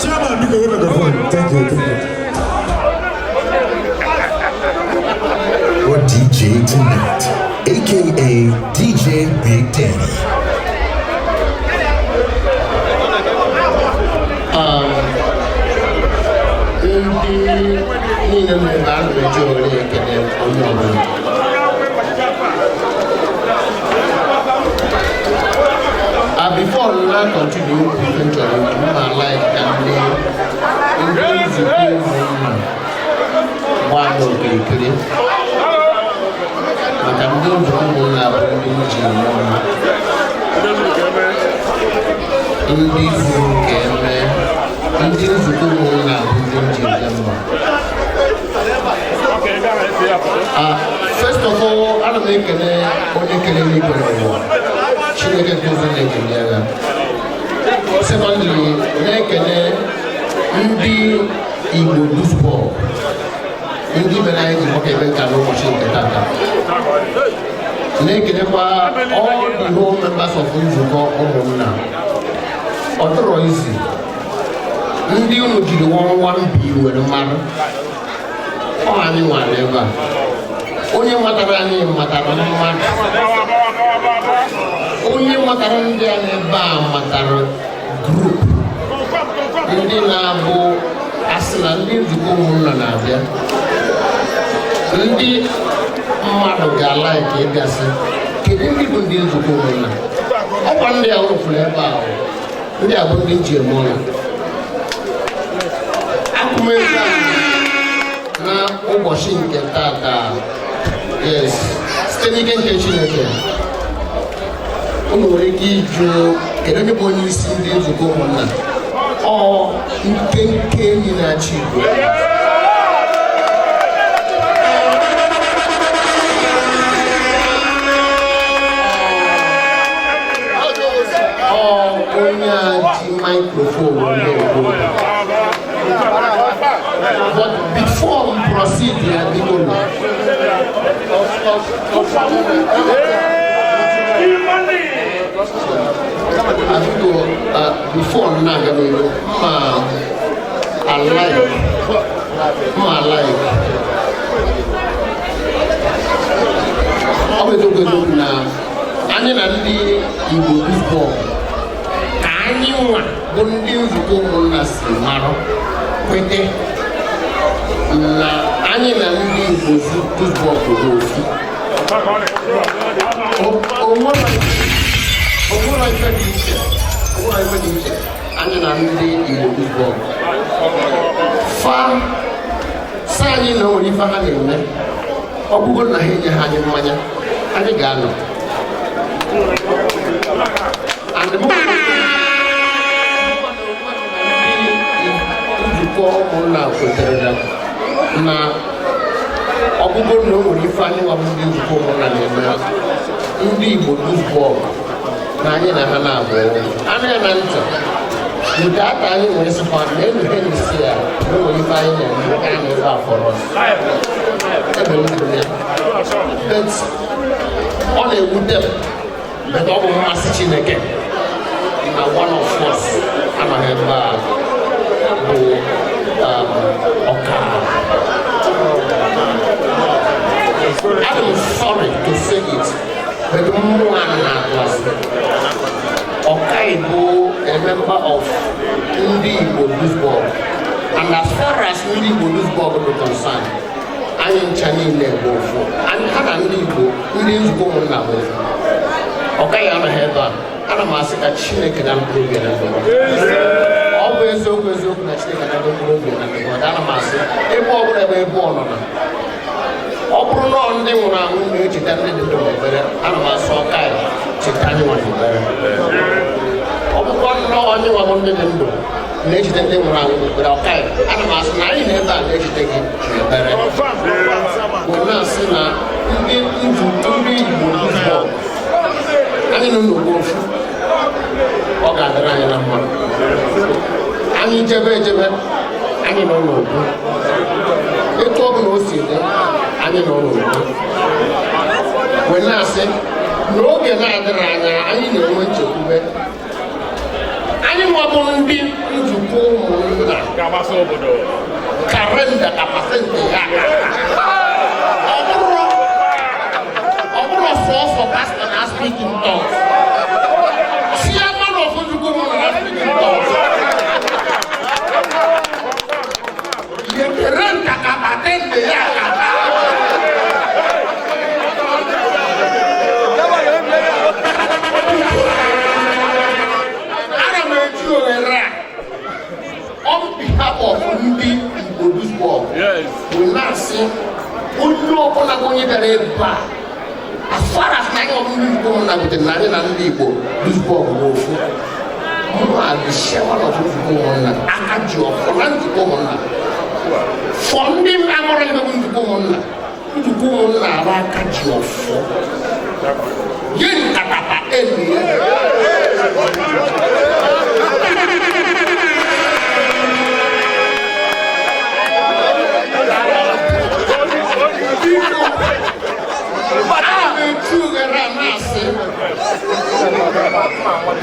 Chairman, biko, wait microphone. Thank you, thank you. Or DJ Tonight, aka DJ Big Danny. Ndị niile nọ ebe a na-eji ohere ekele onye ọbụla. Before na continue okwu ife m chọrọ ikwu, mma like ka ndị nzukọ ụmụnna gbaa m okirikiri maka ndị nzukọ ụmụnna bụ ndị m ji eme ọnụ, ndị zuru ka eme. Ndị nzukọ ụmụnna bụ ndị m ji eme mma. First of all, ana m ekele onye kere eluigwe n'ụwa, Chineke nke ụzọ na-ekele ya. Secondly, na-ekele ndị Igbo Duisburg, ndị mere anyị ji nwoke ebe nka n'ụbọchị nke tata. Na-ekelekwa all the whole members of nzukọ ụmụnna. Ọ dịrọ izi ndị unu jiri one bi were mmanụ ọ anyị nwere ebe a. Onye matara anyị matara mmadụ. Onye matara ndị a n'ebe a matara group ndị na-abụ asị na ndị nzukọ ụmụnna na-abịa. Ndị mmadụ ga-ala ka ịbịasị kedu ndị bụ ndị nzukọ ụmụnna? Ọkwa ndị a wụfuru ebe a, ndị a bụ ndị nji eme ọnụ. Akụmebe a na ụbọchị nke tata, yes, site n'ike nke Chineke, unu nwere ike ịjụ kedu onye bụ onye isi ndị nzukọ ụmụnna? Ọ nkenke enyi na-achị igwe. Ọ onye a ji microphone na-ekwu. But before we proceed, ya biko nọ. Biko, before m na-aga n'ihu, mma alike. Ọ bụ eziokwu eziokwu na anyị na ndị Igbo Duisburg ka anyị nwa bụ ndị nzukọ ụmụnna si marụ kwete na anyị na ndị Igbo Duisburg bụ ofu. Onwere ife dị iche, onwere ife dị iche anyị na ndị Igbo Duisburg. Fa sa anyị na onwere ife ha na-eme, ọ bụgo na ha enye ha anyị mmanya, anyị ga-anọ. And nzukọ ụmụnna kwetere na ọgụgụ na o nwere ife anyị nwa bụ ndị nzukọ ụmụnna na-eme ndị Igbo Duisburg na anyị na ha na-abụ anụ ya na ntị nke aka anyị nwere sịkwa na elu ha n'isi ya na o nwere ife anyị na-eme ka anyị na-ebe afọrọ ebe ya. But ọ na-ewute m, but ọ bụ mmasị Chineke na one of us anọghị ebe a bụ ọka. I'm sorry to say it, but mmụọ na-atụ asị. Ọka bụ a member of ndị Igbo Duisburg, and as far as ndị Igbo Duisburg is concerned, anyị ncha niile bụ ofu. Ha na ndị Igbo, ndị nzukọ ụmụnna bụ ofu. Ọka ya anọghị ebe a, ana m asị ka Chineke na mkpụrụ obi na ndụ. Ọ bụ eziokwu eziokwu na Chineke na mkpụrụ obi na ndụ. Ana m asị ebe ọ bụla ebe ọ nọ na ọ bụrụ na ndị nwụrụ anwụ na-echeta ndị dị ndụ n'ekpere, ana m asị ọka ya cheta anyị nwa n'ekpere. Ọ bụkwa nnọọ anyị nwa bụ ndị dị ndụ na-echeta ndị nwụrụ anwụ n'ekpere, ọka ya ana m asị na anyị na ebe a na-echeta gị n'ekpere. Wee na-asị na ndị Igbo Duisburg anyị nọ n'ogbo ofu, ọ ga-adịrị anyị na mma. Anyị jebe ejebe, anyị nọ n'ogbo. Etu ọ bụla o si dị, anyị nọ n'ogbo. Wee na-asị n'oge na-adịrị anya anyị na-enwe nchekwube. Anyị nwabụ ndị nzukọ ụmụnna Ga-agbasa obodo. Karenda ka pasente ya. Ọ bụrụ sọsọ pastor na speak in tongues. Chairman of nzukọ ụmụnna na speak in tongues. Yekerenda ka patente ya. Ana m eji ohere a on behalf of ndị Igbo Duisburg wee na-asị onye ọbụla bụ onye bịara ebe a, as far as na anyị ọbụ ndị Igbo na butere na anyị na ndị Igbo Duisburg bụ ofu. Mụ a the chairman of nzukọ ụmụnna, aka ji ọfọ na nzukọ ụmụnna, fọ ndị amụrụ ihe bụ nzukọ ụmụnna, nzukọ ụmụnna arụ aka ji ọfọ ye nkatapa elie. Ana m eji ohere a na-asị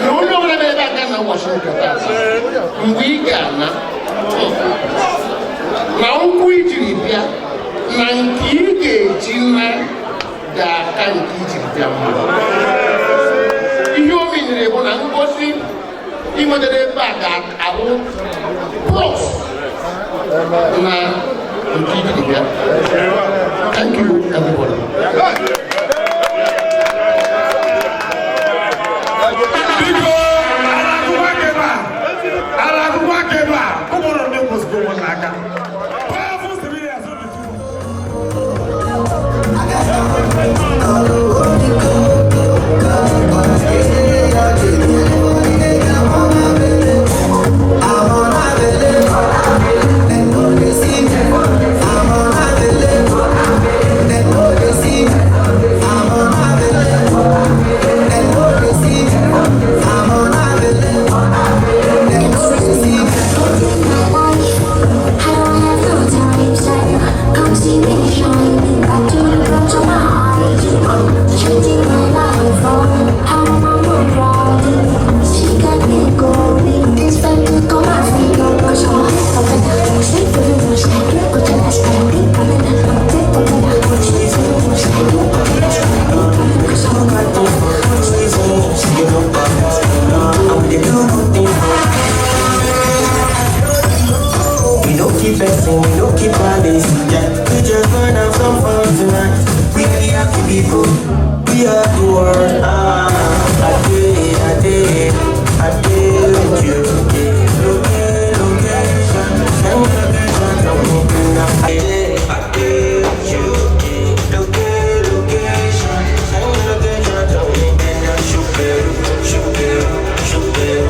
na onye ọbụla bụ ebe aga na ụbọchị nke taa, mgbe ị ga-ana na ụkwụ ijiri bịa na nke ị ga-eji na ga-aka nke ijiri bịa mma. Ihe o menyere bụ na ngosi ị nwetara ebe a ga-abụ plus na nke ijiri bịa. Thank you, everybody. Biko, ala akwụkwọ aka ebe a, ala akwụkwọ aka ebe a, ụmụrụ ndị kwụsịrị ụmụnna aka. Powerful civilians of the two. We don't keep betting, we don't keep promise. Yeah, we just gonna have some fun tonight. We are the happy people, we are the world. Ah, I did with you. Location, send location, tell me now. I did with you. Location, send location, tell me now. Shoot it, shoot it, shoot it.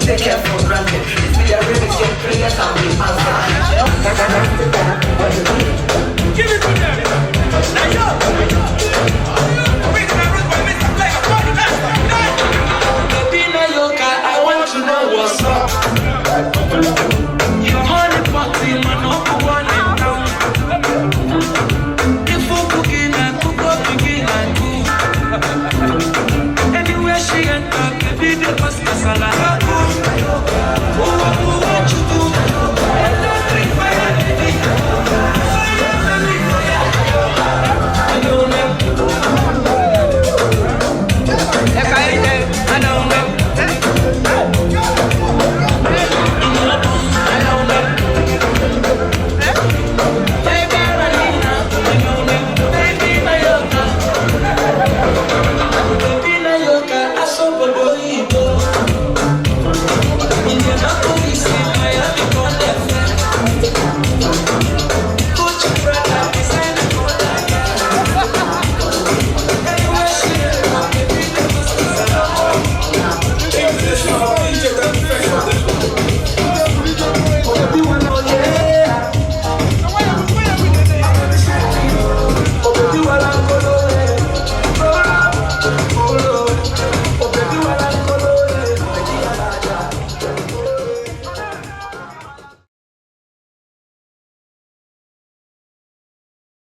Take care for granted.